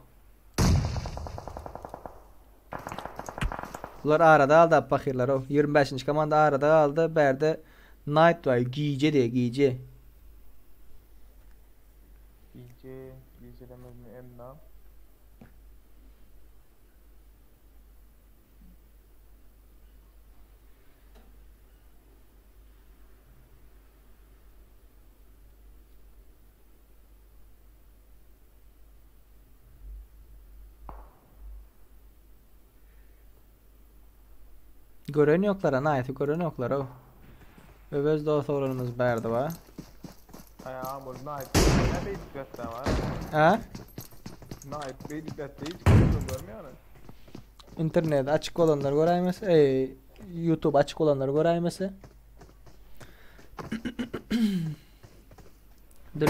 Bular arada aldı pakirler o. 25. komanda arada aldı. Berde Knight var. Giyici diye giyici. Gije, gijelemezmi emna. Gören yoklar Knight'ı gören yoklar o. Öwez dost oglanymyz bärde bar. Aýagam bol Knight. Ne beýdip ýatsa var? Ha? Knight beýdip ýatsa hiç kimse görmeýär. Internet açyk olanlar göräýmese, ey, YouTube açyk olanlar göräýmese. Dur.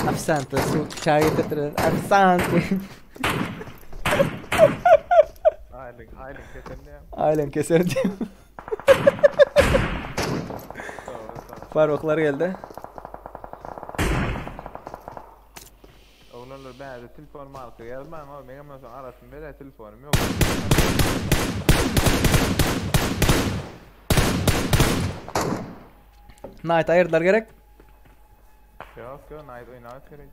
Ofisiant su çay getirdiler. Ofisiant. Aýlyk, aýlyk keser diýen. Ailem keser diýip. Doğru, doğru. Faruklar geldi. Oglanlar bäri telefon marka ýazmaň, o meňem onsoň arasyn berä telefonym ýok. Knight ayırdılar gerek. Ýok, ýok, Knight oýnamak gerek.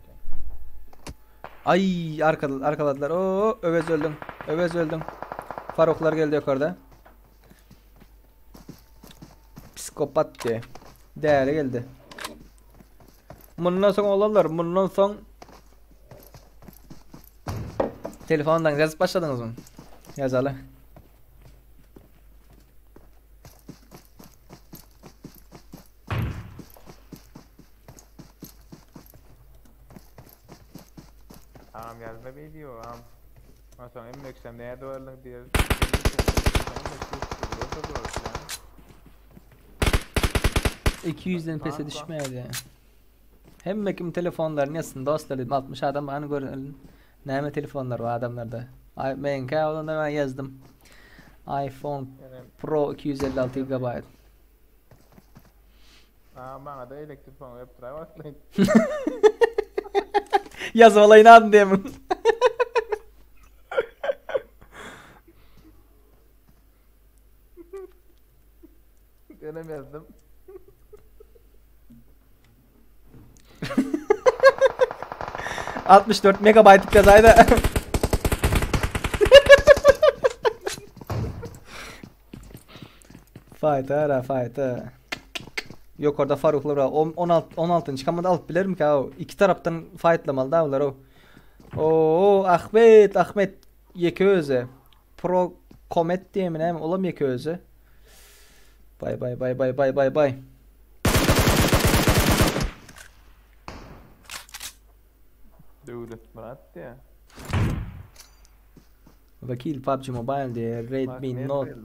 Ay arkaladılar, arkaladılar. Oo, Övez öldüm. Övez öldüm. Faruklar geldi yukarıda. Psikopat diye. Değerli geldi. Bundan soň olanlar, bundan soň Telefondan yazıp başladınız mı? Yazalı. Ağam ýazma video, ağam. Onsoň hem öksem näde barlyň diýer. 200'den pese düşmedi. Hemme kim telefonlarını yazsın dostlar dedim. 60 adam bana görün. Näme telefonlar var adamlarda. Ay menkä olanda ben yazdım. iPhone Pro 256 GB. Ağam bana da elektrik telefon berip duray wagtlaýyn. Yazmalayın adın diye mi? Denem ýazdym. 64 megabaytlık yazaydı. Fight ara fight ha. Yok orada Faruk'la var. 16 16. çıkamadı alıp bilir mi ki o? İki taraftan fightlamalı da bunlar o. Oo Ahmet Ahmet Yeköze. Pro Komet diye mi ne mi? Olam Yeköze. Bay bay bay bay bay bay bay. Döwlet Murat diýe. Vekil PUBG Mobile diye Redmi Note.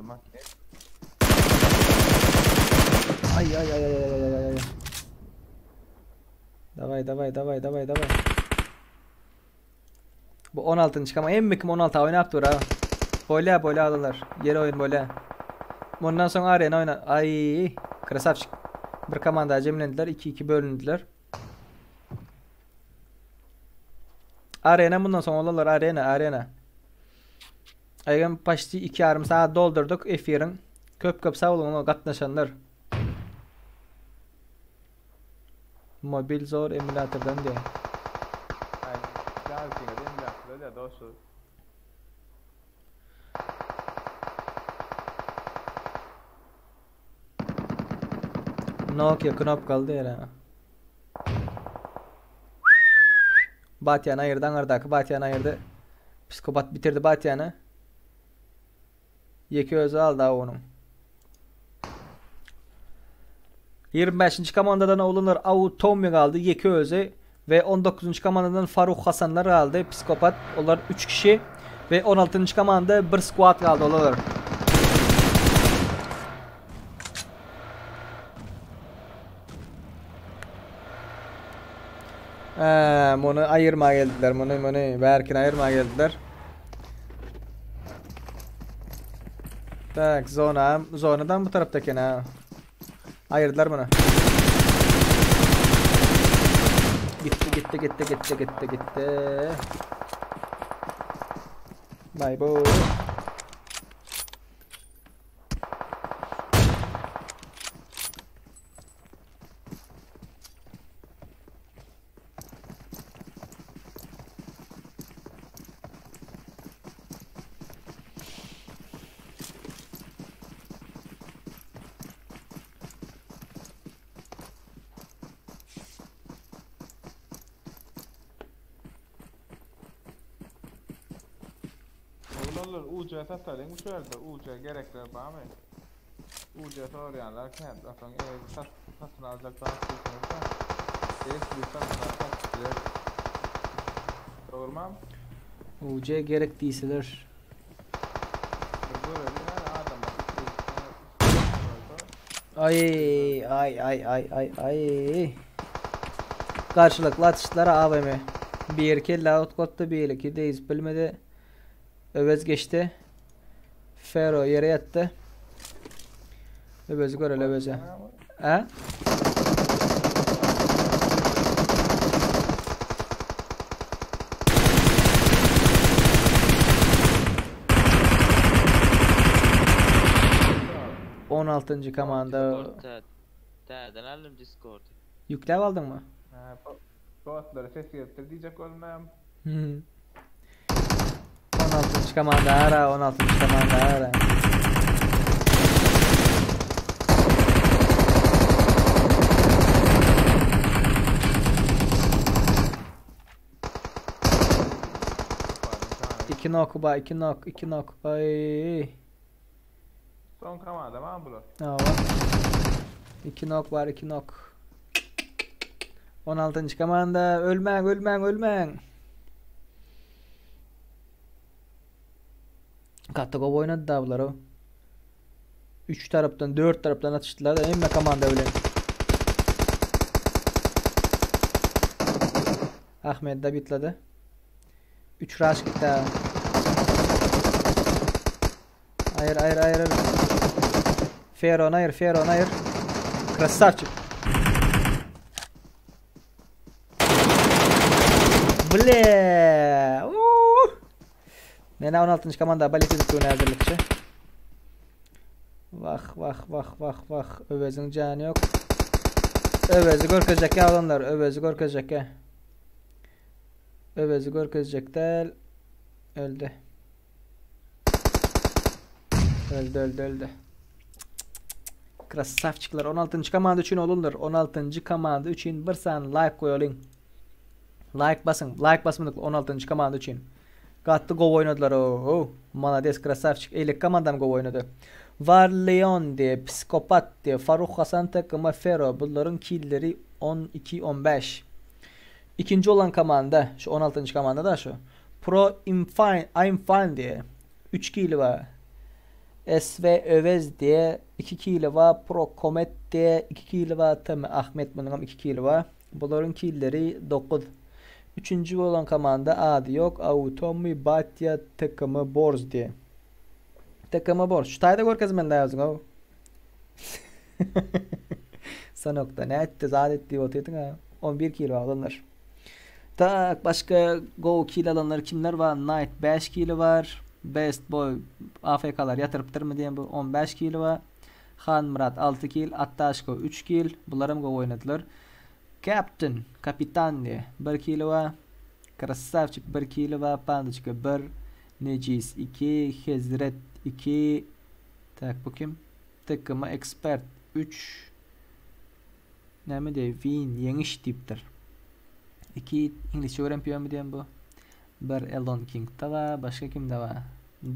Ay ay ay ay ay ay ay. Davay davay davay davay davay. Bu 16. çıkama en kim 16 oynap dur ha. Böyle böyle alırlar. Yeri oyun böyle. Bundan sonra arena oyna. Ay krasavçik. Bir komanda cemlendiler. 2-2 bölündüler. Arena bundan sonra olarlar arena arena. Aygın paşti 2 yarım saat doldurduk efirin. Köp köp sağ olun ona gatnaşanlar. Mobil zor emülatörden diye. Ay, gelsin emülatörde de dostum. Nokia knopkaly diýer ha. Batýan aýyrdy aňardaky Batýan aýyrdy. Psikopat bitirdi Batýany. Ýeke özi aldy ha onuň. 25. komandadan olanlar Automi galdy ýeke özi ve 19. komandadan Faruk Hasanlar galdy psikopat. Olar 3 kişi ve 16. komanda bir squad galdy olar. Ä, muny aýyrma geldiler, muny, muny, bärkini aýyrma geldiler. Tak, zona, zonadan bu tarapda eken ha. Aýyrdylar muny. Gitti, gitti, gitti, gitti, gitti, gitti. Bay bu. Oglanlar UC satalyň şu ýerde UC gerekler barmy? UC soraýanlar kän. Zaten eger sat satyn aljak zat diýseňiz-de, gerekli satyn al satyp bileris. Dogrumam? UC gerek diýseler. Bir göreli ýa adamlar isleg bolsa. Ay ay ay ay ay ay. Garşylykly atyşlar AWM. Bir kelle outgotdy, bir iki deýz bilmedi. Öwez geçdi. Fero ýere ýatdy. Öwezi göreli Öwezi. Hä? On altynjy komanda. Täzeden aldym Discordy. Ýükläp aldyňmy? Hä, botlara ses gelipdir diýjek bolmam. 16. komanda ara, 16. komanda ara. İki nok ba, iki nok, iki nok. Ay. Son komanda mı bular? Hawa. İki nok var, iki nok. 16. komanda ölmäň, ölmäň, ölmäň. Gaty gowy oýnady da bular o. 3 tarapdan, 4 tarapdan atyşdylar da hemme komanda bilen. Ahmed da bitledi. 3 rush gitdi. Aýyr, aýyr, aýyr. Feron aýyr, Feron aýyr. Krasavçik. Ble. Mena 16-njy komanda balet edip durun häzirlikçe. Wah, wah, wah, wah, wah. Öweziň jany ýok. Öwezi görkezjek ýa adamlar, Öwezi görkezjek ýa. Öwezi görkezjek däl. Öldi. Öldi, öldi, öldi. Krasavçikler 16-njy komanda üçin olundyr. 16-njy komanda üçin bir sany like goýalyň. Like basyň. Like basmadyk 16-njy komanda üçin. Gaty gowy oýnadylar o. Malades krasavçik. Eýleki komandam gowy oýnady. Var Leon diye, Psikopat diye, Faruk Hasan takımı Fero. Bunların killleri 12-15. İkinci olan komanda, şu 16. komanda da şu. Pro I'm fine, I'm fine diye. 3 kili var. SV Övez diye 2 kili var. Pro Komet diye 2 kili var. Tabi Ahmet bunun 2 kili var. Bunların killeri 9. Üçüncü olan komanda ady yok. Automi Batya takımı Borz diye. Takımı Borz. Şu taýda görkezmen lazım o. Sanokta ne etti zat etti oturdun ha. 11 kilo alınır. Tak başka go kill alanlar kimler var? Knight 5 kilo var. Best Boy AFK'lar yatırıptır mı diyen bu 15 kilo var. Han Murat 6 kill, Attaşko 3 kill. Bularım go oynadılar. Captain, kapitan diye 1 kilo var. Krasavçik 1 kilo var. Pandaçka 1. Necis 2. Hezret 2. Tak bu kim? Takımı Expert 3. Näme diýip, Win ýeňiş diýipdir. 2 İngilizce öwrenip diýen bu. 1 Elon King da var, başga kim de var?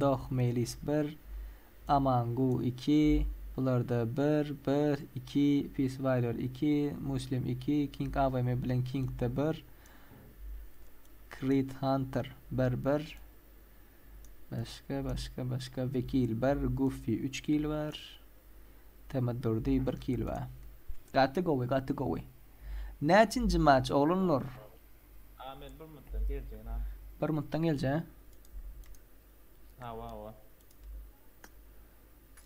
Doh Melis 1, Amangu 2, bularda 1, 1, 2, Peace Warrior 2, Muslim 2, King AVM bilen King de 1, Creed Hunter 1 1, başga başga başga Vekil 1, Goofy 3 kill var. Temeddurdi 1 kill var. Gaty gowy, gaty gowy. Näçinji maç oglanlar? men bir minutdan geljegin ha. Bir minutdan geljek. Hawa hawa.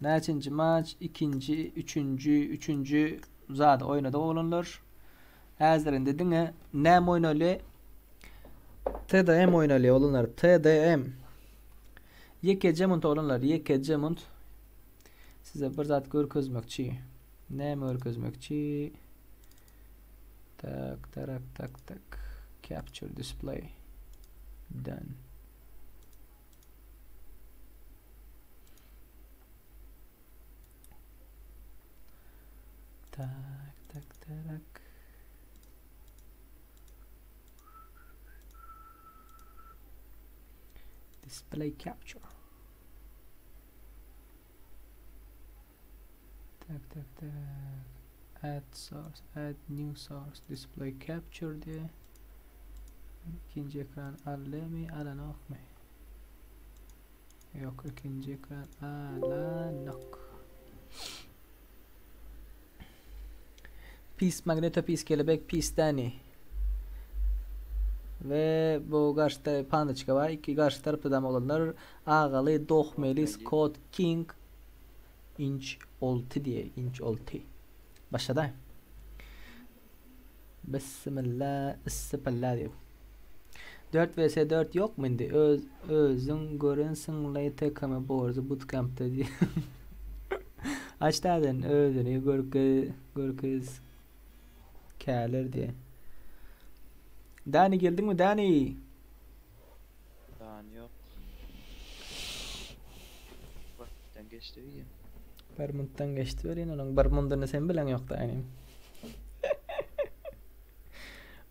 Näçinji maç? Ikinji, üçünji, üçünji zady oýnadyk oglanlar. Häzir indi diňe näme oýnaly? TDM oýnaly oglanlar, TDM. Ýekeje munt oglanlar, ýekeje munt. Size bir zat görkezmekçi. Näme görkezmekçi? Tak, tarak, tak, tak. Capture display. Done. Tak, tak, tak. Display capture. Tak, tak, tak. Add source, add new source, display capture diye. Ikinji ekran allymy, alanokmy? Ýok, ikinji ekran alanok. Pis Magneto, pis Kelebek, pis Dani. We bu garşy tarap Pandaçka bar. Iki garşy tarapda da olanlar Agaly, Dohmeli, Scott, King, Inç olty diýe, inç olty. Başladaý. Bismillah, issipilla diýip. 4 vs 4 ýokmy indi? Öz özüň görensiň leý TKM borzy bootcampda diýip. Aç täzeden özüni görke görkez käler diýe. Dani geldiňmi Dani? Dani ýok. Wagtdan geçdi öýdýän. Bir muntdan geçdi welin onuň bir mundyny sen bileň ýok Dani.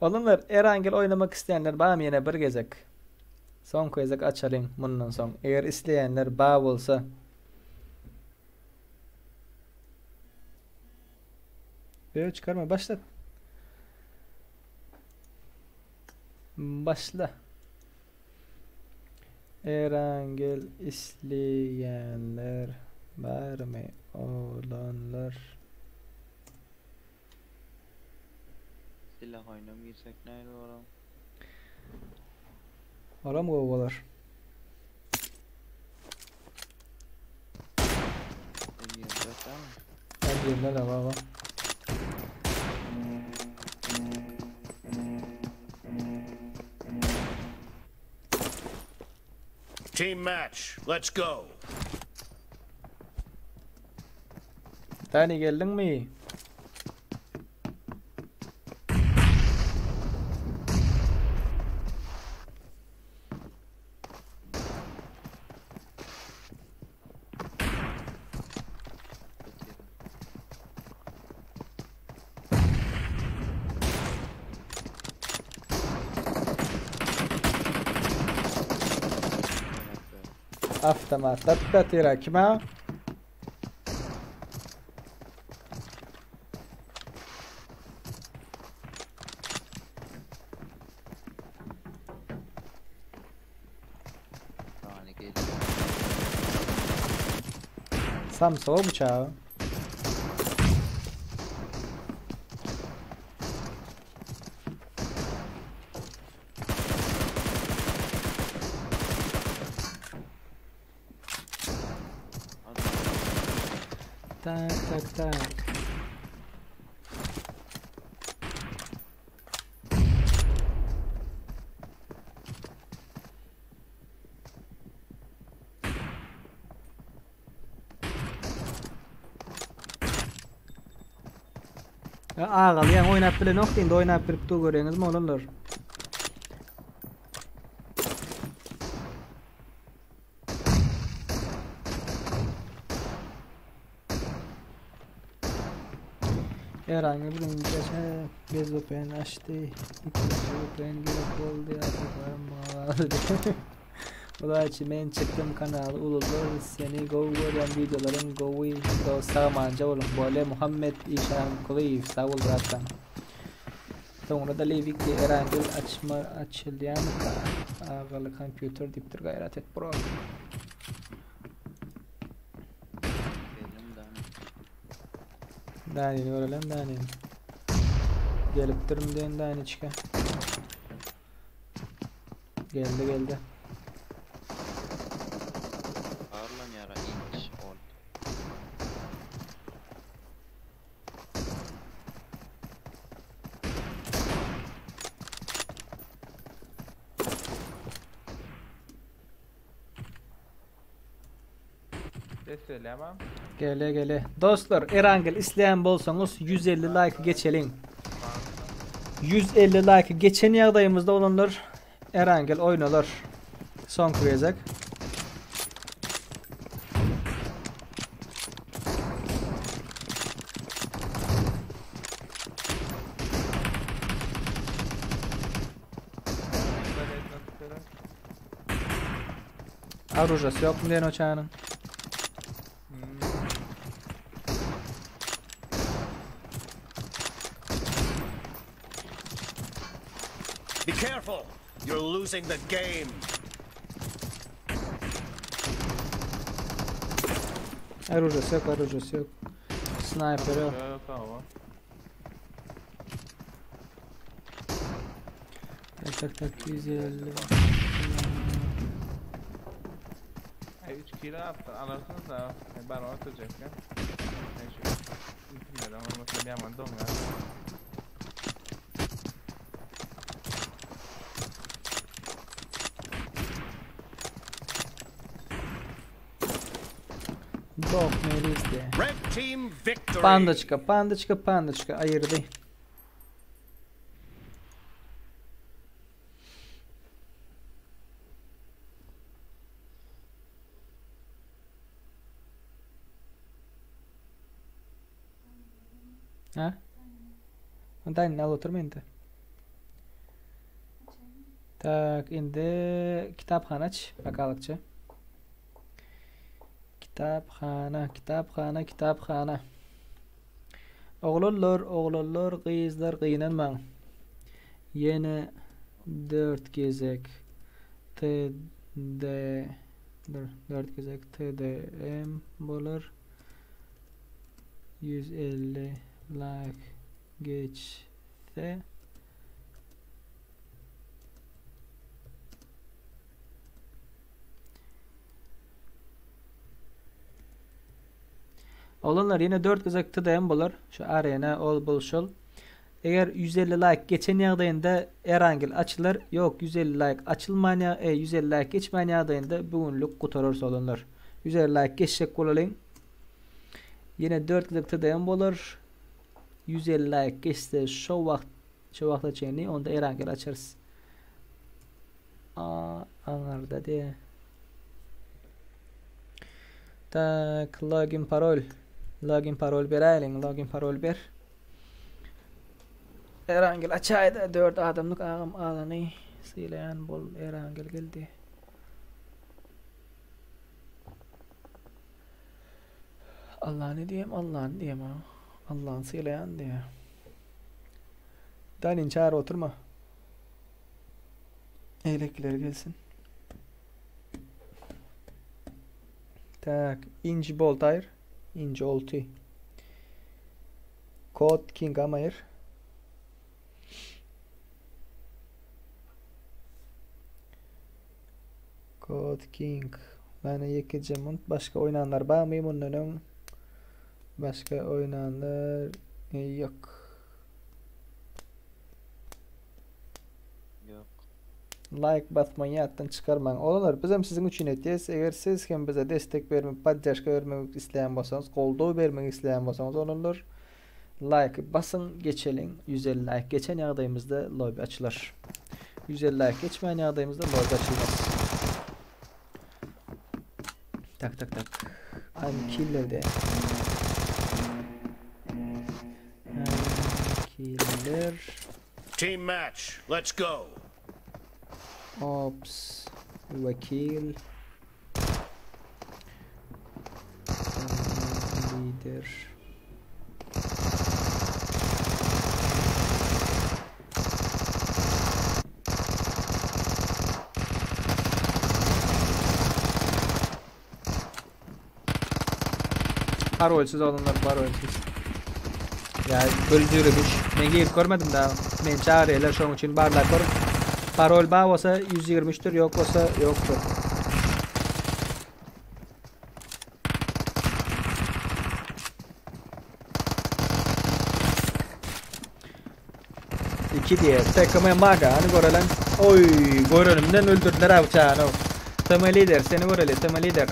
Olanlar Erangel oýnamak isleýänler barmy ýene bir gezek? Soňky gezek açalyň mundan soň. Eger isleýänler bar bolsa. Ýok çykarma başlat. Başla. Erangel isleýänler barmy oglanlar? Silah oýnam girsek nähili bolar? Olam gowy bolar. M24 dälmi? M24 baba. Team match. Let's go. Dani geldiňmi? Avtomatlar tutatira kime? Tane geliyor. Samsung bıçağı. Tak tak tak. Agaly ýaňy oýnap bilenok indi oýnap bilip dur görýäňizmi oglanlar. Erangel birinji geçen bez VPN açdy. Ikinji VPN gerek boldy artık maňa Hudaý men çykdym kanaly ulular seni gowy görýän wideolaryň gowy dos sagamanja boluň bole Muhammet Işankulyýew sag bol bratjan. Soňra da Lewiki Erangel açma açylýamyka agaly kompýuter diýipdir gaýrat et bro. Geldim Dani. Danini görelim Danini. Gelipdirim diýen Daniçka. Geldi geldi. Arlan ýara inç ol. Ses gelýärmi? Gele gele. Dostlar, Erangel isleýän bolsaňyz 150 like geçeliň. 150 like geçen ýagdaýymyzda olanlar Erangel oýnalar. Soňky gezek. Orujasy ýokmy diýen oçanyň. Be careful. You're losing the game. Orujasy ýok, orujasy ýok. Sniper ýok. Ýok, tamam. Tak tak tak 150. Ay 3 kilo attı. Alırsınız da. Ben onu atacak ya. Neyse. Bilmiyorum ama mesela bir aman donmuyor. Bok melisti. Red team victory. Pandaçka, pandaçka, pandaçka ayırdy. Ha? Ondan al oturma indi. Tak, indi kitaphana aç bakalykça. Kitaphana, kitaphana, kitaphana. Oglanlar, oglanlar, gyzlar gynanmaň. Ýene 4 gezek T D dur, 4 gezek T D M bolar. 150 like geçse Oglanlar ýene 4 gezek TDM bolar. Şu arena ol bul şol. Eger 150 like geçen ýagdaýynda Erangel açylar. Ýok 150 like açylman ýa e, 150 like geçmän ýagdaýynda bugünlük gutararys oglanlar. 150 like geçjek bolalyň. Ýene 4 gezek TDM bolar. 150 like geçse şo wagt şo wagta çenli onda Erangel açarys. A aňarda de. Tak login parol. Login parol beräýeliň. Login parol ber. Erangel açaýda 4 adamlyk agam alany sylaýan bol Erangel geldi. Allah'ını diýem, Allah'ını diýem ha. Allah'ını sylaýan diýe. Dalin çağır oturma. Eýlekiler gelsin. Tak, Inci Boltayr. Inci Olti. Kod King Amayr. Kod King. Mane ýekeje munt başga oýnanlar barmy mundan öň? Başga oýnanlar ýok. Ýok. Like basmaýy ýatdan çykarmaň. Oglanlar bizem siziň üçin etýäs. Eger siz hem bize destek bermek, poddeşka bermek isleýän bolsaňyz, goldaw bermek isleýän bolsaňyz oglanlar like basyň geçeliň. 150 like geçen ýagdaýymyzda lobby açylar. 150 like geçmeýän ýagdaýymyzda lobby açylmaz. Tak tak tak. I'm killer de. I'm killer. Team match. Let's go. Ops. Vekil. Lider. Parolsiz olanlar parolsiz. Ya öldürmüş. Men girip görmedim daha. Men çağırıyorlar şonuň üçin barlap gör. Parol bar bolsa 123-dir, ýok bolsa ýokdur. İki diye. TKM Maga. Hani görelen. Oy görenimden öldürdüler abi çağını. TM lider seni göreli. TM lider.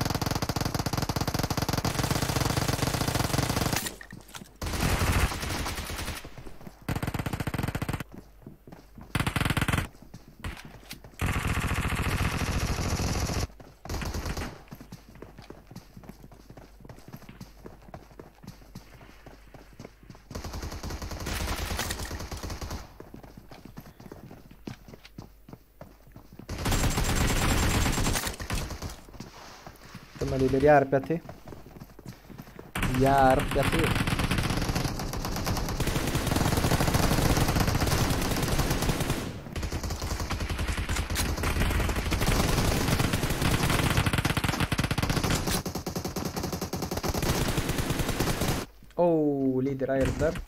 TM lider ýaryp ýaty. Ýaryp ýaty. Oo, lider aýyrdylar.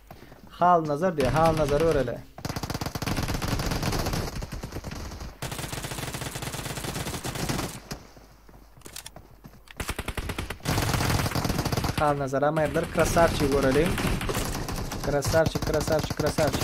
Hal nazar diýär. Hal nazar göreli. Hal nazar aýyrdylar. Krasavçik göreli. Krasavçik, krasavçik, krasavçik.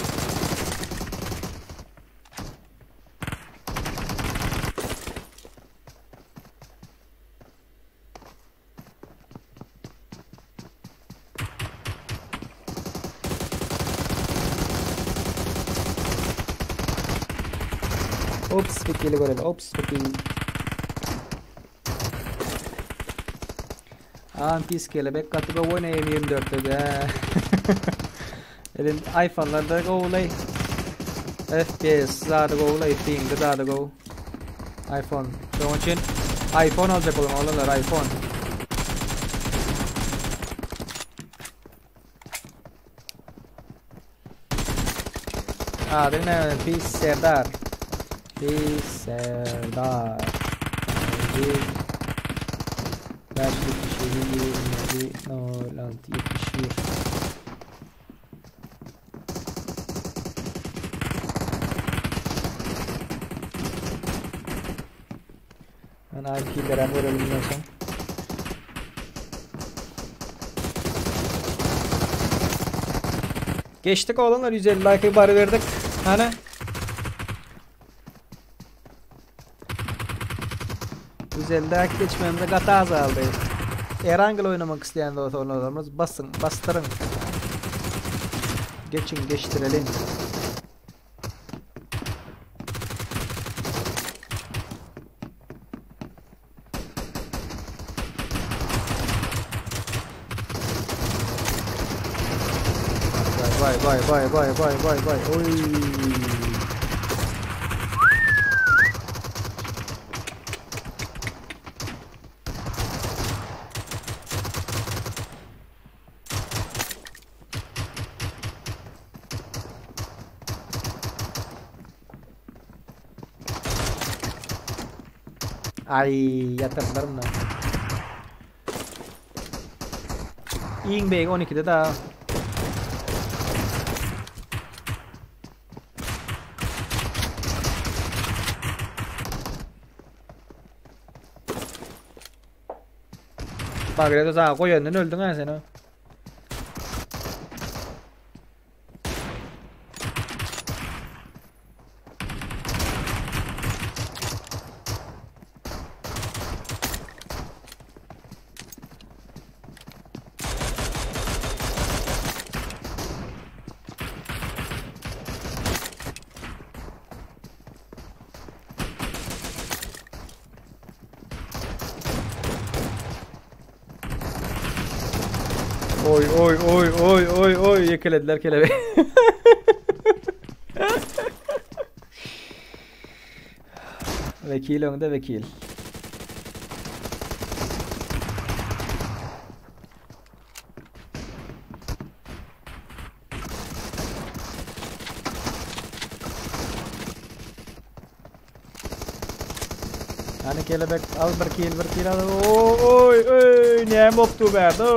Ops, vekili göreli. Ops, vekili. Aa, pis kelebek gaty gowy oýnaýar M24-de de. Elin iPhone'larda gowulay. FPS zady gowulay, ping'i zady gowy. iPhone. Şonuň üçin iPhone aljak bolan oglanlar iPhone. Adyň näme? Pis Serdar. Pis Serdar. 5 77 27 06 71. Men IP-lere görelim soň. Geçdik oğlanlar 150 like'ı bari verdik. Hani? 150 like geçmemize gaty azaldy. Erangel oynamak isteyen dostlarımız basın, bastırın. Geçin, geçtirelim. Vay vay vay vay vay vay vay. Oy. Ay ýatyrdylar muny. Iň beýik 12-de da. Bagredo sana goýandan öldüň ha sen o. Oy oy oy oy oy oy ýekelediler kelebeği. Vekil öňde vekil. Hani kelebek al bir kill bir kill al. Oy oy näme bopdy bärde.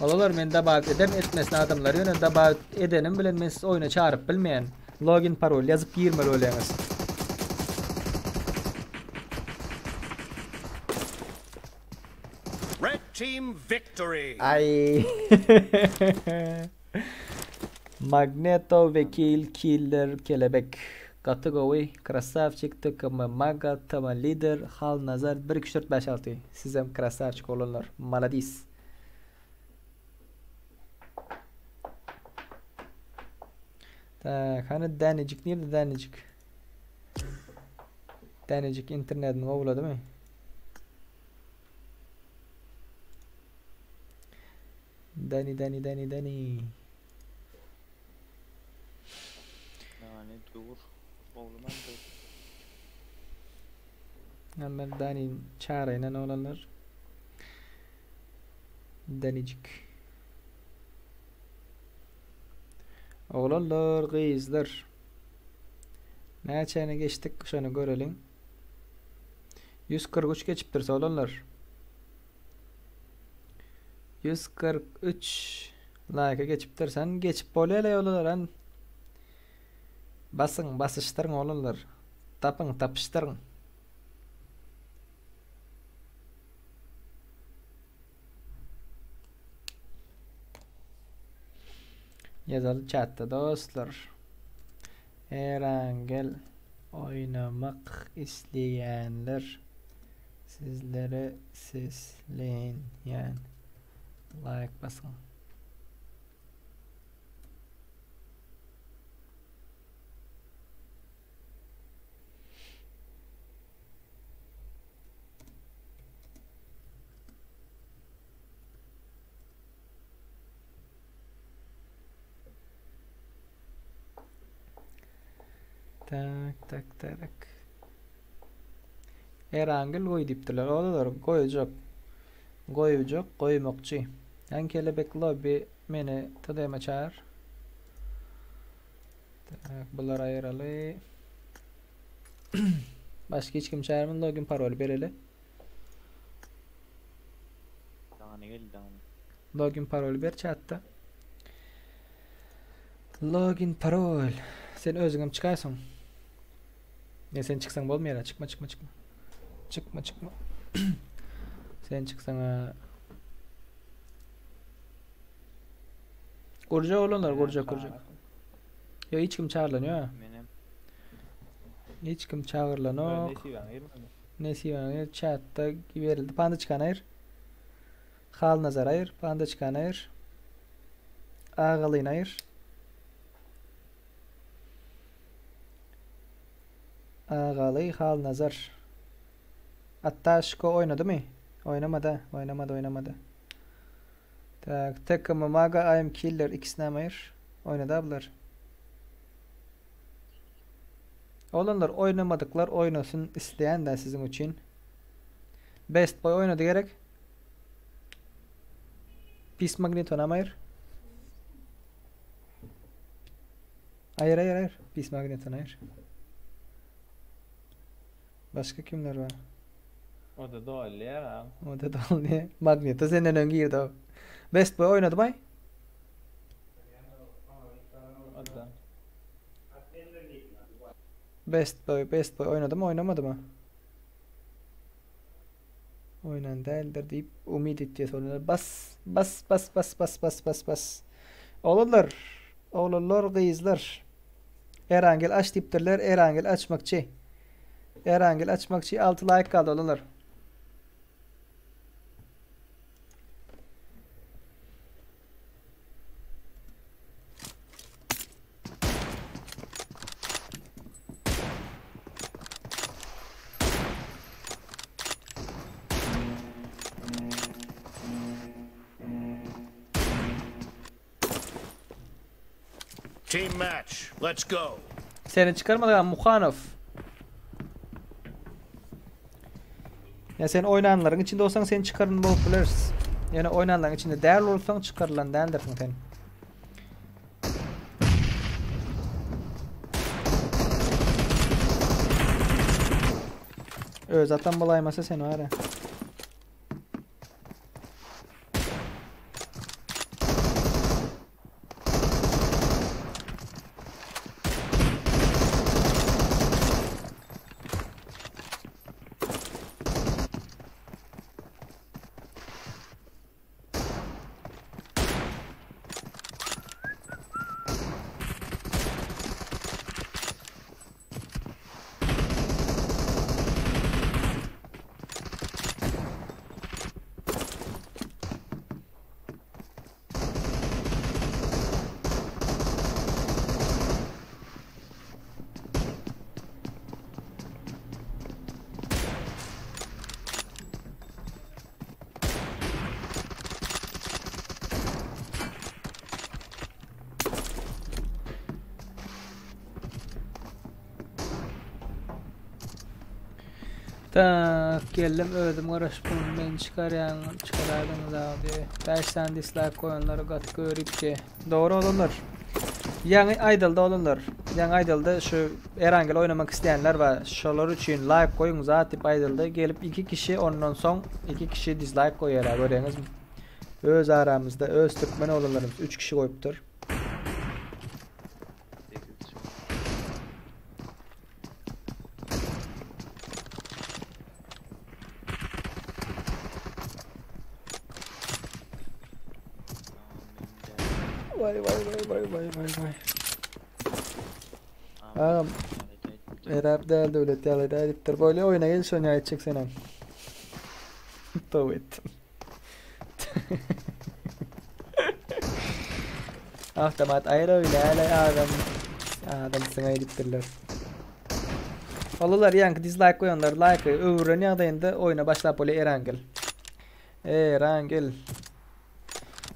Olalar men dabawit ederin etmesine adamlar ýöne dabawit edenim bilen men sizi oýna çagyryp bilmeýän. Login parol ýazyp girmeli bolýaňyz. Red team victory. Ay. Magneto Vekil Killer Kelebek. Gaty gowy krasavçik TKM Maga TM Lider Halnazar 1 2 3 4 5 6 Sizem krasavçik oglanlar. Maladis. Tak, hany Danijik nirde Danijik? Danijik internetini gowuladymy? Dani Dani Dani Dani. Dani dur. Gowlamandyr. Hemen Dani çağırayla olanlar. Danicik. Oglanlar, gyzlar. Näçäni geçdik şony göreliň. 143 geçipdir oglanlar. 143 laýka geçipdir. Sen geçip bolýar oglanlar. Han. Basyň, basyşdyryň oglanlar. Tapyň, tapyşdyryň. Ýazaly chatda dostlar. Erangel oýnamak isleýänler sizlere seslenýän. Like basyň. Tak, tak, tak. Erangel goý diýipdirler. Olar goýujak. Goýujak, goýmakçy. Än kelebek lobby meni TDM çağır. Tak, bular aýyraly. Başga hiç kim çağırmady. Login parol bereli. Dani geldi Dani. Login parol ber chatda. Login parol. Sen özüň hem çykarsyň. Ne sen çyksaň bolmaýar. Çykma, çykma, çykma. Çykma, çykma. sen çyksaň ha. Gurjak olanlar, gurjak, gurjak. Yo hiç kim çağrılanıyor ha. Menem. Hiç kim çağrılanok. Nesiben girmedi. Nesibe chatta berildi. Panda çıkan ayır. Hal nazar ayır. Panda çıkan ayır. Ağalyn ayır. Ağaly Hal nazar. Attaşko oynady mı? Oynamadı. Oynamadı, oynamadı. Tak, takımı Maga I am Killer ikisine ayır. Oynadı ablar. Olanlar oynamadıklar oynasın isteyen de sizin için. Best Boy oynadı gerek. Pis Magneto ayır. Hayır hayır hayır. Pis Magneto hayır. Başka kimler var? O da dålig ya. O da dal niye? Magneto senden ön girdi o. Best Boy oynadı bay. O da. Best Boy, Best Boy oynadı mı oynamadı mı? Oynan değildir deyip umid etdiği sorular. Bas, bas, bas, bas, bas, bas, bas, bas. Oğlanlar, oğlanlar, kızlar. Erangel aç deyipdirler. Erangel açmakçı. Erangel açmakçı 6 like kaldı oğlanlar. Team match. Let's go. Seni çıkarmadı ama Muhanov. Ya sen oynanların içinde olsan seni çıkarın bolup biliriz. Yani oynanların içinde değerli olsan çıkarılan değildirsin sen. Evet zaten bulaymasa sen var ya. Tak geldim özüm garaşyp durun meni çykarýaň çykaraýdyňyz abi. 5 sany dislike goýanlar gaty göripdi. Dogry oglanlar. Ýaňy aýdyldy oglanlar. Ýaňy aýdyldy şu Erangel oýnamak isleýänler bar. Şolar üçin like goýuň zat diýip aýdyldy. Gelip 2 kişi ondan soň 2 kişi dislike goýýar görýäňizmi? Öz aramyzda öz türkmen oglanlarymyz 3 kişi goýupdyr. Vay vay vay vay vay vay vay. Agam Erap däl döwlet ýaly däl diýipdir. Bolýa oýna gel şony aýtjak senem. Tow etdim. Avtomat aýra oýna adam. Adamsyň aýdypdyrlar. Olar ýaňky dislike goýanlar like öwren ýagdaýynda oýna başlap bolýar Erangel. Erangel.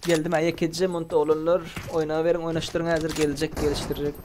Geldim ha ýekeje munt oglanlar oýna beriň oýnaşdyryň häzir geljek gelişdirjek.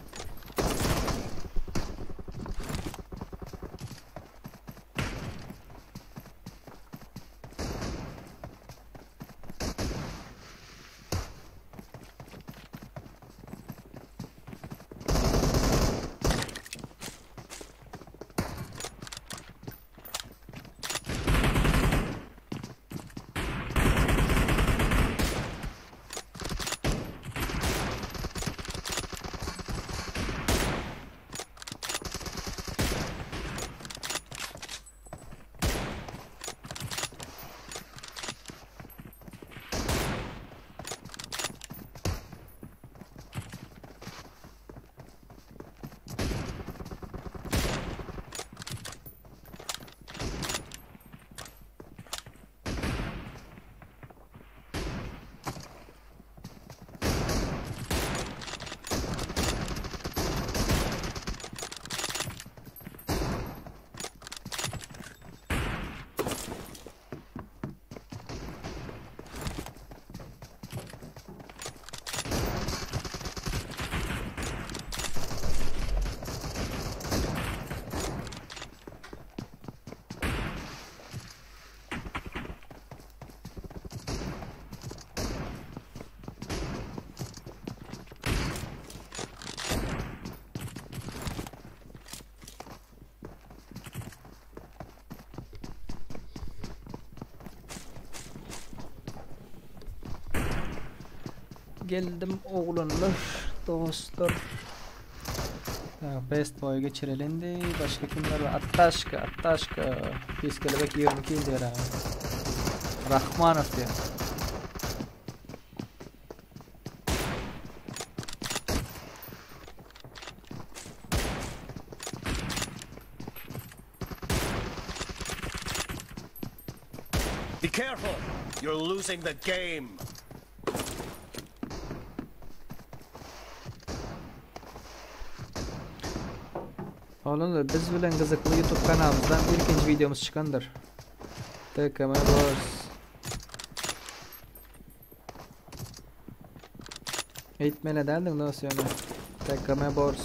Geldim oglanlar, dostlar. Best boy geçirilindi. Başga kimler var? Attaşka, Attaşka. Piskelebek 22 diýer abi. Rahmanow diýer. Be careful! You're losing the game. Oglanlar biz bilen gyzykly YouTube kanalymyzdan ilkinji videomuz çykandyr. TKM Bros. Eýtmeli däldiň dos ýöne. TKM Bors.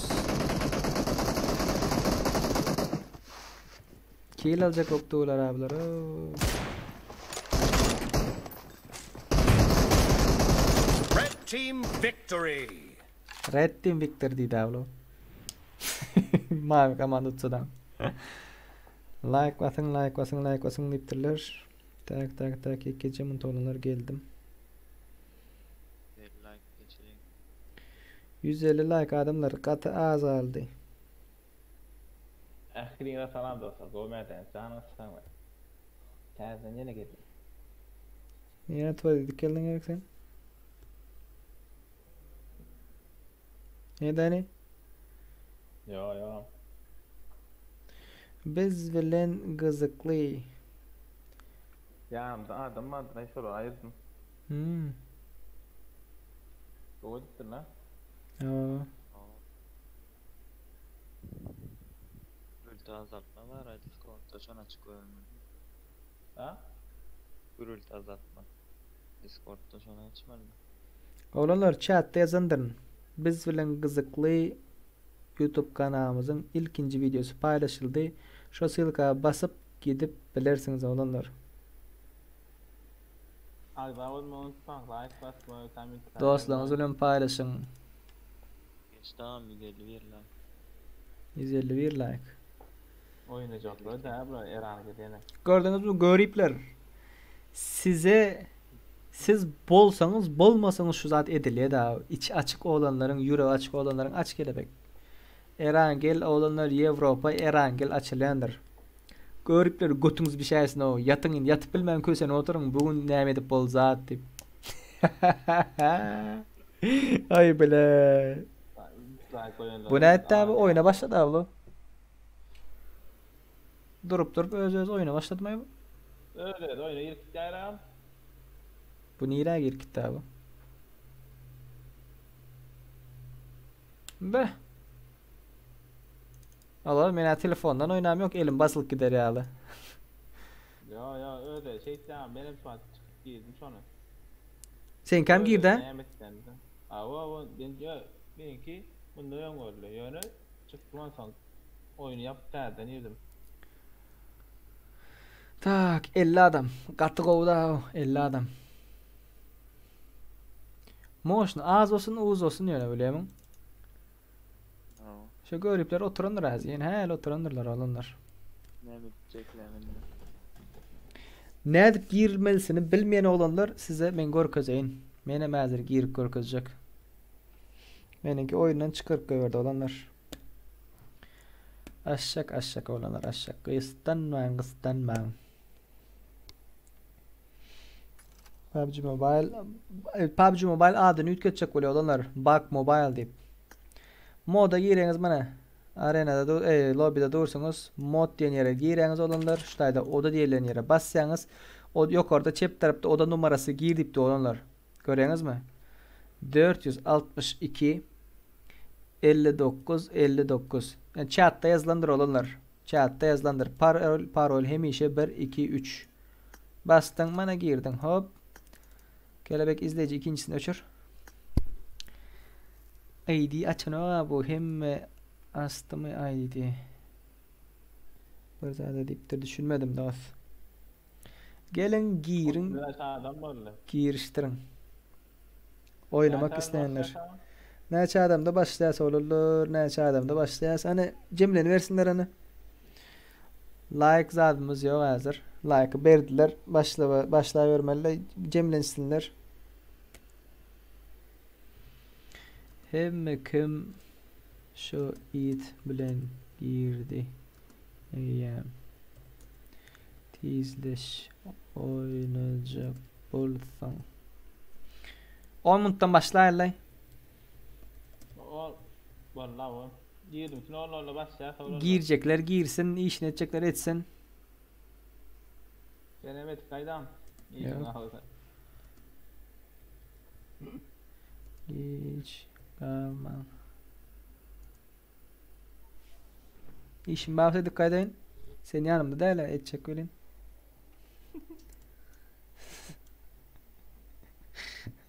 Kill aljak bolup abiler. Red team victory. Red team victory diýdi ablo. Mavi komanda tutsadan. Like basyň, like basyň, like basyň diýipdirler. Tak tak tak ikinji muntolanlar geldim. Bir like geçireyim. 150 like adamlar gaty az galdy. Ähliňize salam dostlar. Gowy mätäň. Janyňyz sag bolsun. Täzeden ýene geldim. Ýene toý diýip geldiň gerek sen. Ne däni? Yo yo. Biz bilen gyzykly. Ýanymda adam bardy, men şolary aýyrdym. Hmm. Gowy edipdir la. Ýa. Gürültü azaltma var ha Discord'da şon açyk görünmedi. Ha? Gürültü azaltma. Discord'da şonu açmalı. Oglanlar chatda ýazandyryn. Biz bilen gyzykly YouTube kanalymyzyň ilkinji videosy paýlaşyldy. Şo ssylka basyp. Gidip bilersiňiz oglanlar. Agza bolmagy unutmaň, laýk basmagy, kommentariýa Dostlaryňyz bilen paýlaşyň. Geçdi agam 151 laýk. 151 laýk. Oýnajaklar da bular Eran gidene. Gördüňizmi göripler. Size siz bolsaňyz bolmasaňyz şu zat edilýär da. Içi açyk oglanlaryň, ýüregi açyk oglanlaryň aç kelebek. Erangel oglanlar Ýewropa Erangel açylýandyr. Göripler götüňiz bişäýsin ow. Ýatyň indi ýatyp bilmän kösenip oturyň bu gün näme edip bol zat diýip. Aý bile. Bu nätdi abi oýna başlady abi bu. Durup durup öz öz oýna başladymy bu? Öz öz oýna girip gitýär agam. Bu nirä girip gitdi abi? Be. Allah men telefondan oýnam ýok elim basylyp gider ýaly. Ýo ýo öde şeýtýän menem şu wagt çykyp girdim şony. Sen kam girdi? Näme etdin? Awa awa ben ýo meňki mundan öň boldy. Ýöne çykdym onsoň oýny ýapyp täzeden girdim. Tak 50 adam. Gaty gowy da 50 adam. Moşny az bolsun uz bolsun ýöne bilýärmiň? Şu göripler oturandyr az. Ýene häli oturandyrlar olanlar. Näme etjekler indi? Nädip girilmelisini bilmeýän oglanlar size men görkezeýin. Menem häzir girip görkezjek. Meniňki oýundan çykaryp goýberdi oglanlar. Aşak aşak oglanlar aşak. Gysdanmaň gysdanmaň. PUBG Mobile e, PUBG Mobile adyny üýtgetjek bolýar oglanlar. Bug Mobile diýip. Moda gireňiz mana. Arenada dur, e, lobbyda dursuňyz. Mod diýen ýere gireňiz oglanlar. Şu taýda oda diýilen ýere basýaňyz. O ýokarda çep tarapda oda numarasy gir diýipdi oglanlar. Görýäňizmi? 462 59 59. Yani chatda ýazylandyr oglanlar. Chatda ýazylandyr. Parol, parol hemişe 1 2 3. Basdyň mana girdiň. Hop. Kelebek izleýji ikinjisini öçür. ID açanok bu hemme açdymy ID. Bir zada diýipdir düşünmedim dost. Geliň giriň. adam boldy. Girişdiriň. Oýnamak isleýänler. Näçe adamda başlaýas oglanlar, näçe adamda başlaýas. Hany jemlenibersinler hany. Like zadymyz ýok häzir. Like berdiler. Başla başlabermeli jemlensinler. Hemme kim şu it bilen girdi. Eýýäm. Tizleş oýnajak bolsaň. 10 minutdan başlaýarlar. O Vallahi o. Girdim. Bütün onlarla başlaýar. Soňra Girjekler girsin, işini etjekler etsin. Denemedik gaýdam. Ýok. Hiç galma. Işim barsa dikkat edin. Sen yanımda değil etjek welin.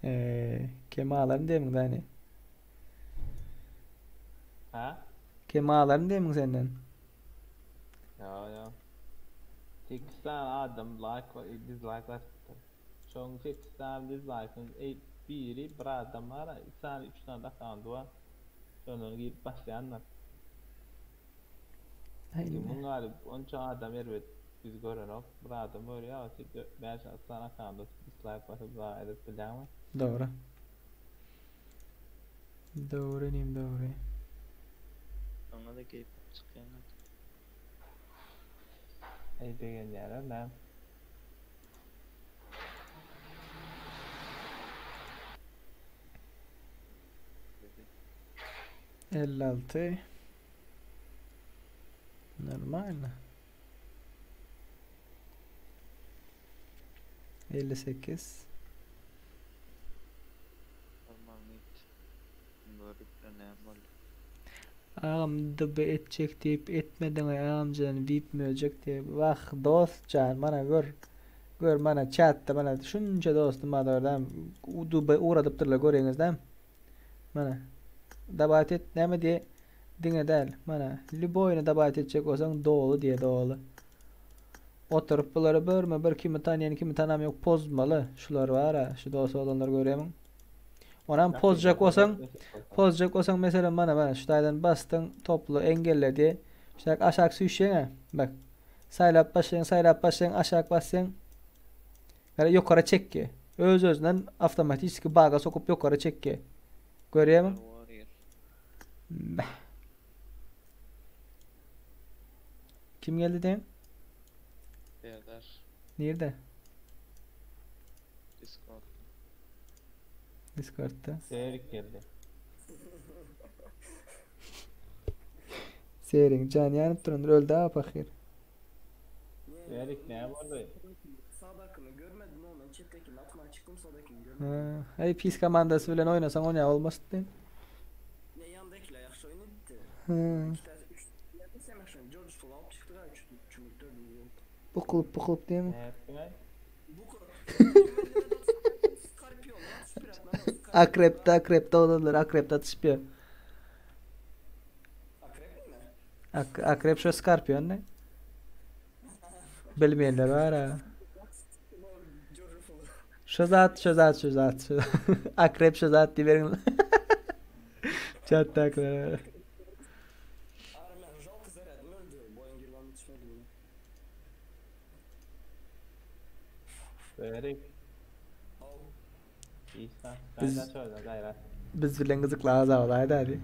Eee, kemalaryn diýemiň däni. Ha? Kemalaryn diýemiň senden. Ya ya. 8 tane adam like dislike basypdyr. Şoň 8 tane dislike'ın e, biri bir adam var, 2 tane 3 tane account var. Şondan girip başlayanlar. Bunun galiba onça adam erbet biz görenok. Bir adam görüyor, 5 6 tane account dislike basyp daha edip bilýärmi? Dogry. Dogry inim dogry. Ona da gelip çykýanlar. Ey begenýärler näme? 56 Normal. 58 Tamam git. Görüp näme boldy? Agam DB etjek diýip etmediň agamjan VIP möjek diýip. Wah dost jan mana gör. Gör mana chatda mana şunça dostum bar orada. DB uğradypdyrlar göreňiz Mana. Dabat et näme diýe diňe däl. Mana lüboýny dabat etjek bolsaň doly diýe doly. Oturyp bulary birme bir kimi tanýan kimi tanamýok pozmaly. Şular bar-a, şu dos oglanlary görýämiň? Onam pozjak bolsaň, pozjak bolsaň meselem mana mana şu taýdan basdyň, toply engelledi. Şurak aşak süýşýäň-ä. Bak. Saýlap başlaýaň, saýlap başlaýaň, aşak basýaň. Gara ýokara çekýär. Öz-özünden awtomatiski baga sokup ýokara çekýär. Görýämiň? Beh. Kim geldi diýen? Serdar. Nirde? Discord. Discord'da. Serik geldi. Seriň jany ýanyp durandyr öldi a pahyr. Serik näme boldy? Sağdakini görmedim o men çetdekini atmaga çykdym sağdakini görmedim. Ha, Hey pis komandasy bilen oýnasaň onýa bolmaz diýen. Ne yandakiler yaxşı oynaydı. Ha. İki tane üç sen yaxşı oynadı. George Full alıp çıktı üç çümük dördüncü oldu. Bukulyp bukulyp diýen. Ne etdiň-aý? Bu Scorpion lan süper lan. Scorpion. Akrepde akrepde olanlar akrepde atyşyp Akrep mi? Ak akrep şu skorpion ne? Bilmeyenler var ha. George Full. Şu zat şu zat şu zat şu akrep şu zat diýiberin. Chatda akrep. Armen жалко зарядом öldü. Boyun girmem yetişmedi buna. Serik. Al. İsa. Biz- Gaýrat şöyle gaýrat. Biz bilen gyzykly azap aýda hadi.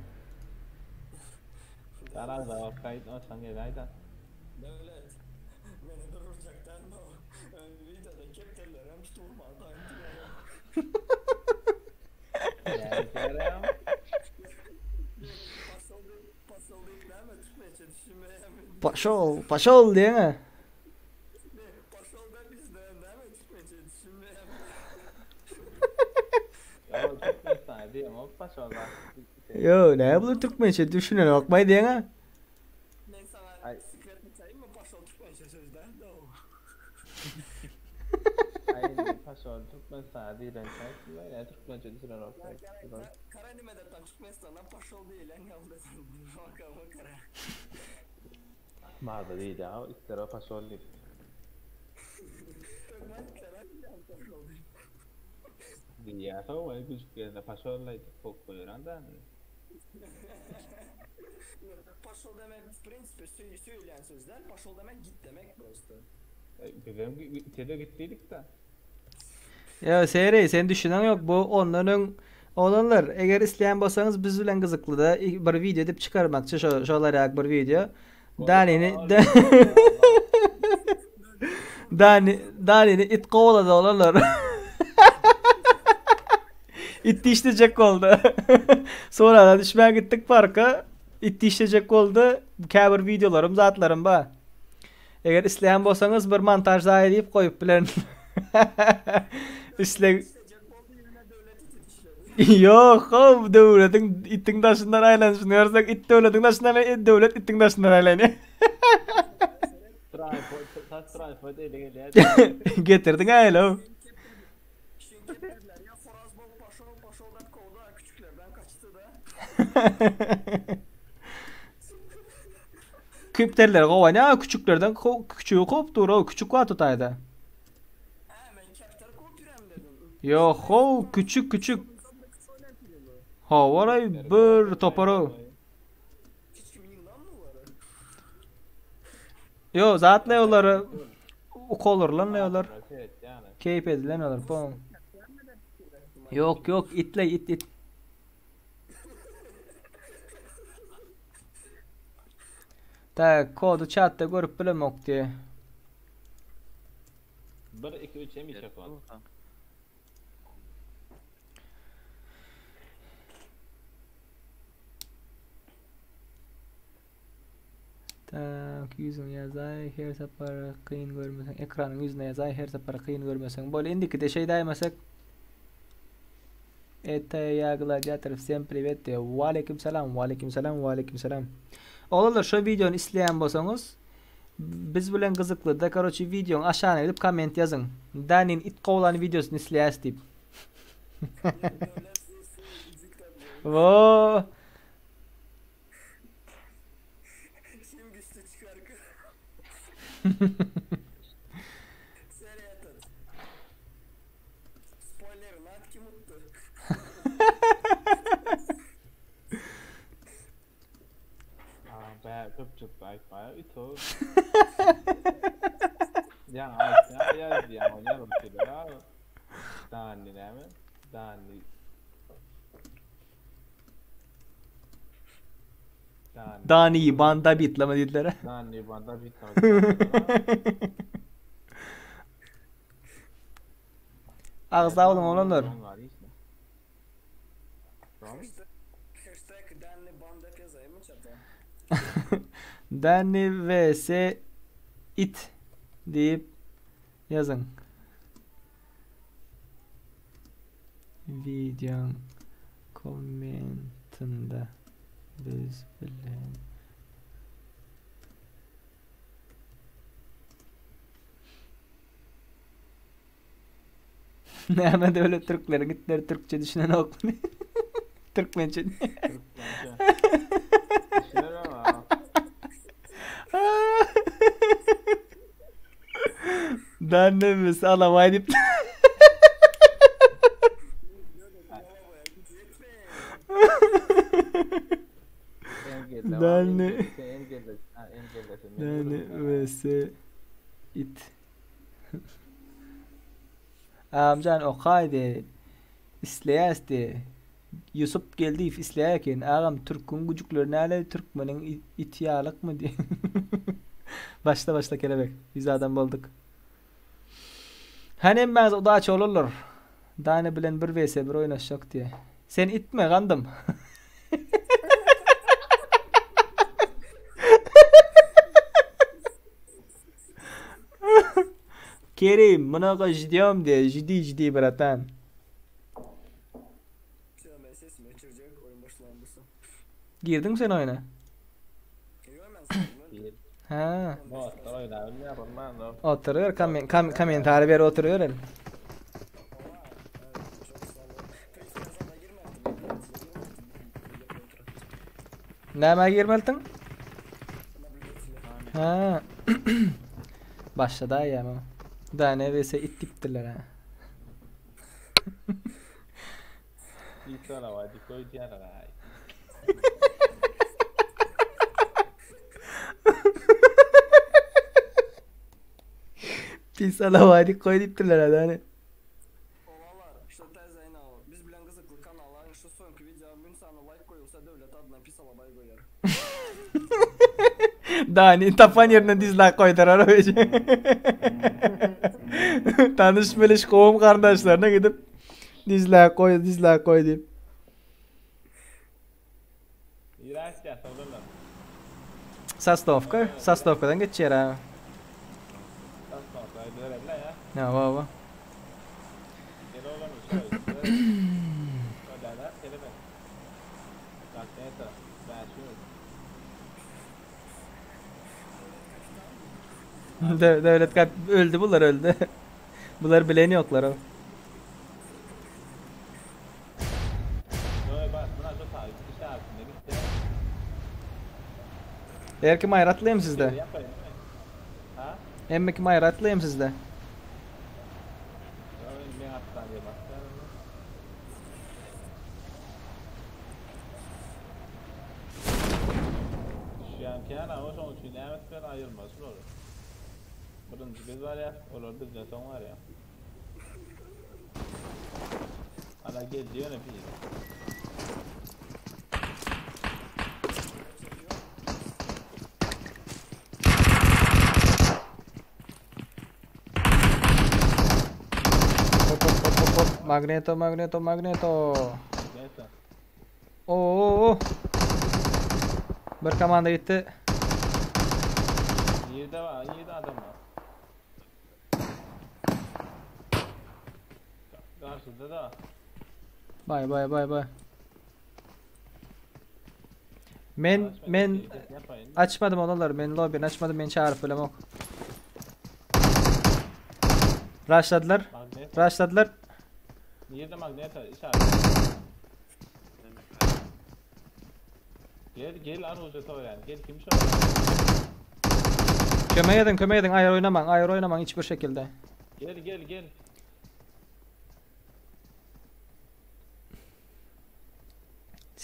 Garaz da kayıt olsan gel ayda. Devlet. Beni dururacaklar mı? Videoda kepterler hem tutulmadı. Yani Kerem. Pasıldı, pasıldı değil mi? Türkmençe düşünmeye mi? Paşol, paşol diýen ha. Ne? Pasıldı bizden değil mi? Türkmençe düşünmeye mi? Ya Türkmenistan diýem o paşol bak. Yo, ne bu Türkmençe düşünen bakmay diýen ha. Ben sana Ay. secret açayım mı? Pasıl Türkmençe sözden de o. Ay paşol Türkmenistan diýlen şey. Böyle Türkmençe düşünen olsa. Kara Türkmenistan'dan paşol değil lan yavru. Baka bakara. Mağda değil ya. İster o paşol değil. Türkmen değil. Diýär, o küçük yerinde paşol kok koyuran da. Paşol demek в принципе sö söyleyen sözler paşol demek git demek просто. Bizim tede gittiydik da. Ya Seyre sen düşünen yok bu onların olanlar eğer isteyen bolsaňyz biz bilen gyzykly da bir video edip çykarmakçy şo şolar ýaly bir video. Danini Dani Danini it kowalady olanlar. It dişleyecek oldu. Sonra da düşmeye gittik parka. It dişleyecek oldu. Käbir videolarym zatlarym bar. Eger isleýän bolsaňyz bir montaj daha edip goýup bilerin. İsle İsteyecek oldu yerine devlet iti dişledi. Yok, o döwletiň itiň daşyndan aýlanyşyny görsek it döwletiň daşyndan it döwlet itiň daşyndan aýlanýar. Tripod, tas tripod ele gelýär. Getirdiň aýlaw. Çünkü kepterler ya horaz bol paşol paşoldan kovdu ha küçüklerden kaçtı da. Küpterler gowanýar, küçüklerden küçüğü kop dur, o küçük var tutayda. He ben kepter kovup yürem dedim. Yok, o küçük küçük. Ha varay bir topar o. Hiç kimin yılan mı var? Yo, zatla yolları ukolur lan yollar. Evet yani. Keyif edilen olar. Bom. Yok yok itle it it. Tak kodu chatta görüp bilemok diye. 1 2 3 hem işe kod. Tak ýüzüňe ýazaý her sapar kyn görmeseň ekranyň ýüzüne ýazaý her sapar kyn görmeseň. Bol indiki de şey daýmasak. Это я гладиатор. Всем привет. Валейкум salam, валейкум salam, валейкум salam. Oglanlar şu videony isleýän bolsaňyz biz bilen gyzykly da короче videoň aşagyna gidip komment ýazyň. Danin it kowlan videosyny isleýäs diýip. Devlet Wo. Kim güçlü çıkar? Aa, bä köpçük aýtmaýa it o. Ýa aýtýa ýa diýýän oýnar bir Dani näme? Dani. Dani. Dani banda bitleme diýdiler. Dani banda bitleme. Agza boluň oglanlar. Hashtag Danny Bandep ýazaýynmy çata? Danny vs it diýip ýazyň. Wideoň kommentinde biz bilen Näme döwlet türkleriň itleri türkçe düşünenokmy? Türkmençe. Türkmençe. Düşüner ama. Danny alaway diýip. Engelle. Dani. Engelle. Ha, engellesin. Danny vs it. Amcan okaydy. Isleýäs diýe. Ýusup Geldiýew isleýär eken. Agam türküň güjükleri näle türkmeniň iti ýalykmy diýe. Başla başla kelebek. 100 adam bolduk. Hany hemmäňiz udaçi olarlar. Dani bilen 1 vs 1 oýnaşjak diýe. Sen itme gandym. Kerim, много ждем diýe. Жди, жди, bratan. Şöyle ben sesimi öçürecek oyun başlandısı. Girdiň sen oýna? Yok ben sandım. Ha. Botlar oýnar bilýär, ondan da. Oturuyor, kam kam komentary ber oturuyor el. Oha. Evet, çok sağ olun. Free girmedim. Girmedim. Näme girmeldiň? WT'le. Ha. Başlady aýam. Dane vs it dipdirler ha. It alaway dik goýdýarlar ay. Pis alaway dik goý dipdirler ha dane. Ovalar, şu täze al. Biz bilen gyzykly kanala şu soňky video 1000 sany like goýulsa döwlet adyna pis alabay goýar. Dani tapan ýerinden dislike goýdurar öýje. Tanyş biliş kowum gardaşlaryna gidip dislike goý, dislike goý diýip. Irak ýa solarlar. Sastovka, Sastovkadan geçýär ha. Tasma aýdylar ya. Ne baba. Gel oğlum şu. Öderler kelebek. Bak neyse. Ben şu. Dev devlet kap öldü bunlar öldü. Bunlar bileni yoklar o. Böyle bak buna çok abi. İşaretinde gitti. Eğer ki mayratlayayım sizde. Yapayım. Ha? Emmi ki mayratlayayım sizde. Ya ben hastaneye bak. Düşýän kän ama şoň üçin näme etmeli aýyrmasyn olur. Birinci biz var ya, olar bizden soň var ya. Ala geldi ýöne bir. Hop hop hop hop hop. Magneto magneto magneto. Neyse. Oo. Bir komanda gitti. Ýerde var, ýerde adam var. Garşyda da. Bay bay bay bay. Men men Yapayım. açmadım onalar. Men lobby'ni açmadım. Men çağırıp bilemok. Rushladılar. Magnet. Rushladılar. Ýerde magnet işaret. Gel gel ar hoca yani. Gel kim şu? Kömeğe edin, kömeğe edin. Ayar oynaman, ayar oynaman hiçbir şekilde. Gel gel gel.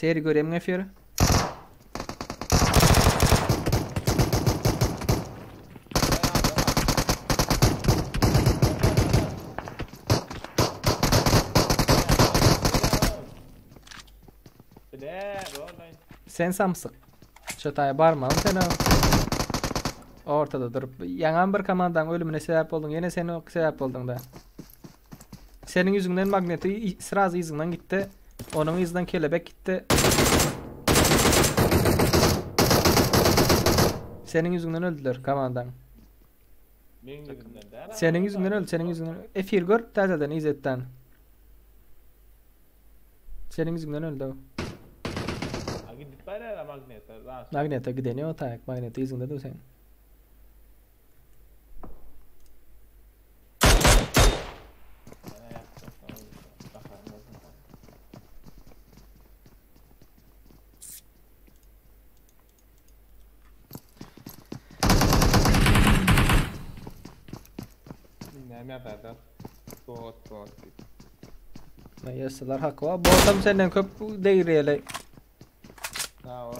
Seri görýämiň efiri? Sen samsyk. Çataýa barmaly sen o. Ortada durup ýaňam bir komandaň ölümine sebäp bolduň, ýene sen sebäp bolduň da. Seniň ýüzüňden magneti srazy yzyňdan gitdi. Onuň yzyndan kelebek gitdi. Seniň ýüzüňden öldüler komandaň. Meň ýüzümden däl. Seniň ýüzüňden öldü, seniň ýüzüňden. Efir gör täzeden İzzetden. Seniň ýüzüňden öldü o. Ha gidip barýar magnete. Magnete gideni o taýak, magnete yzyňda dur sen. Näme ýazarlar? Bot bot diýip. Ýazsalar haky bar. Botam senden köp degirýeli. Ha o.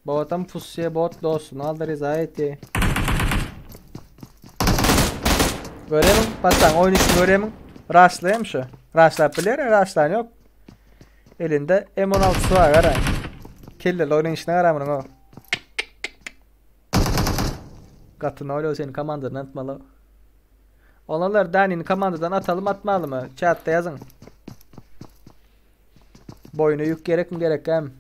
Botam pussye bot dostunu aldy reza etdi. Göremiň, patsan oýun işini göremiň. Raşlaýam şu. Raşlap biler, raşlan ýok. Elinde M16 var gara. Kelleli oýun işine gara munuň o. Gaty nolýo seni komandadan atmaly. Olanlar Danini komandadan atalym atmalymy? Chatda ýazyň. Boýuna ýük gerekmi gerekgämi?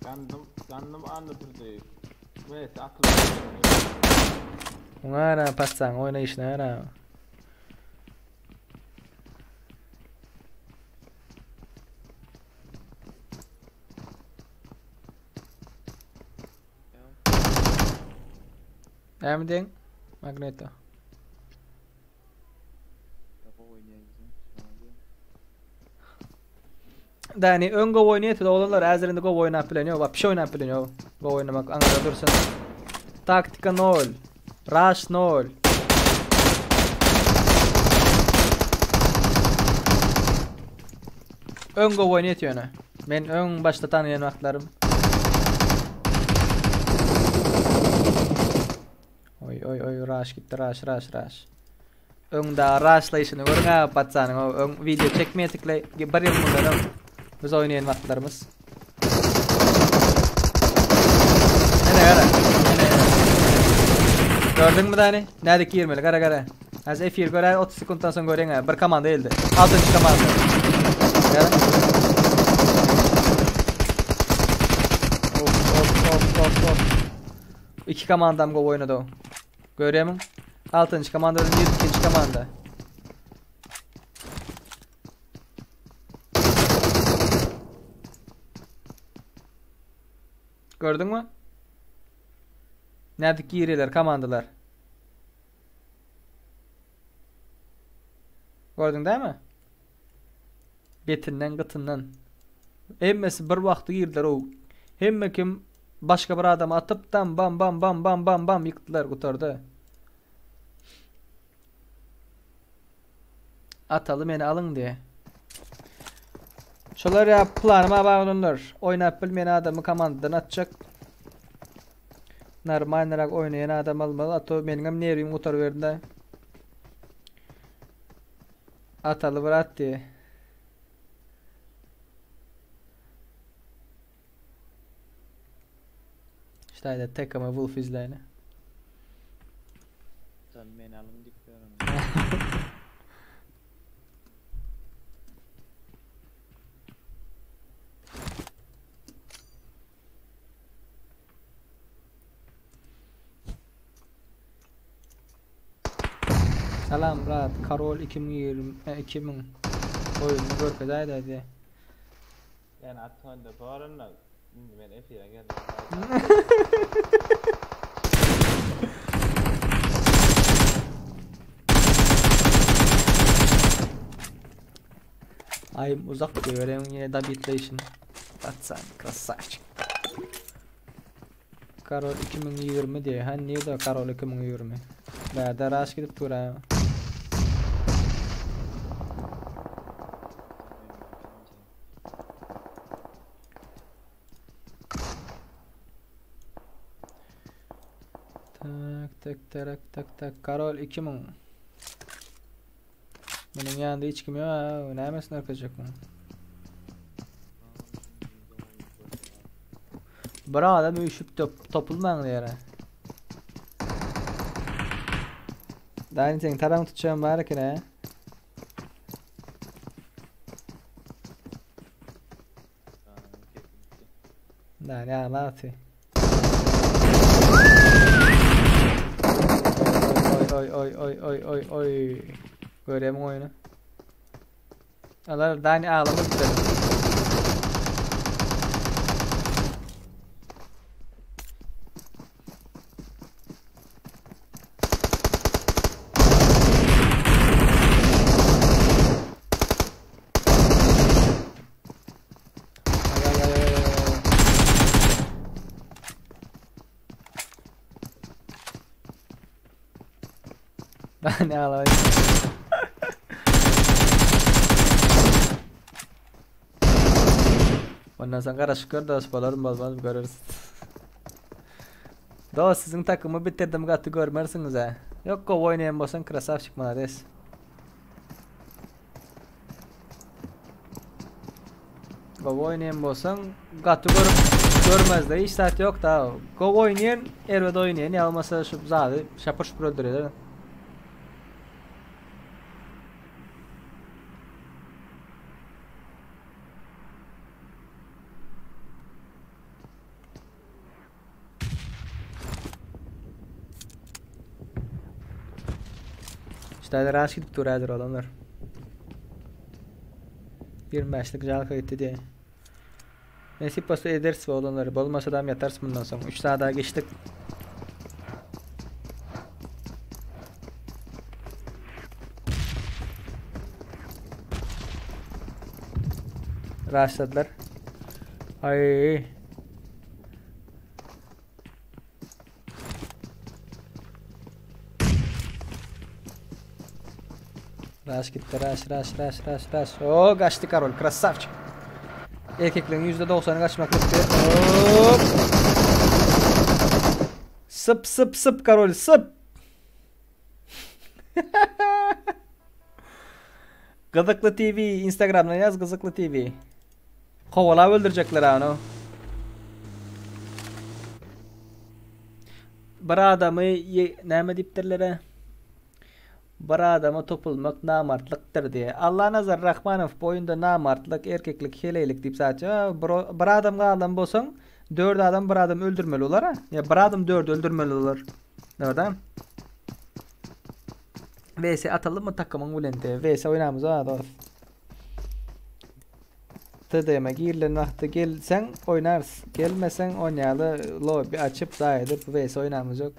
Gandym, gandym andy durdy. Wes atyldy. Muňa gara patsaň oýnaýşyna gara. Näme diýiň? Magneto. Dani öň gowy oýnaýardy oglanlar häzir indi gowy oýnap bilen ýok wapşe oýnap bilen ýok gowy oýnamak aňyrda dursun taktika nol rush nol öň gowy oýnaýardy ýöne men öň başda tanaýan wagtlarym Oý oý oý rush gitdi rush rush rush Öň da raşlaýşyny görüň ha patsanyň o öň video çekmeýärdik-le bir ýyl mundan öň biz oýnaýan wagtlarymyz. Ene gara. Ene. Gördüňmi dani? Nädip girmeli gara gara. Häzir efir göräý 30 sekuntdan soň göreň ha. Bir komanda geldi. Altynjy komanda. Gara. Of of of of of. İki komandam gowy oýnady. Görýärmiň? Altynjy komanda bilen 22-nji komanda. Gördüňmi? Nädip girýärler komandalar? Gördüň dämi? Betinden, gytyndan. Hemmesi bir wagtda girdiler o. Hemme kim başga bir adamy atyp dam bam bam bam bam bam bam ýykdylar gutardy. Ataly meni alyň diýe. Şolar ýa planyma baglanlar. Oýnap bilmeýän adamy komandadan atjak. Normalnyrak oýnaýan adam almaly. A to meniňem nerwim gutaryberdi. Ataly bir at diýe. Ştaýda tekama Wolf izläýne. Sen meni alyň diýip ýörün. Salam brat, Karol 2020, 2000 oýunyny görkezäýdä diýe. Yani atanda barynda indi men efire geldim. Ay uzak diýip ýene dabitleýşin. Patsan, krasavçik. Karol 2020 diýe. Ha nirde Karol 2020? Bärde raş gidip dur ha. Tek terek tek tek Karol 2000. Munuň ýanynda hiç kim ýok ha, nämesini görkezjek munuň? Bir adam üýşüp top, topulmaň diýär. Dani seň taraň tutýan bar eken ha. Dani aglaty. Oy oy oy oy oy oy oy. Görýämiň oýuny? Alar Dani ağlama bitirelim. Ay ay ay ay ay ay. Dani ağlama. Ondan soň garaşyp gör dost bolarmy bolmazmy göreris. Dost siziň takymy bitirdim gaty görmersiňiz-ä. Ýok gowy oýnaýan bolsaň krasawçik malades. Gowy oýnaýan bolsaň gaty görüp görmezde hiç zat ýok da. Gowy oýnaýan erbet oýnaýan ýa bolmasa şu zady şapur şupur öldürýär. İşte raş gidip dur häzir adamlar. 25'lik jalka gitti diye. Nesip bolsa ederiz bu olanları. Bolmasa da yatarız bundan sonra. 3 saat daha geçtik. Rushladylar. Ay. Rush gitti. Rush, rush, rush, rush, rush. Oo kaçtı Karol. Krasavçik. Erkeklerin %90'ı kaçmak istiyor. Hop. Sıp sıp sıp Karol sıp. Gyzykly TV Instagramdan ýaz Gyzykly TV. Kowalap öldürjekler ha onu. Bir adamy näme diýipdirler-ä? Bir adama topulmak namartlykdyr diýe. Allanazar Rahmanow bu oýunda namartlyk, erkeklik, heleýlik diýip zat ýok. Bir, bir adam galan bolsaň, dört adam bir adam öldürmeli bolar ha. Ýa bir adam dördi öldürmeli bolar. Dogry. VS atalymmy takymyň bilen de? VS oýnamyz ha dost. TDM girilen wagty gelseň oýnarys. Gelmeseň onýaly lobby açyp zaý edip VS oýnamyz ýok.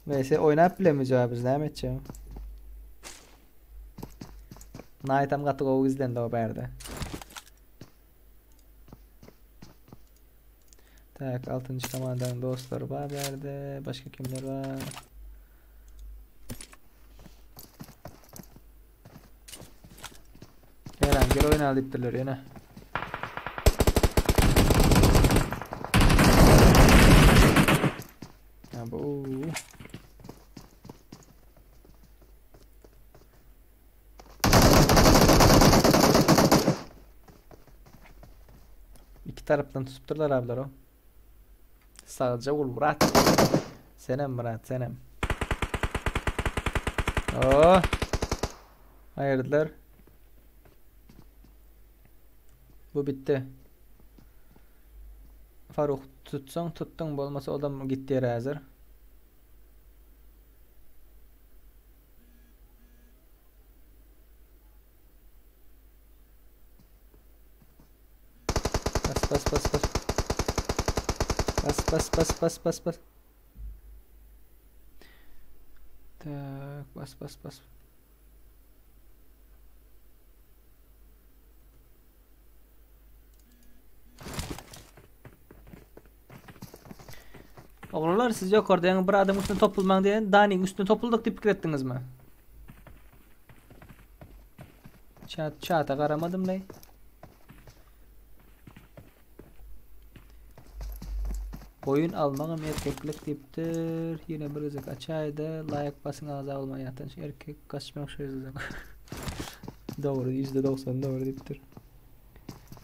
VS oýnap bilemizok biz näme etjek. Knight-am gaty gowy gizlendi o bärde. Tak, 6. komandanyň dostlary bar bärde. Başga kimler bar? Eren gel oýna diýipdirler ýene. Ya bu. Iki tarapdan tutupdyrlar abiler o. Sagja bol Murat. Senem Murat senem. Oh. Aýyrdylar. Bu bitdi. Faruk tutsaň tutduň bolmasa odam gitdi ýere häzir. Bas bas bas bas. Bas bas bas bas bas bas. Tak bas bas bas. Oglanlar siz ýokarda ýaňy bir adamyň üstüne topulmaň diýen Daniň üstüne topuldyk diýip pikir etdiňizmi? Çat çata garamadym leý. Goýun almagam erkeklik diýipdir. Ýene bir gezek açaýda laýk basyň agza bolman ýatan şu erkek gaçmak şu ýüzden. Dogry %90 dogry diýipdir.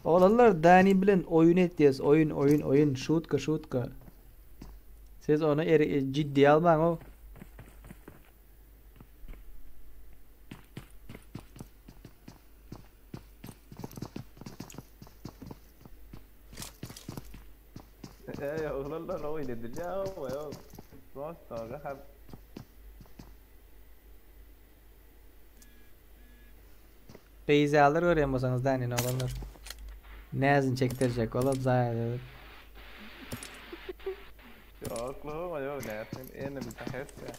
Oglanlar Dani bilen oýun etýäs oýun oýun oýun şutka şutka. Siz ony er ciddiye almaň o. Eý oglanlar oýun edilýär ow. Prosto gahar. Beyzalar görýän bolsaňyz Danini oglanlar. Näzini çekdirjek bolup zaýa edip. Ýok la ýok nätsin enemy tahetýä.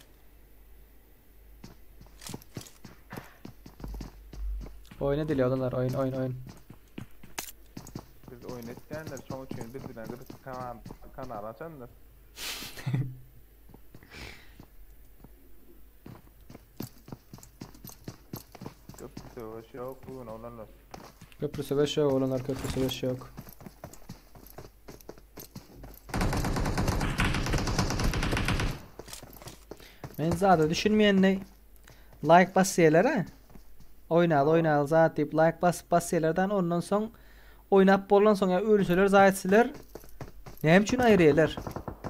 Oýun edilýär oglanlar oýun oýun oýun. Biz oýun etýänler şoň üçin biz bilen gyzykly kanal kanal açandyr. Köprü söweş ýok bu gün oglanlar. Köprü söweş ýok oglanlar köprü söweş ýok. Men zada düşünmeýän ne? Like basýarlar ha. Oýnaly oýnaly zat diýip like basyp basýarlardan ondan soň oýnap bolan soň ýa ölseler zat etseler näme üçin aýyrýarlar?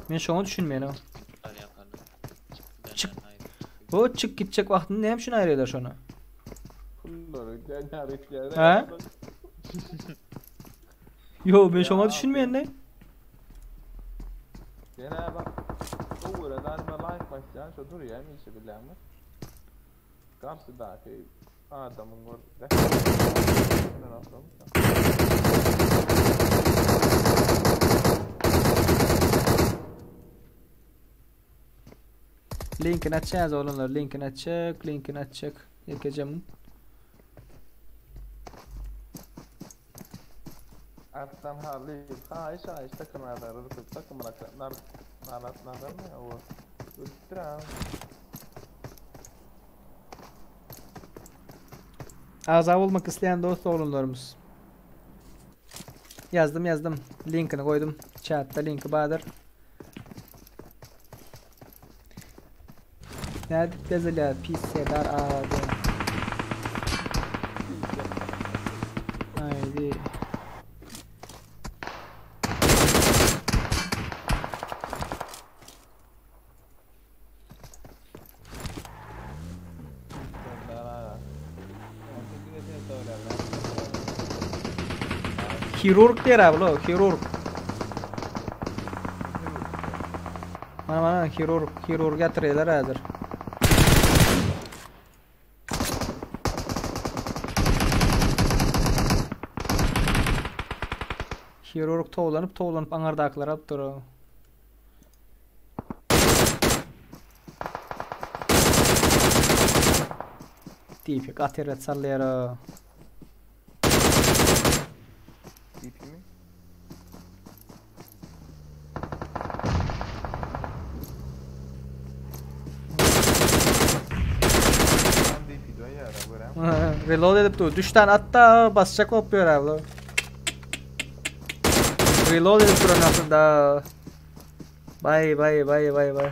Men şoňa düşünmeýän. Çık. Bu çık gitjek wagtyny näme üçin aýyrýarlar şony? Pullary gänär etýär. Hä? Yo men şoňa düşünmeýän ne? Gene bak. O göre danime like basýan şo durýar işi bilýäňmi? Garşydaky adamyň gör. Linkini açýas oglanlar, linkini açjak, linkini açjak. Ýekejem. Arslan Haly, haýyş haýyş takım azary tutup takım nar nar nazar mı o? Öldür ha. Agza bolmak isleýän dost oglanlarymyz. Ýazdym ýazdym. Linkini goýdum. Chatda linki bardyr. Nädip ýazylýar? Pis Sedar A D. Haydi. Hirurg diýer abi lo, hirurg. Mana mana hirurg, hirurg ýatyrýarlar häzir. Hirurg towlanyp towlanyp aňardakylar alyp dur. Dipik at ýere sallaýar. DP mi? Tam DP dönýär görem. Reload edip dur. Düşten atda basacak hopluyor abi. Reload edip duran aslında. Bay bay bay bay bay.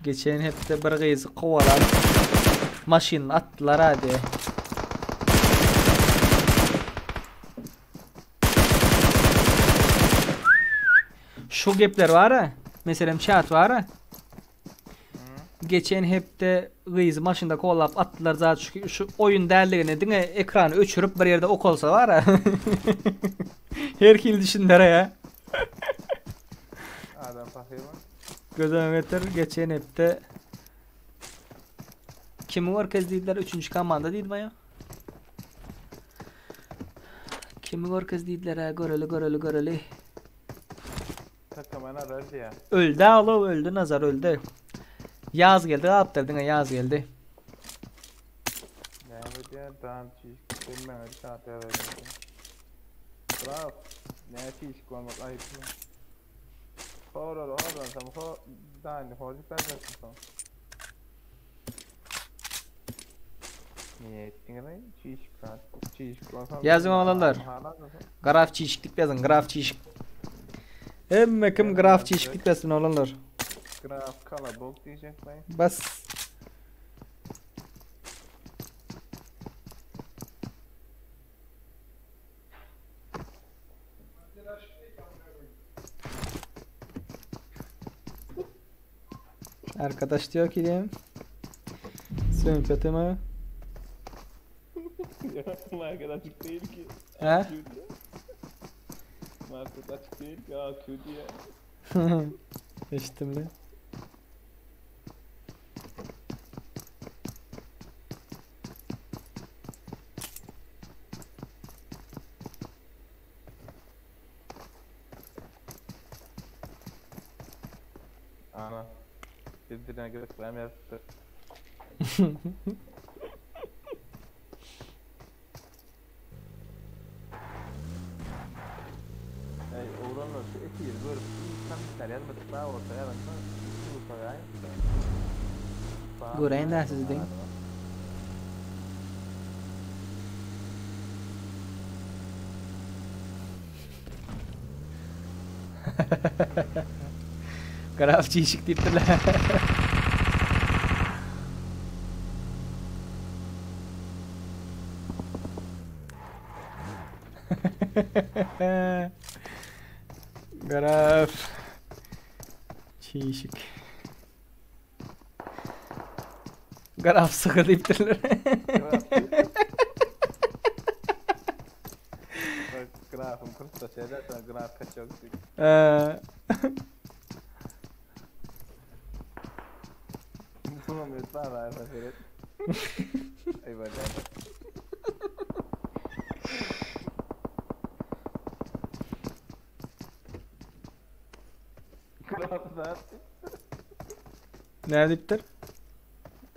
Geçen hepde bir gyzy kowalan maşyn atdylar hadi. Şu gepler var ha. Meselem chat var ha. Geçen hepde gyzy maşynda kollap atdylar zat şu, şu oyun däldigini diňe ekrany öçürip bir ýerde okalsa var ha. Her hil düşünlere ya. Adam fakir mi? Göz öňüne getir geçen hepde Kimi görkez diýdiler? Üçünji komanda diýdim ya. Kimi görkez diýdiler ha? Göreli göreli göreli. Takımına öldü ya. Öldü alo öldü Nazar öldü. Yaz geldi aptır diňe yaz geldi. Ne diýär? Dan çiş. Bilmem saat ýa Bravo. Ne çiş olmak ayıp mı? Horror horror tam ho dan horror ben son. Niye etdiňiz Çişik zat. Çişik bolsa. Ýazyň oglanlar. Graf çişik diýip ýazyň, graf çişik. Hemme kim graf çişik diýip ýazsyn oglanlar. Graf kalabok diýjek ben. Bas. Arkadaş diyor ki diyeyim. Sen kötü mü? Market açık değil ki. He? Q diye. Market açık değil ki. Aa Q diye. Eşittim de. Ana. Birbirine gösterem yaptı. Ey oğlanlar şu eti yeri görüp tam bir yazmadık daha ortaya yazmadık. Göreýin dä sizi deň. Graf çişik diýipdirler. Graf çişik. Graf sygyr diýipdirler. Grafım kırıp şeyler sonra graf kaçak diyor. Eee, Bunu lütfen ver Ferit. Eyvallah. Graf zat. Näme diýipdir?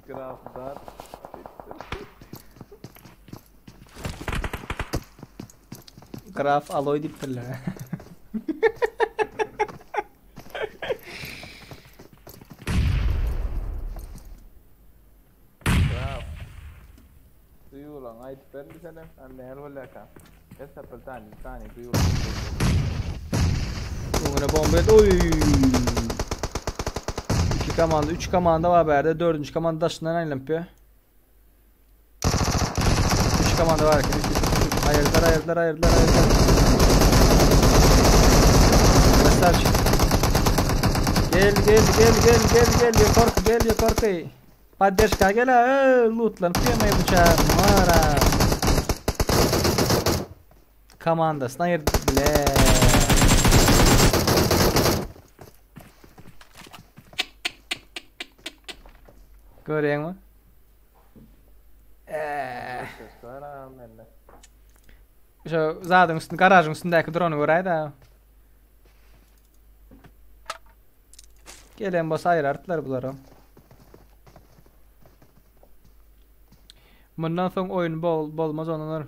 Graf zat. Graf aloy diýipdirler. Graf. Duyulan ayıp ben bir tane. Anne her bolaka. Hesap tane tane duyulan. Öňüne bomba et. Oy. 2 komanda, 3 komanda var bärde. 4. komanda daşyndan aýlanyp ýör. 3 komanda var. 3 3 3. Aýyrdylar, aýyrdylar, aýyrdylar, aýyrdylar. Krasavçik. Gel, gel, gel, gel, gel, gel, ýokarky, gel, ýokarky. Podderžka gel, ha, lootlanyp ýörmeý bıçak. Mara. Komandasyny aýyrdy bile. Görýäňmi? Eee. Ses var ha bende. Şu zadyň üstünde, garažyň üstündäki drony göräý-dä. Gelen bolsa aýyrardylar bulary. Mundan soň oýun bol bolmaz onular.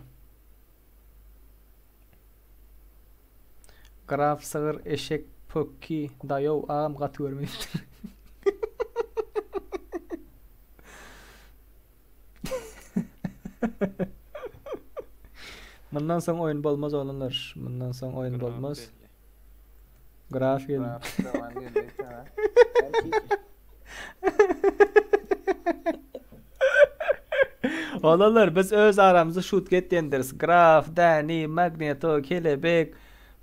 Graf sygyr eşek pökgi daýow agam gaty görmeýipdir. Mundan soň oýun bolmaz oglanlar. Mundan soň oýun bolmaz. Graf geldi. Graf devam geldi. Ha. Oglanlar biz öz aramyzda şut etýändiris. Graf, Dani, Magneto, Kelebek,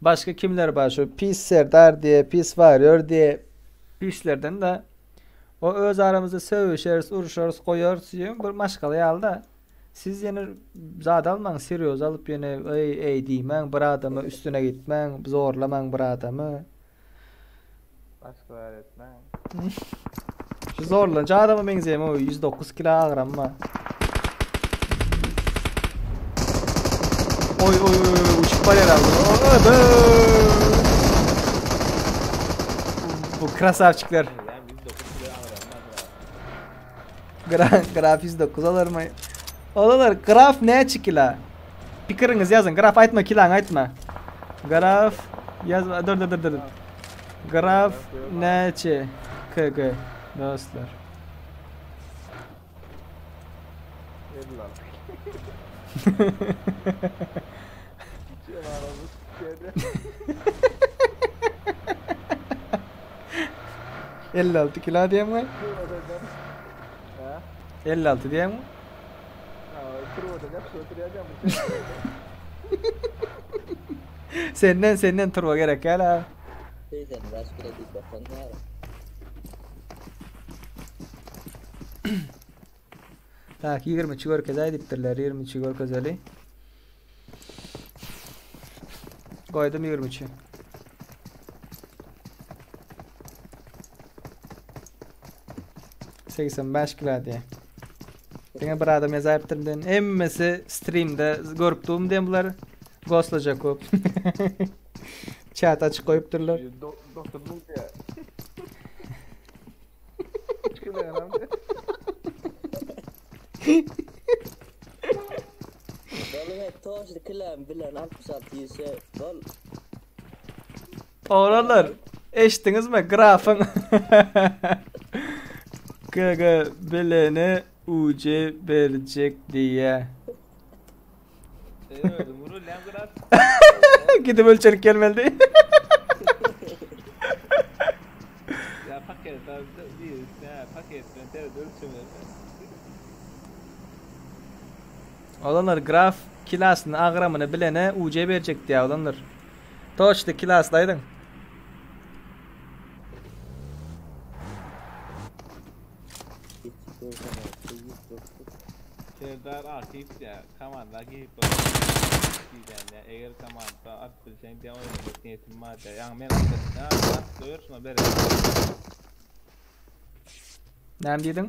başga kimler bar şu Pis Serdar diýe, Pis Warrior diýe pislerden de o öz aramyzda sögüşeris, uruşarys, goýarys diýen bir maşgala ýaly da. Siz ýene zat almaň, serýoz alyp ýene eý eý diýmäň, bir adama üstüne gitmäň, zorlamaň bir adamy. Başka öğretmen. Şu zorlanca adama meňzeýär o 109 kilo agram bar. Oy oy oy oy uçup barýar aldy. Oy, Bu krasavçikler. Yani 109 kilo agram var. Gra graf 109 alır mı? Olar graf näçe kilo? Pikiriňizi ýazyň. Graf aýtma kilaň aýtma. Graf ýazma dur dur dur dur. Graf näçe kg dostlar. 56. Şemalymyz geldi. 56 kilo diýemmi? Ha? 56 diýemmi? Ha, turboda gap oturýar Senden senden turbo gerek ýa. 85 kilo diýip bakan ýa. Tak 23 görkezäý diýipdirler. 23 görkezeli. Goýdum 23-i. 85 kilo diýe. Diňe bir adam ýazaýypdyr den. Hemmesi streamde görüp durm diýen bular. Ghostlaja köp. Chat açyk goýupdyrlar. Doktor Luke ya. Çıkın lan. Bolun et toşly kilam bilen 66 ýüze bol. Oglanlar, eşitdiňizmi grafyň GG bileni UC berjek diýe. Özüm vurulýan graf. Gidip ölçerip gelmeli. Ya paket abi değil. Ya paket ben tele ölçemiyorum. Oglanlar graf kilasyny agramyny bilene UC berjek diýe oglanlar. Toçly kilaslaýdyň. Serdar Akif ya komanda girip Diýen ya eger komanda at bilsen diýen oýnamak niýetim bar diýen. Ýa men at at şuna ber. Näme diýdiň?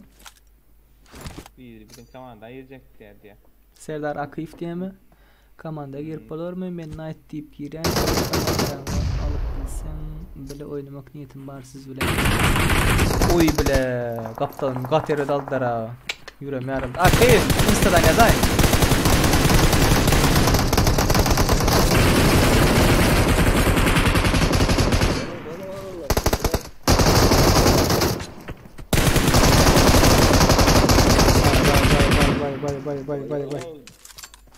Bir bizim komanda girecek diýen diýen. Serdar Akif diýemi? Komanda girip bolarmy? Men Knight diýip girýän. Komandany alyp bilseň bile oýnamak niýetim bar siz bilen. Oý bile, gapdan gat ýere daldylar ha. Ýürem ýaryldy. Akif, Instadan ýazaý. Vay vay vay vay vay vay vay.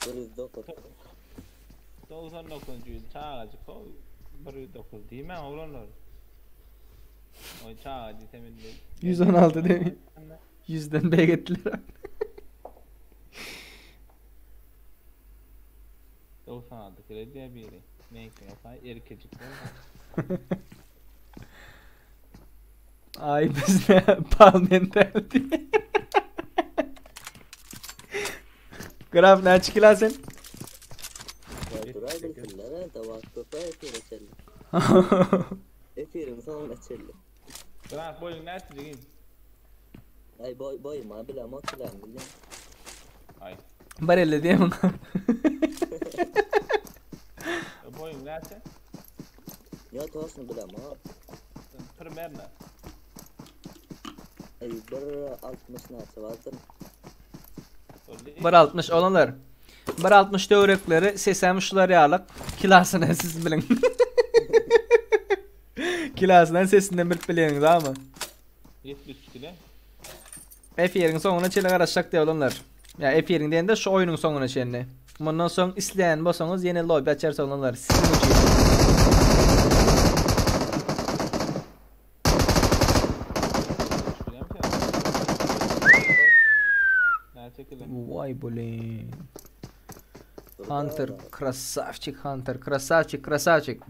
109. 99 ýyl çağacık o 109 diýme oglanlar. O çağacı temelde. 116 değil mi? Yüzden bey ettiler. 96 kilo diye biri. Mümkün olsa erkecik. Ay biz ne palmenteldi. Graf ne çıkılan sen? Ya duray bilsinler de bak köpe efir açalım. Efirin son açalım. Bırak boyun ne atacak? Ay boy boy ma bile ma kilam bile. Ay. Barella diye mi? Boyun ne atacak? Ya toşny bile ma. Primerna. Ay bir 60 näçe vardır. 1.60 olanlar. 1.60 döwrekleri sesem şular ýalyk kilasyny siz bilin. Kilasyndan sesinden bilip bilýäňiz ama. 73 kilo. F-yerin soňuna çenli garaşjak diýe olanlar. Ya F-yerin diýende şu oýnuň soňuna çenli. Mundan soň isleýän bolsaňyz ýene lobby açarsa olanlar. Siziň üçin. Ne çekildi? Vay blin. Hunter красавчик Hunter красавчик красавчик.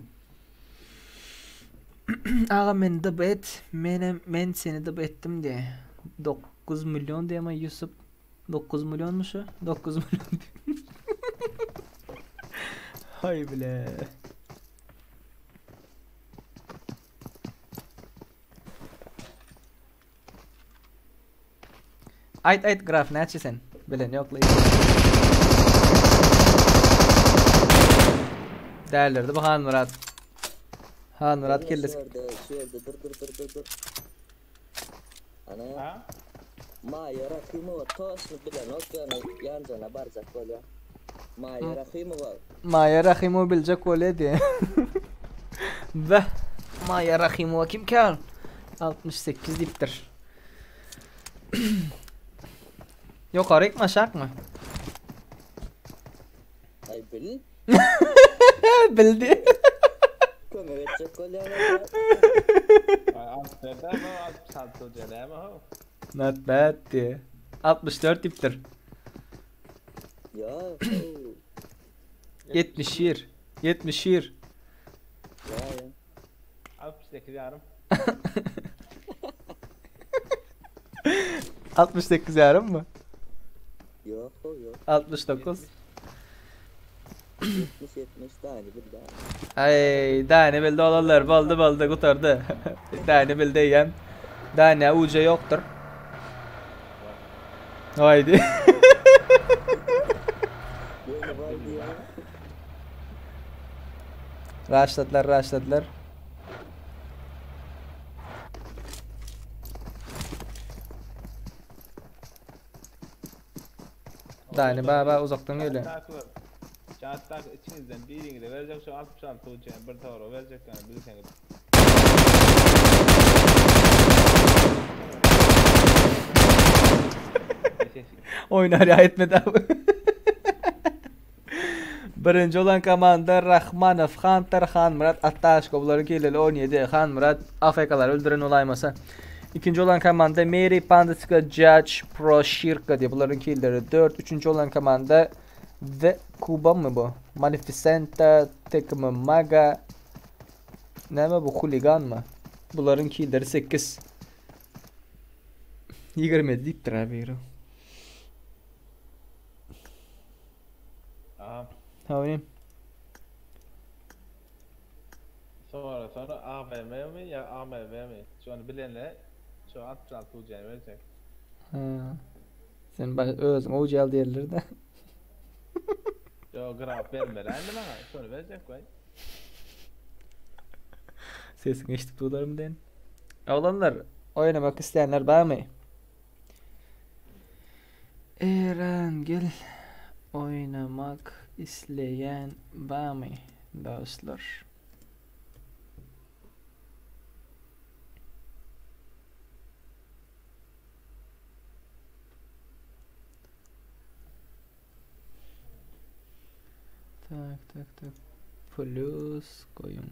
Aga men dıp et. Menem men seni dıp ettim diye. 9 milyon diye ama Yusuf 9 milyonmuş o. 9 milyon. Hay bile. Ayt ayt graf näçe sen? Bilen ýok Dälirdi bu Han Murat. Han Murat Şu kellesi. ýerde, şu ýerde dur dur dur dur dur. Ana Ha? Maýa Rahimowa toşny bilen ok ýana ýanjana barjak bolýar. Maýa Rahimowa Maya Rahimov biljek bolýa diye. Ve Maya Rahimova kim kal? 68 diptir. Ýokarykmy aşakmy? Aý bil. Bildi. Kömek etjek bolýan. Ay 64 ama 66 jeleme ho. Not bad diye. 64 dipdir. Ýa. 71. 71. Ýa ýa. 68 yarım. 68 yarım mı? Ýok, o ýok. 69. 70 70 tane bir daha. Ay daha ne bildi olanlar boldy boldy gutardy. Daha ne bildi diýen. Daha ne uca ýokdur. Haydi. Ýöne var diýýär. Raşladylar raşladylar. Daha ne baba uzaktan geliyor. Çattak içinizden birini de verecek şu 66 ucuna bir tavra verecek yani bilseniz. Oynar ya etmedi abi. Birinci olan komanda Rahmanov, Hunter, Han Murat, Attaşko. Bunların killeri 17. Han Murat, AFK'lar öldüren olaymasa. İkinci olan komanda Mary, Pandaska, Judge, Pro, Shirka diye. Bunların killeri 4. Üçüncü olan komanda The Kuba mı bu? Maleficenta, takımı Maga. Ne mi bu? Hooligan mı? Bunların killeri 8. 27 diptir abi. yürü. Aha. Ha oynayayım. Sonra sonra AVM mi ya AMV mi? Şu an bilenle şu 66 ucuna verecek. Ha. Sen baş, özüň OGL diýerler de. Yo graf vermeli indi bana. Şunu verecek koy. Sesini eşitip dudarım den. Oglanlar, oynamak isteyenler bar mı? Eren gel oynamak isteyen bar mı dostlar? Tak tak tak. Plus koyun.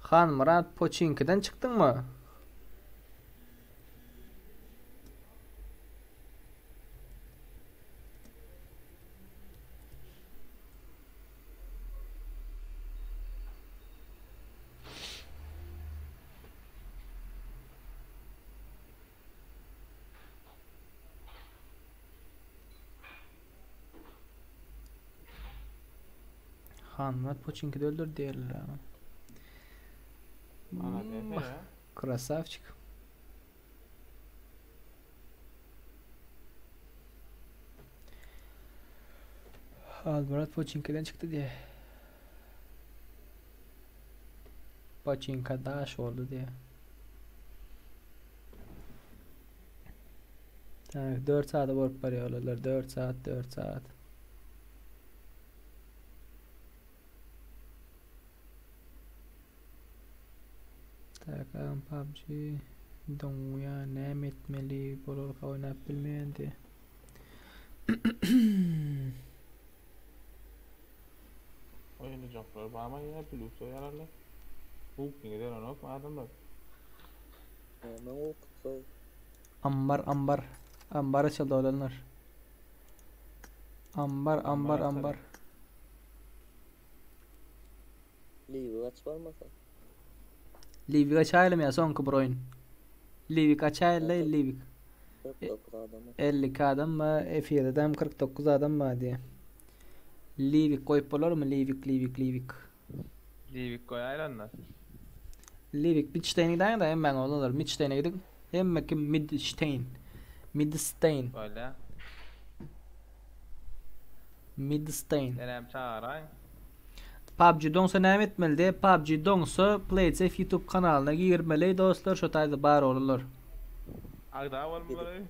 Han Murat Poçinki'den çıktın mı? Han Murat Poçinki'de öldür diğerleri ama. Ana defe ya. Krasavçik. Han Murat Poçinki'den çıktı diye. Poçinka daş oldu diye. Tak 4 saate bolup barýarlar. 4 saat 4 saat. Tak am PUBG doňýa näme etmeli bolarka oýnap bilmeýän diye. Oynayacaklar. Bana yine plus yararlı. Bu gider onu adamlar. Men okutsa Ambar ambar. Ambar açıldı olanlar. Ambar ambar Ambar ambar. Liwi kaç barmasa. Livik açaýalym ya soňky bir oyun. Livik açaýaly Livik. 49 adamı. 52 adam mı? F7'den 49 adam mı diye. Livik koyup bolar mı? Livik Livik Livik. Livik koy ayranlar. Livik Midstein'e giden de hemen olanlar. Midstein'e gidin. Hemme kim Midstein. Midstein. Böyle. Midstein. Denem çağıran. PUBG doňsa näme etmeli diye PUBG doňsa PlaySafe YouTube kanalyna girmeli dostlar şu taýda bar olurlar. Agda olmalı.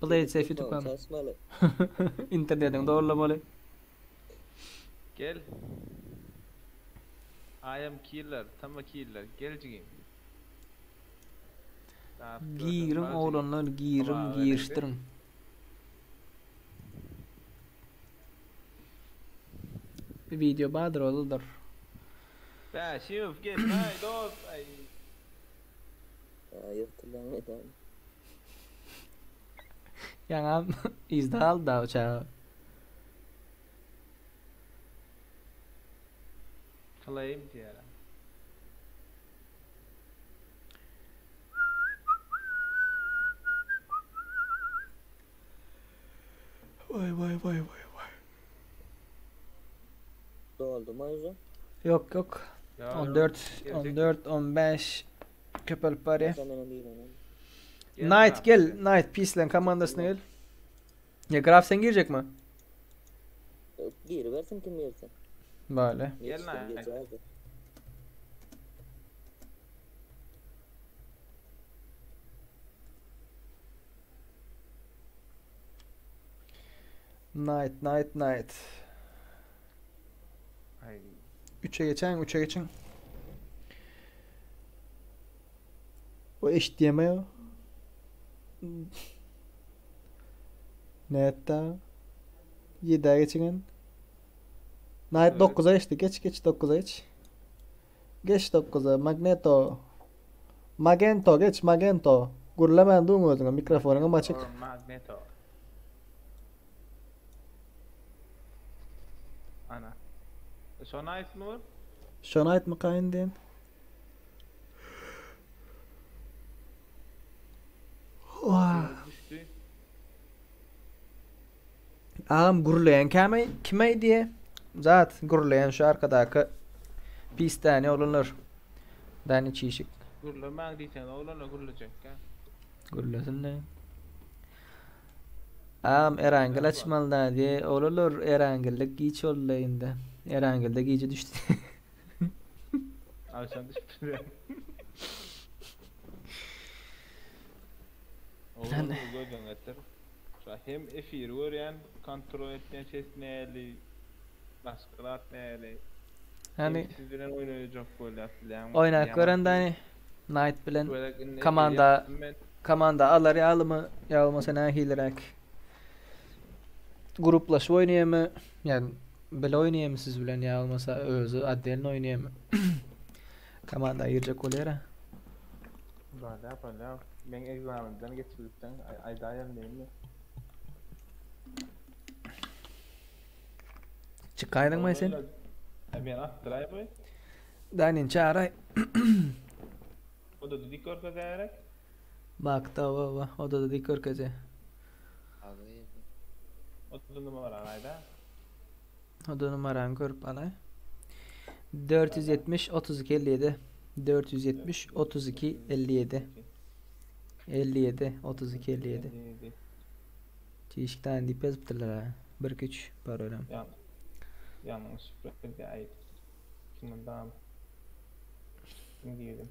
PlaySafe YouTube kanaly. Çalışmalı. İnternetin doğrulamaly. Gel. I am killer, Tama killer, gel jigim. Giriň oglanlar giriň girişdiriň. Bir video bardyr oludyr. Bäşimow gel aý dost aý. Ýyrtylýan meýdan. Ýaňam yzda galdy da uçaga. Claim diýýär. Waý waý waý waý waý. Doldumy uje? Ýok ýok. 14 14 15 köpelip barýar. Knight gel, Knight Peace-leň komandasyna gel. Ya Graf sen girjekmi? Giribersin kim girse. Bale. Gel Knight. Knight, Knight, Knight. Üçe geçen, üçe geçen. Bu HDMI ya. Nätdi? 7'e geçigen. Knight 9'a geçdi. Geç geç 9'a geç. Geç 9'a. Magneto. Magento geç Magento. Gürlemän duň özüňe mikrofonyňam açyk. Magneto. Ana. Şony aýtmy bur? Şony aýtmyka indi? Düşdi. Agam gürleýän käme kime diýe? Zat gürleýän şu arkadaky pis däne oglanlar. Däne çişik. Gürlemäň diýseň oglanlar gürlejekkä. Gürlesin de. Agam Erangel açmaly da diýe. Oglanlar Erangelde giç boldy indi. Erangelde gije düşdi. Agşam düşüpdir. Oglanlar gözüňi getir. Şu hem efiri görýän, kontrol etýän ses näli, başga zat näli. Hani Siz bilen oýnajak bolýar bilýäňmi? Oýnap gören däni. Knight bilen komanda komanda alar ýalymy ýa bolmasa nähiliräk gruplaşyp oýnaýamy ýa bile oýnaýamy siz bilen ýa bolmasa özi otdelno oýnaýamy komanda girjek bolýara. Bolýar bolýar. Men ekzamenden geçibilseň aýdaýan diýme. Çykaýdyňmy sen? Men atdyraý bu. Danin çağıray. O da dik görkezýärek. Bak da baba o da dik görkezýär. O da numara aýda. O da numarany görüp alay. 470 32 57 470 32 57 57 32 57 Çişik tane diýip ýazypdyrlar ha. 1 2 3 parolam. Ýa ýalňyş şifre aýt. Şundan Kim girdim?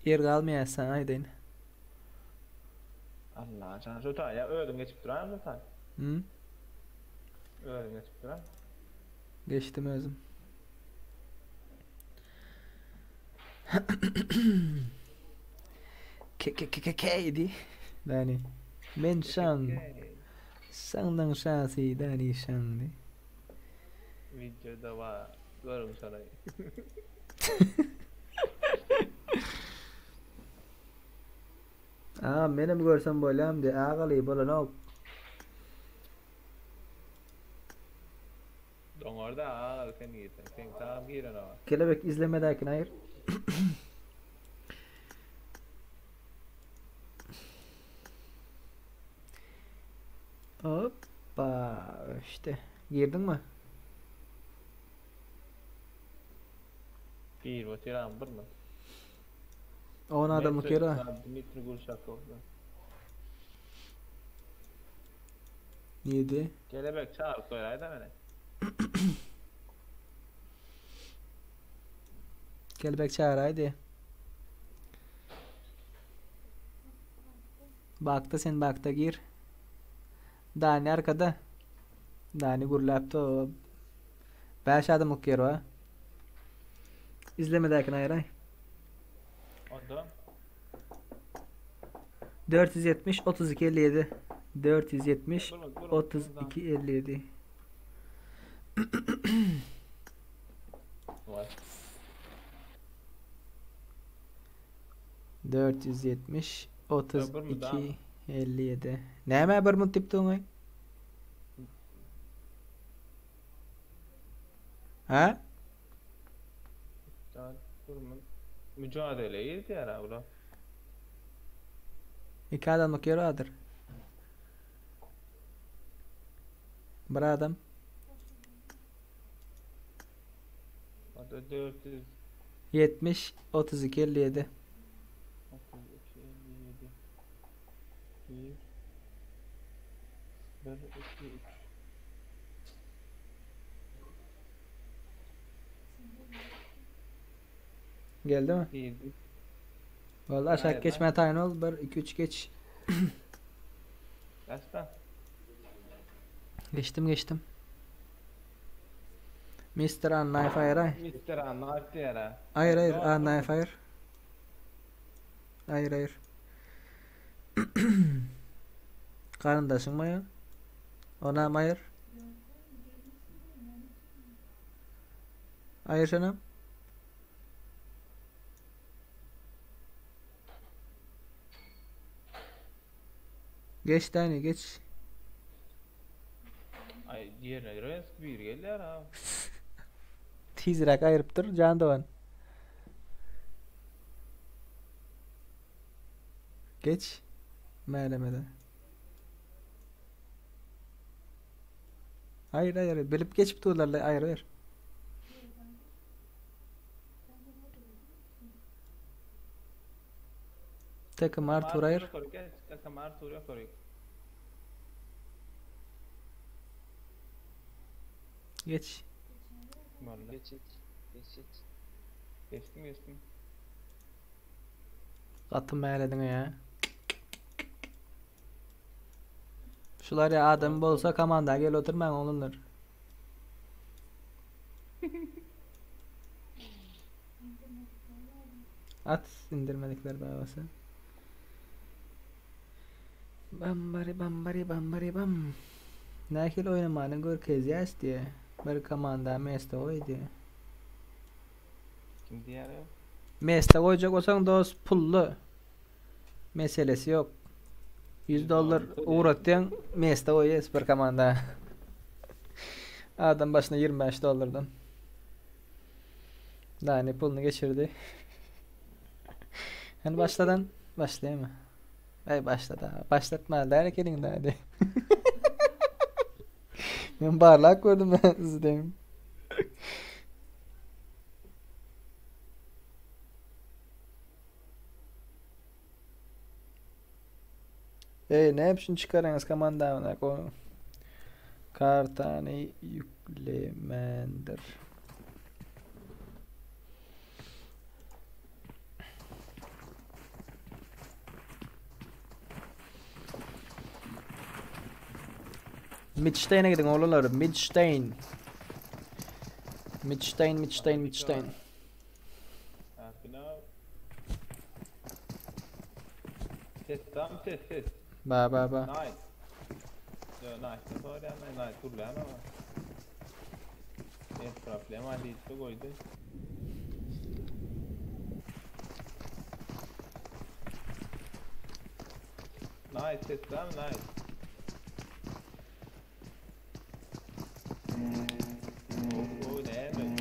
Ýer galmaýar sana aýdaýyn. Allah jan şu taý ya özüň geçip duran şu taý. Hı? Özüň geçip duran. Geçdim özüm. K K K K K di. Dani. Men şan. Şandan şasy Dani şan di. Videoda var. Görüň şony. Agam menem görsem bolýamdy agaly bolanok. Doňarda agaly sen girseň. Sen tam girenok. Kelebek izlemedäkini aýyr. Hoppa işte. Girdiňmi? Girip otyram bir mi? 10 adamlyk ýer bar. Dmitri Gulşakov. 7. Kelebek çagyryp goýaýda meni. Kelebek çagyraýdy. Bakda sen bakda gir. Dani arkada. Dani gürläpdi o. 5 adamlyk ýer bar. Izlemedäkini aýyraý. Onda 470 32 57 470 Bir minut, bir minut, 32 57 Vay. 470 Ya, bir mi daha? 32 57 Näme bir minut diýip durňaý? Ha? Daha durma. Mücadele girdi ya bura. Iki adamlyk ýer bardyr. Bir adam. O da 400 70 32 57 32 57 1 1 2 3 Geldi mi? Girdi. Vallahi aşağı Hayır, geçme tayin ol. 1 2 3 geç. Kaçta? Geçtim geçtim. Mr. Anna Fire ay. Mr. Anna ya. Hayır hayır Anna Fire. Hayır hayır. Karındaşın mı ya? Ona mı hayır? Hayır canım. Geç tane geç. Ay diğerine göre bir geldi ya. Tizrak ayırıp can doğan. Geç. Melemede. Hayır hayır bilip geçip durlarla hayır hayır. Takım Artur hayır. Takım Artur yok oraya. Geç. Vallahi. Geçit. Geçit. Geçtim geçtim. Gatym mäledin ya. Şular ya adam bolsa komanda gel oturmaň oğlunlar. At indirmedikler babası. Bambari bambari bambari bam. Nähili oýnamany görkezýäs diye. Bir komanda meste goý diye. Kim diğer yok? Meste goýjak bolsaň dost pully. Meselesi yok. 100 dollar uğratýan meste goýýas bir komanda. Adam başına 25 dollardan. Daha ne pulunu geçirdi. Hani başladan başlayayım mı? Ay başla daha. Başlatma der elin daha hadi. Ben barlak gördüm ben sizi Ey ne yapsın çıkaranız komanda amına koyayım. Kartany yüklemendir. Midstein'e gidin oğullar. Midstein. Midstein, Midstein, Midstein. Ha, bina. Ses tam ses ses. Ba ba ba. Night. Yo, night. Doğru ama night turlan ama. Evet problem hadi koydu. Night ses tam night. O ne mi?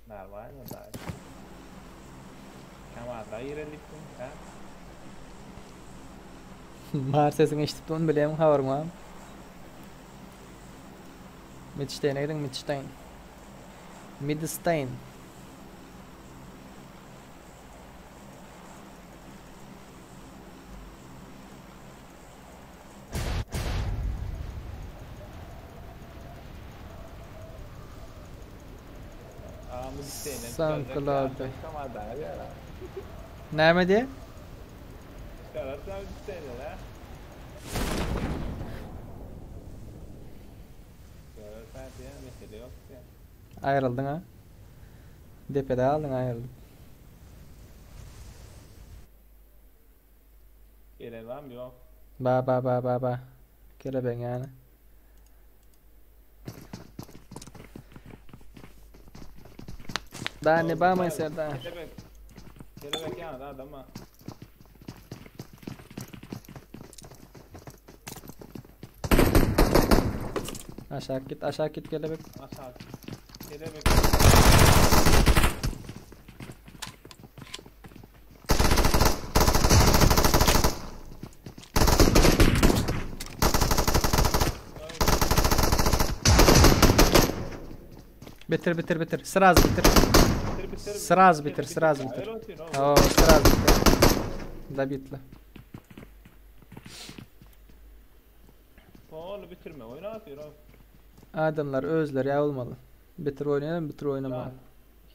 Normal mı daha? Kamada ireliktim ha? Mar sesini eşitip onu bileyim haberim var. Midstein'e gidin Midstein. Midstein. Aa Midstein'e. SoundCloud. Kamada ya. Näme diye? Çıkararsan Midstein'e ha? Çıkararsan diye mesele yok diye. Aýryldyň ha. Depede galdyň aýrylyp. Gelen barmy ýok. Ba ba ba ba ba. Kelebeň ýany. Da ne ba may serda. Kelebek. Kelebek ýanynda adam bar. Aşak git aşak git kelebek. Aşak. Kelebek. Bitir bitir bitir. Sraz bitir. Bitir bitir. Sraz bitir, sraz bitir. Hayır olsun, oğlum. Oo, sraz bitir. Dabitli. Oğlu bitirme oyunu atıyor oğlum. Adamlar özleri ya olmalı. Bitir oynayalım bitir oynamalı.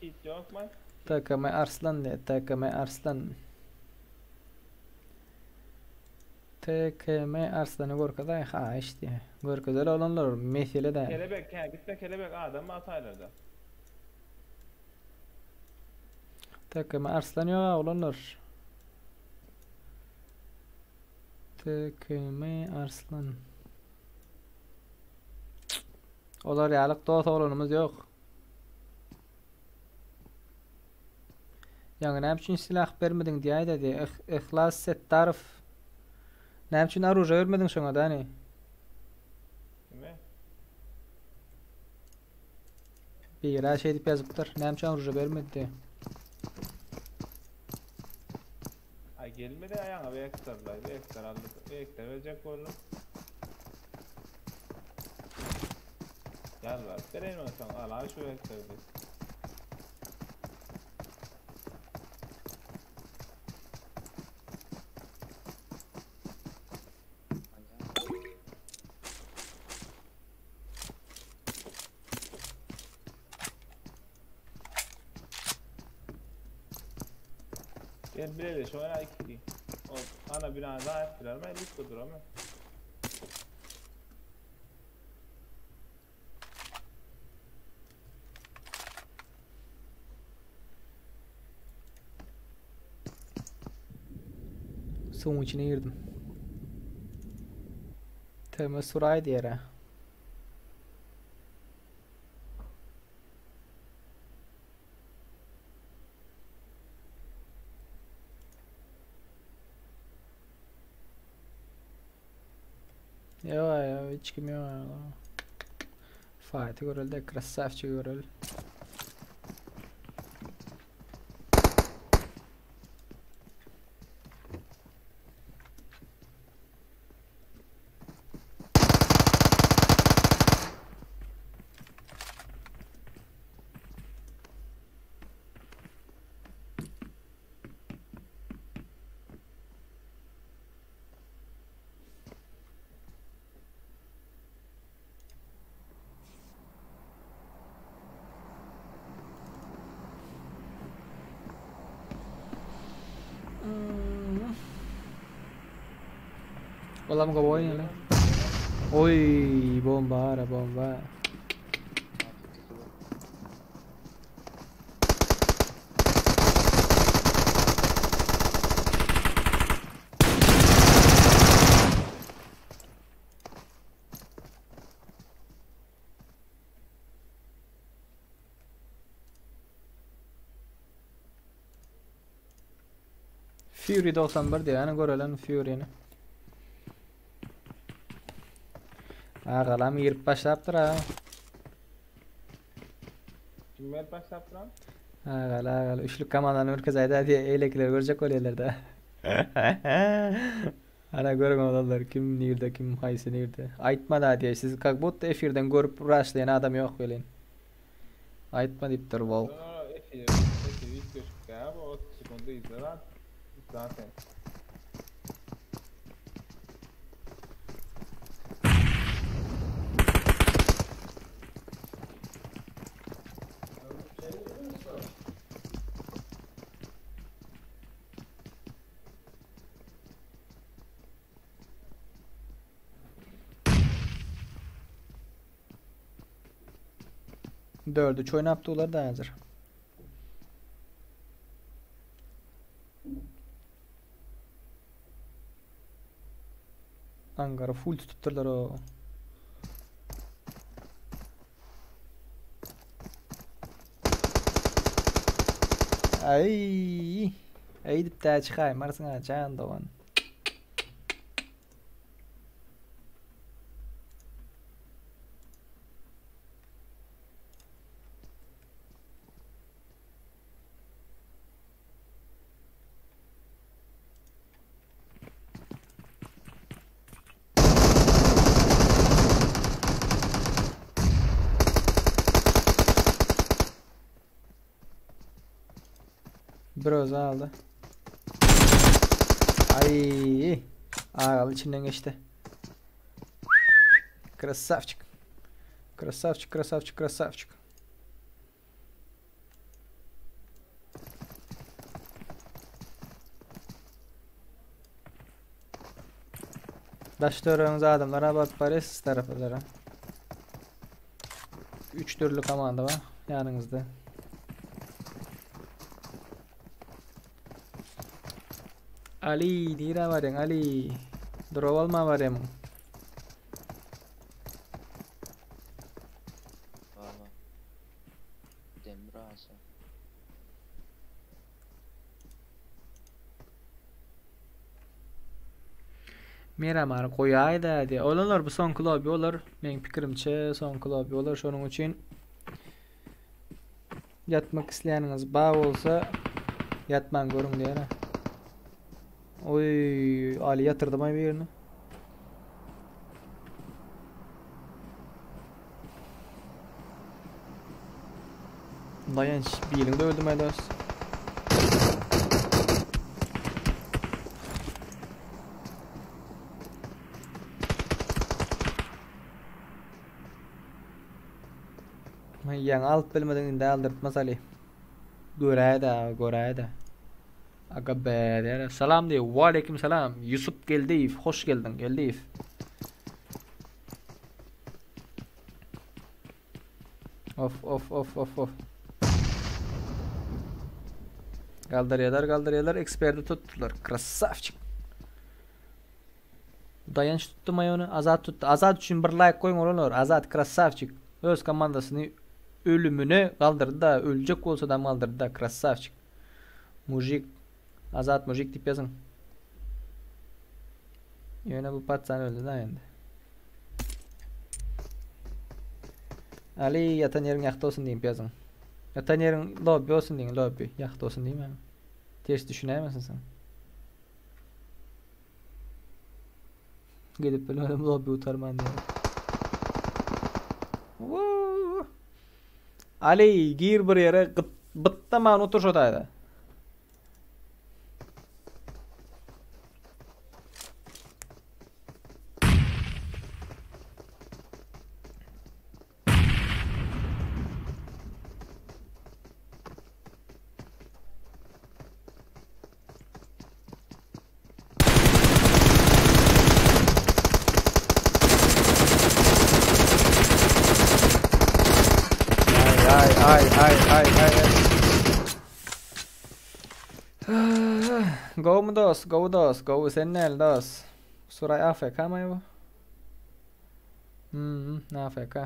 Hiç yok mu? TKM Arslan ne? TKM Arslan. TKM Arslan'ı görkezay ha işte. Görkezel olanlar mesele de. Kelebek he gitme kelebek adam ataylarda. TKM Arslan yok ha olanlar. TKM Arslan. Olar ýalyk dost oglanymyz ýok. Ýaňy näme üçin silah bermediň diýäýdi diýe. Ihlas Settarow. Näme üçin oruža bermediň şoňa dani? Kime? Biri şey diýip ýazypdyr. Näme üçin oruža bermedi diýe. Ay gelmedi ayağına bir ekstra bir ekstra aldı. Bir ekstra verecek oğlum. Gel ver. Vereyim onu sana. Al abi şu ekstra bir. Gel bile de şu an iki. O ana bir ana daha ettiler mi? Lütfen dur ama. Suwuň içine girdim. TM Suray diýer. Ýok ýa, hiç kim ýok. Fatih görelde, krasavçı görel. Olam gowy oýnaýar. Oý, bomba ara bomba. Fury 91 diýýär, ýani görelen Fury'ni. Agalam girip başlapdyr ha. Kim ver başlap lan? Agala agala üçlük komandany ürkez aýda diýe eýlekileri görjek bolýarlar da. Ana görüň olanlar kim nirde kim haýsy nirde. Aýtma da diýe siz как будто efirden görüp rushlaýan adam ýok welin. Aýtma diýipdir Volk. Sonra efir, efir hiç göçük ya. Bu 30 sekundu izle lan. Zaten. 4-3 oýnap durlar da häzir. Angara full tutupdyrlar o. Ay, eýdip dä çykaýmarsyň ha jan dogan. Bir öz aldy. Ay. Agaly içinden geçdi. Krasavçik. Krasavçik, krasavçik, krasavçik. Daş töweregiňize adamlar baryp barýar siz taraplara. Üç dürli komanda bar ýanyňyzda. Ali nirä barýaň Ali? Drop alma barýamyň? Baba. Demir asa. Miramar goýaýda diýýär. Oglanlar bu soňky lobby bolar. Meň pikirimçe soňky lobby bolar. Şonuň üçin ýatmak isleýäniňiz bar bolsa ýatman görüň diýýär. Oý, Ali ýatyrdym aý birini. Daýanç birini de öldüm aý dost. Ýaňy alyp bilmediň indi aldyrtmaz Ali. Göräýdä, göräýdä. Aga bädere. Salam diýip. Waleýkim salam. Ýusup Geldiýew, hoş geldiň Geldiýew. Of of of of of. Galdyrýarlar, galdyrýarlar. Eksperti tutdular. Krasavçik. Daýanç tutdy maý ony. Azat tutdy. Azat üçin bir laýk goýuň oglanlar. Azat krasavçik. Öz komandasyny ölümine galdyrdy da, öljek bolsa da galdyrdy da, krasavçik. Mujik. Azat mujik diýip ýazyň. Ýöne bu patsan öldü da endi. Ali ýatan ýeriň ýagty bolsun diýip ýazyň. Ýatan ýeriň lobby bolsun diýiň, lobby. Ýagty bolsun diýmäň. Ters düşünäýmesin sen. Gelip bilmedim lobby utarman diýip. Ali gir bir ýere gyt bytdaman otur şo taýda. Ay ay ay ay ay ay. Gowmy dos, gowy dos, gowy sen näl dos. Suraý AFK my bu? Hmm, AFK.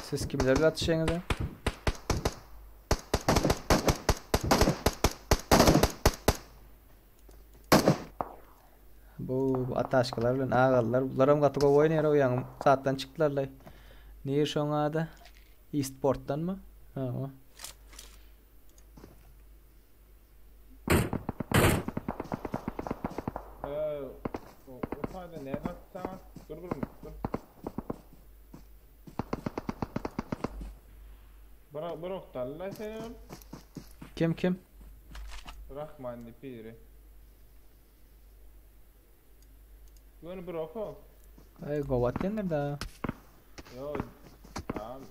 Siz kimlerle atışıyorsunuz ya? Bu, bu ataşkalar bilen agalylar. Bularam gaty gowy oýnaýar o ýaňy zatdan çykdylar. Nir şoň ady? Eastportdan mı? Ha, o. Ee, o, o taýda ne satsaň? Dur bir dur. Bir bir okdalla sen. Kim kim? Rahman diýip biri. Ýöne bir oku. Ay gowat denir da. Yo. Tamam.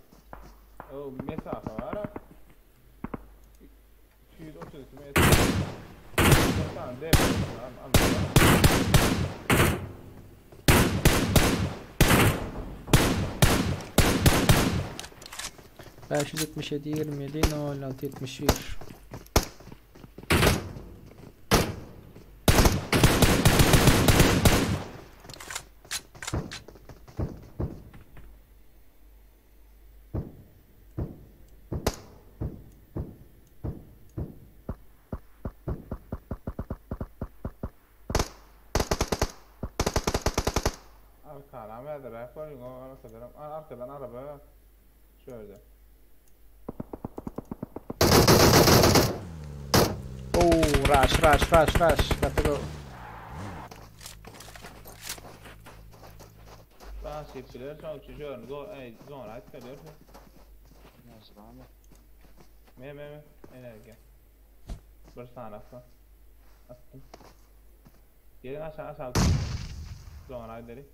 O mesafe bar. 232 metre. Tamam, dev. Tamam, 577 27 06 71. Arkadan verdiler. Koyun o arkadan. Arkadan araba. Şöyle. Oh, rush, rush, rush, rush. Gotta go. Daha şey bilir. Çok şu Go, ey, zona etmeliyor. Nasıl var mı? Me me me. Enerji. Bir saniye attım. Attım. Gelin aşağı aşağı. Zona gidelim.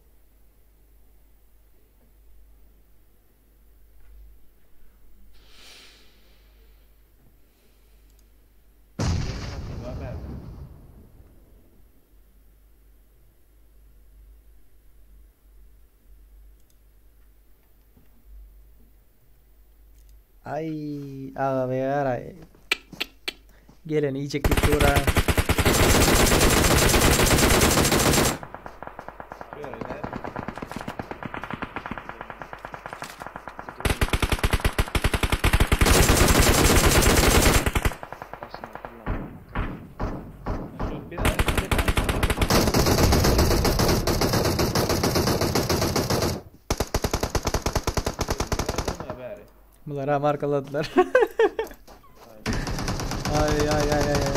Ay, aga be aray. Gelen yiyeceklik dur ha. Şöyle. Aslında kullanmam. Şu bir tane bir tane. Bunlar ha markaladılar. Ay ay ay ay ay.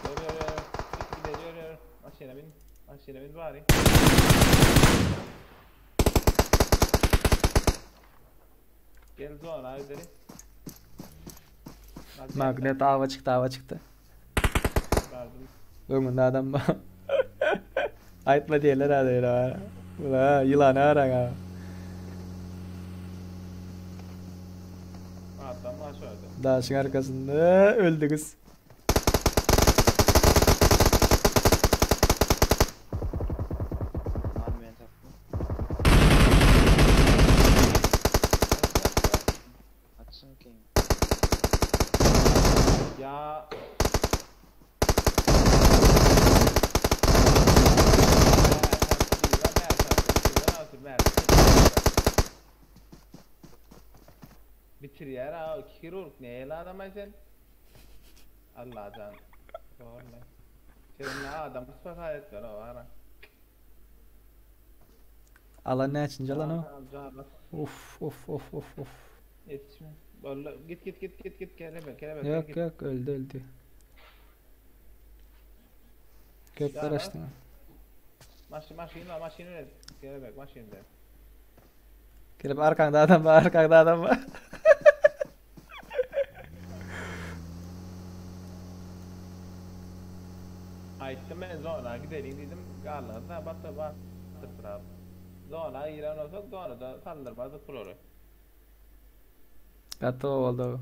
Yo yo yo. Git gidelim yo yo. Aşağıya bin. Aşağıya bin bari. Gel zona gidelim. Magnet ava çıktı ava çıktı. Verdim. Önünde adam var. Aytma diyorlar hadi öyle var. Ula yılanı aran ha. Adam var şöyle. Daşın arkasında öldü kız. Var mı ben taktım? Atsın ki. Ya. Bitir ya, kirurg ne el adamay sen? Allah can. Doğru ne? Senin adam sıfat etme o ara. Alan ne açınca lan o? Of of of of of. Yetişme. Vallahi git git git git git kelebek kelebek. Yok git. yok öldü öldü. Kökler Ya. açtı. Maşin maşin var maşin öyle. Kelebek maşin de. Gelip arkanda adam var arkanda adam var. Aytdım ben zona gidelim dedim. Garladı da batı batı abi. Zona giren olsak zona da saldırmazdık buraları. Katı oldu.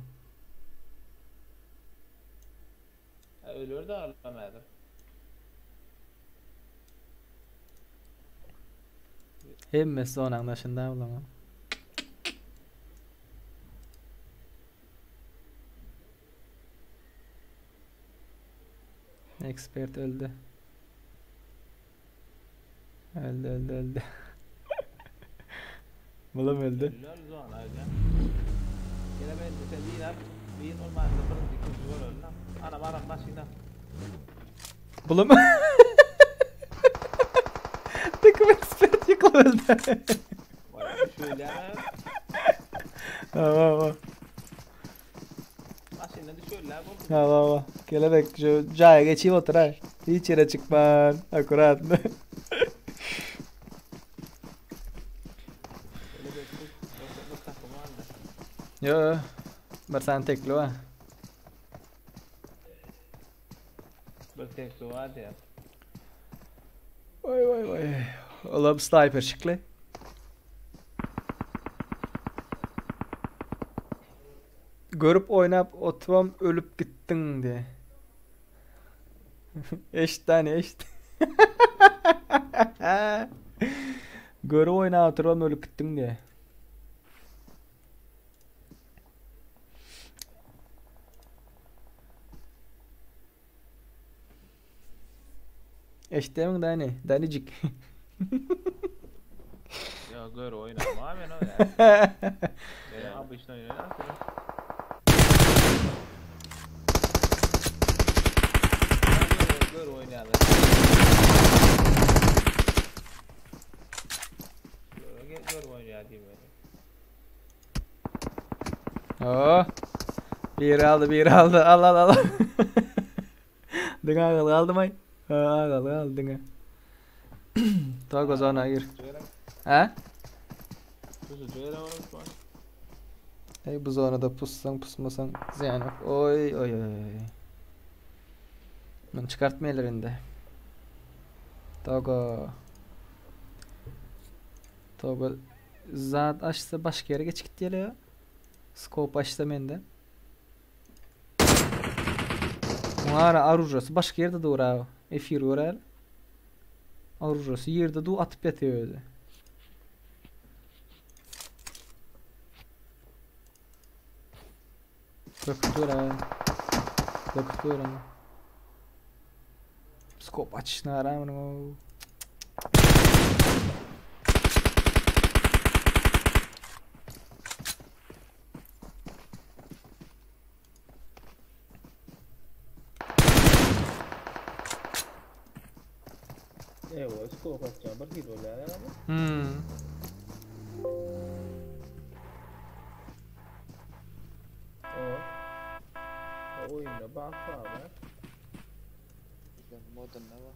Ölür de ağlamadı. Hemmesi onuň daşynda bolama. Expert öldü. Öldü öldü öldü. Bulam öldü. Ölür zona öyle. Gene ben sen bir at. Bir normalde birinci ikinci gol öldü. Anam anam maşina. Bulam. Takım expert yıkıl öldü. Şöyle. Tamam tamam. Maşina düşüyorlar. Tamam tamam. Kelebek şu caya geçeyim otur ha. Hiç yere çıkman. Akurat. Yo. Bir tane tekli var. Bir tekli var diye. Vay vay vay. Olam sniper şykly. Görüp oýnap oturam ölüp gitdiň diýe. Eşit dani eşit. Görüp oýnap oturam ölüp gitdiň diýe. Eşitdämiň Dani? Danicik. Ýa gör oýnama men o ýa. Men obyçny oýnaýan. Gör oýnaýan. Gör oýnaýan diýmeli. Oh. Biri aldy, biri aldy. Al al al. Diňe agaly galdy may. Ha, agaly galdy diňe. Togo zona gir. Ha? Ey bu zonada pussaň pusmasaň zyýan ýok. Oý oý oý. Muny çykartmaýarlar indi. Togo. Togo zat açsa başga ýere geçip gitýär ya. Scope açsa mende. Muňa orujasy başga ýerde dur abi. Efir göräl. Orujasy ýerde dur atyp ýatyr özi. Böküp dur abi. Böküp dur ama. Skop açyşyna gara munuň o. Ewa, skop açýan bir hil bolýar ýa. Hmm. O. Oýunda bak bar. Modunda bar.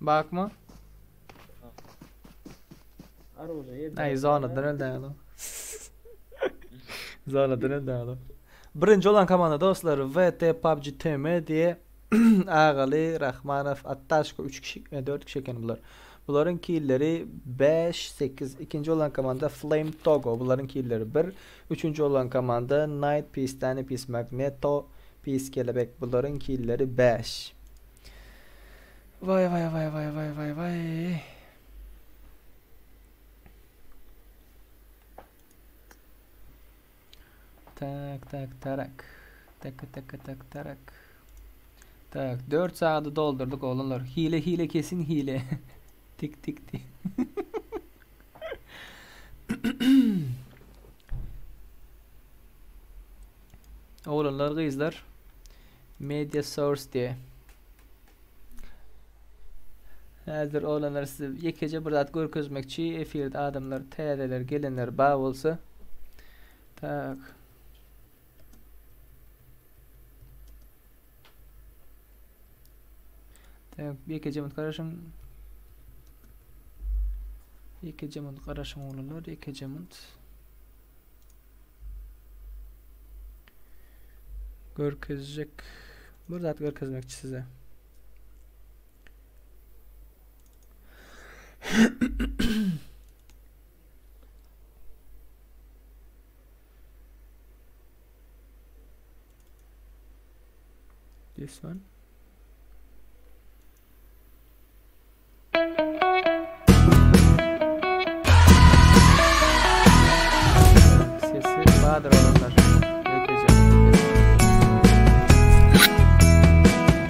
Bakma. Aruja Ay zonadan öldü adam. Zonadan öldü adam. Birinji olan komanda dostlar VT PUBG TM diye Agaly Rahmanow Attaşko 3 kişi 4 kişi eken bular. Bularyň killeri 5 8. Ikinji olan komanda Flame Togo. Bularyň killeri 1. Üçünji olan komanda Night Peace Danny Peace Magneto Peace Kelebek. Bularyň killeri 5. Vay vay vay vay vay vay vay. Tak tak tarak. Tak tak tak tarak. Tak 4 saati doldurduk oğlanlar. Hile hile kesin hile. tik tik tik. Oglanlar gyzlar Media source diye. Häzir oglanlar size ýekeje bir zat görkezmekçi. Efirde adamlar täzeler gelenler bar bolsa. Tak. Tak, ýekeje minut garaşyň. Ýekeje minut garaşyň oglanlar, ýekeje minut. Görkezjek bir zat görkezmekçi size. This one. Sesi bardyr olanlar.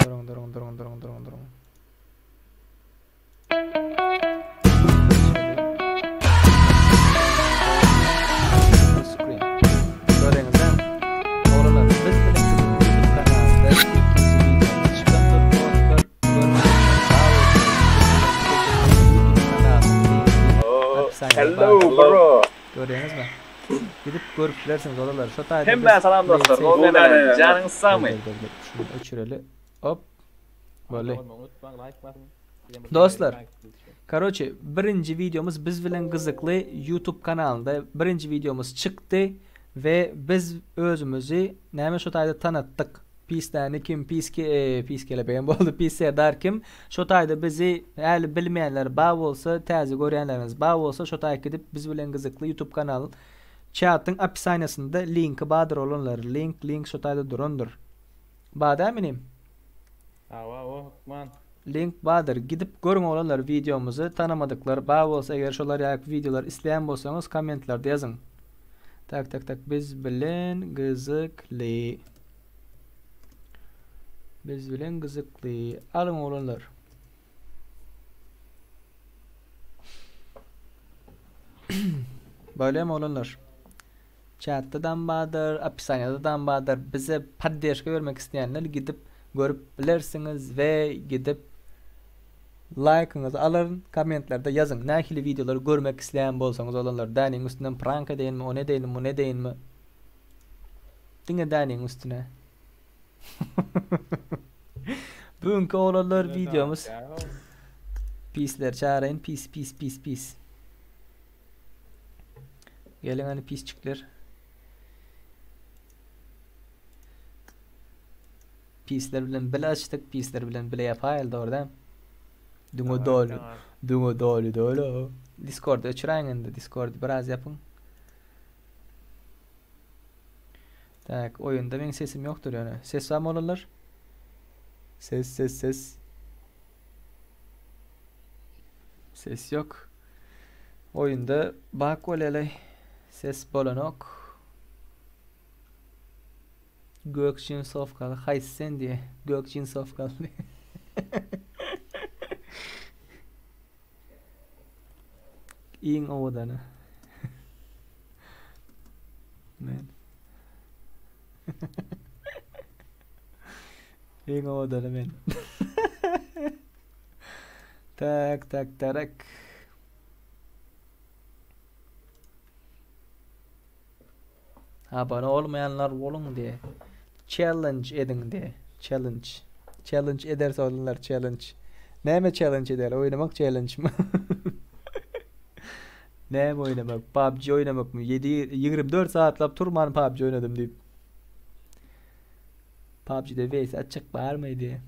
Duruň, duruň, duruň, duruň, duruň, duruň. Screen. Göreňizde, oglanlar biz bilen siziň YouTube kanalynda ikinji wideomyz çykandyr dostlar. Görmeýänler sag bolsun. YouTube kanalynyň linki opisaniýada Hello bardyr. bro. Görýäňizmi? Gidip görüp bilersiňiz oglanlar. Şo taýda Hemmä salam dostlar. Gowy näme? Janyňyz sagmy? Dur, dur, dur. Şuny öçüreli. Hop. Boldy. Unutmaň like basyň. Dostlar, Karoçe, birinji wideomyz biz bilen gyzykly YouTube kanalynda birinji wideomyz çykdy we biz özümizi näme şo taýda tanatdyk. Pis Däni kim, Pis ke, Pis Kelebegem boldy, Pis Serdar kim? Şo taýda bizi häli bilmeýänler bar bolsa, täze görýänleriňiz bar bolsa, şo taýa gidip biz bilen gyzykly YouTube kanal çatyň opisaniýasynda linki bardyr olanlar. Link, link şo taýda durandyr. Bar dämi inim? Hawa, o hökman. Link bardyr. Gidip görüň oglanlar wideomyzy. Tanamadyklar bar bolsa eger şolar ýaly wideolar isleýän bolsaňyz kommentlerde ýazyň. Tak tak tak biz bilen gyzykly. Biz bilen gyzykly. Alyň oglanlar. Bolýamy oglanlar? Çatda-dam bardyr, opisaniýada-dam bardyr. Bize podderşka bermek isleýänler gidip görüp bilersiňiz we gidip laýkyňyzy alaryn, kommentlerde ýazyň. Nähili wideolary görmek isleýän bolsaňyz olanlar Däniň üstünden prank edeýinmi, ony edeýinmi, muny edeýinmi? Diňe Däniň üstüne. Bu günki oglanlar wideomyz Pisler çağırayın pis pis pis pis. Geliň hany pisçikler. Pisler bilen bile açdyk, pisler bilen bile ýapaýyl dogry däl. Düňe doly, düňe doly doly. Discord öçüräýiň indi, Discord biraz ýapyň. Tak, oýunda meň sesim ýokdur ýöne. Ses barmy olanlar? Ses, ses, ses. Ses ýok. Oýunda bak boleli. Ses bolanok. Gökçin sofkaly haýsy sen diýe. Gökçin sofkaly. Iň owadany. Men. Iň owadany men. Tak tak tarak. Abone olmayanlar boluň diye. Challenge ediň diye. Challenge. Challenge ederse olanlar challenge. Näme challenge eder? Oýnamak challenge mi? Näme oýnamak? PUBG oýnamakmy? 7 24 saatlap turman PUBG oýnadym diýip. PUBG'de vs atjak barmy diye.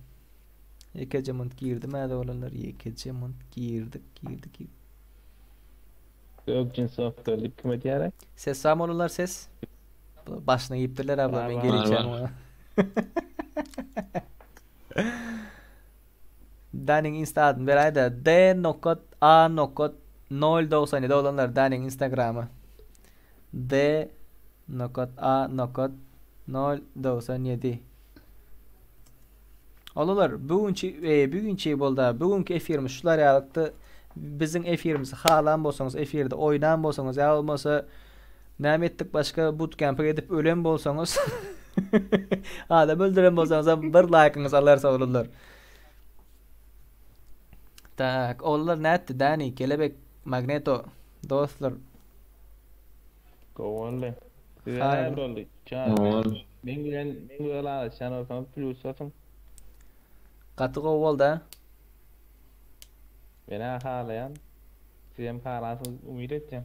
Ýekeje munt girdim häzir oglanlar ýekeje munt girdik girdik girdik. Gök jins software diýip kim edýär? Ses barmy oglanlar ses? Başyna giýipdirler abla men gelýän oňa. Daniň insta adyny beräýdä D nokat A nokat 097 oglanlar Daniň instagramy. D nokat A nokat 097 Olalar bu günki e, bu günki bolda bu günki efirimiz şular ýalykdy. Biziň efirimizi halan bolsaňyz, efirde oýnan bolsaňyz, ýa bolmasa näme etdik başga bootcamp edip ölen bolsaňyz adam öldüren bolsaňyz hem bir laýkyňyzy alarys oglanlar. Tak, oglanlar nätdi? Dani, Kelebek, Magneto, dostlar. Gowy boldy. Size Haý. näme boldy? Can. Men bilen men bilen ylalaşýan bolsaňyz plýus basyň. Gaty gowy boldy a. Men-ä halaýan. Sizem halansyňyz umyt etýän.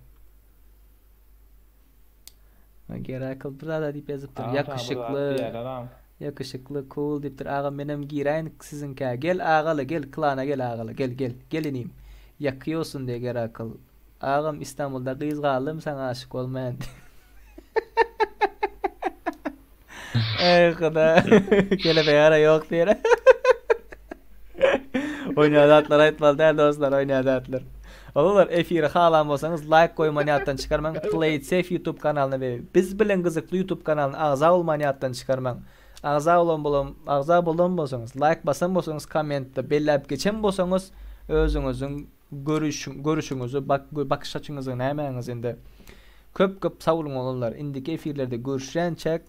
Gerakl bir zada diýip ýazypdyr. Agam saňa bir zat Ýakyşykly. diýýärler agam. Ýakyşykly cool diýipdir. Agam menem giräýin siziňkä. Gel agaly gel klana gel agaly gel gel. Gel inim. Ýakýosun diýe Gerakl. Agam Istanbulda gyz galdym saňa aşyk bolmaýan. Eý huda. Kelebek ara ýok diýer. Oýnaýan zatlar aýtmaly däl dostlar, oýnaýan zatlar. Oglanlar efiri halan bolsaňyz laýk goýmany ýatdan çykarmaň. Play it safe YouTube kanalyna we biz bilen gyzykly YouTube kanalyna agza bolmany ýatdan çykarmaň. Agza bolan bolan agza bolan bolsaňyz, laýk basan bolsaňyz, kommentde belläp geçen bolsaňyz özüňiziň Görüşiň görüşiňizi bak bakyş açyňyzy nämäňiz indi. Köp köp sag boluň oglanlar indiki efirlerde görüşýänçäk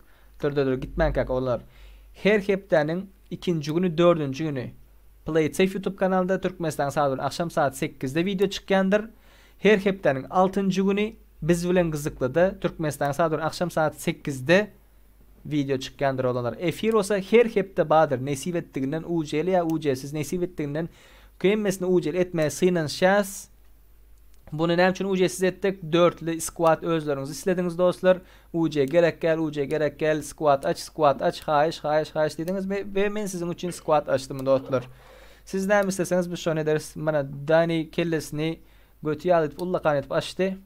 dur dur dur gitmänkäk oglanlar her hepdäniň ikinji güni dördünji güni Play it safe youtube kanalynda Türkmenistanyň sagat bilen agşam sagat sekizde wideo çykýandyr her hepdäniň altynjy güni biz bilen gyzyklyda Türkmenistanyň sagat bilen agşam sagat sekizde Wideo çykýandyr oglanlar. Efir bolsa her hepde bardyr. Nesip etdiginden UJL ýa UJsiz nesip etdiginden hemmesini UJL etmäge synanyşýas. Buny näme üçin UC-siz etdik? Dörtli squad özleriňiz islediňiz dostlar. UC gerek gel, UC gerek gel, squad aç, squad aç, haýyş, haýyş, haýyş diýdiňiz we men siziň üçin squad açdym dostlar. Siz näme isleseňiz biz şony ederis. Mana Dani kellesini göti ýaly edip ullakan edip açdy.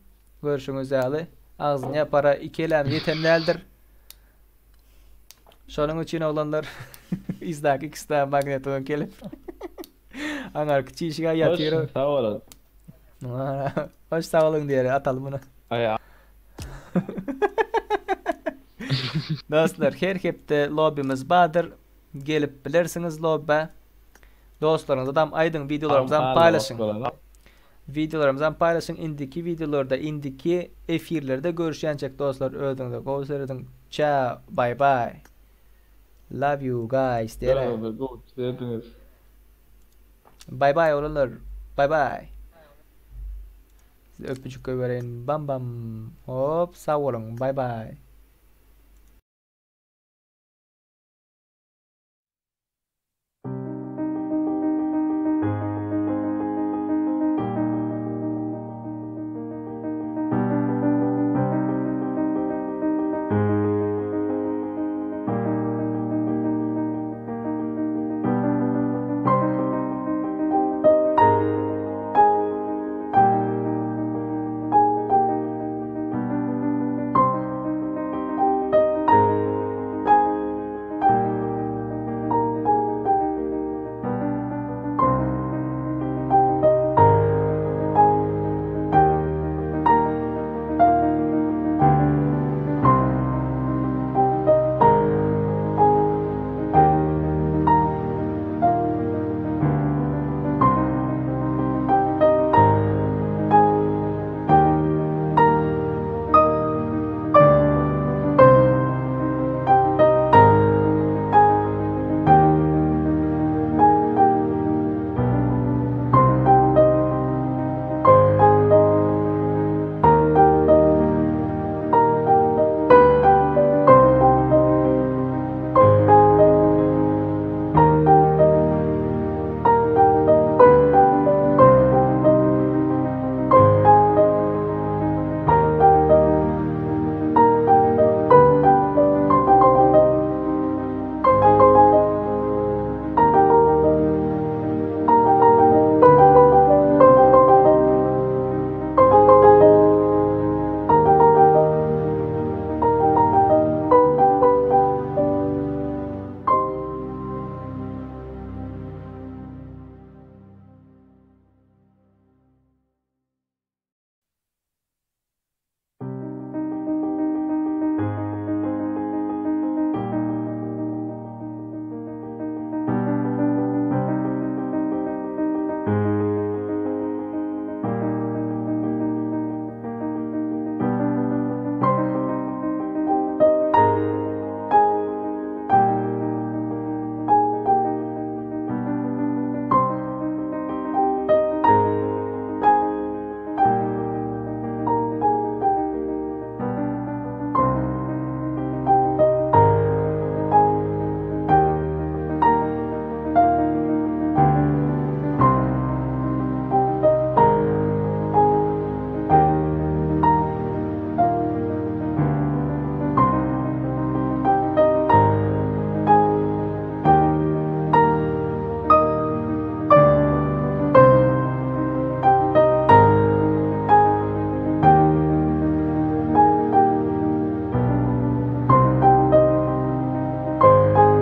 Görşüňiz ýaly agzyny ýapara iki elem ýeten däldir. Şonuň üçin oglanlar yzdaky ikisi magnetofon kelip. Aňarky çişige ýatyr. Hoş sag bolun. Hoş sag boluň diýeli ataly muny. Aý. Dostlar her hepde lobbymiz bardyr. Gelip bilersiňiz lobbä. Dostlaryňyza dam aýdyň wideolarymyzam paýlaşyň. Wideolarymyzam paýlaşyň indiki wideolarda indiki efirlerde görüşýänçek dostlar özüňize gowy serediň. Çao bye bye. Love you guys diýeli. Özüňize gowy serediňiz. Bye bye oglanlar. Bye bye. Size öpüjik goýbereýin. Bam bam. Hop sag boluň. Bye bye.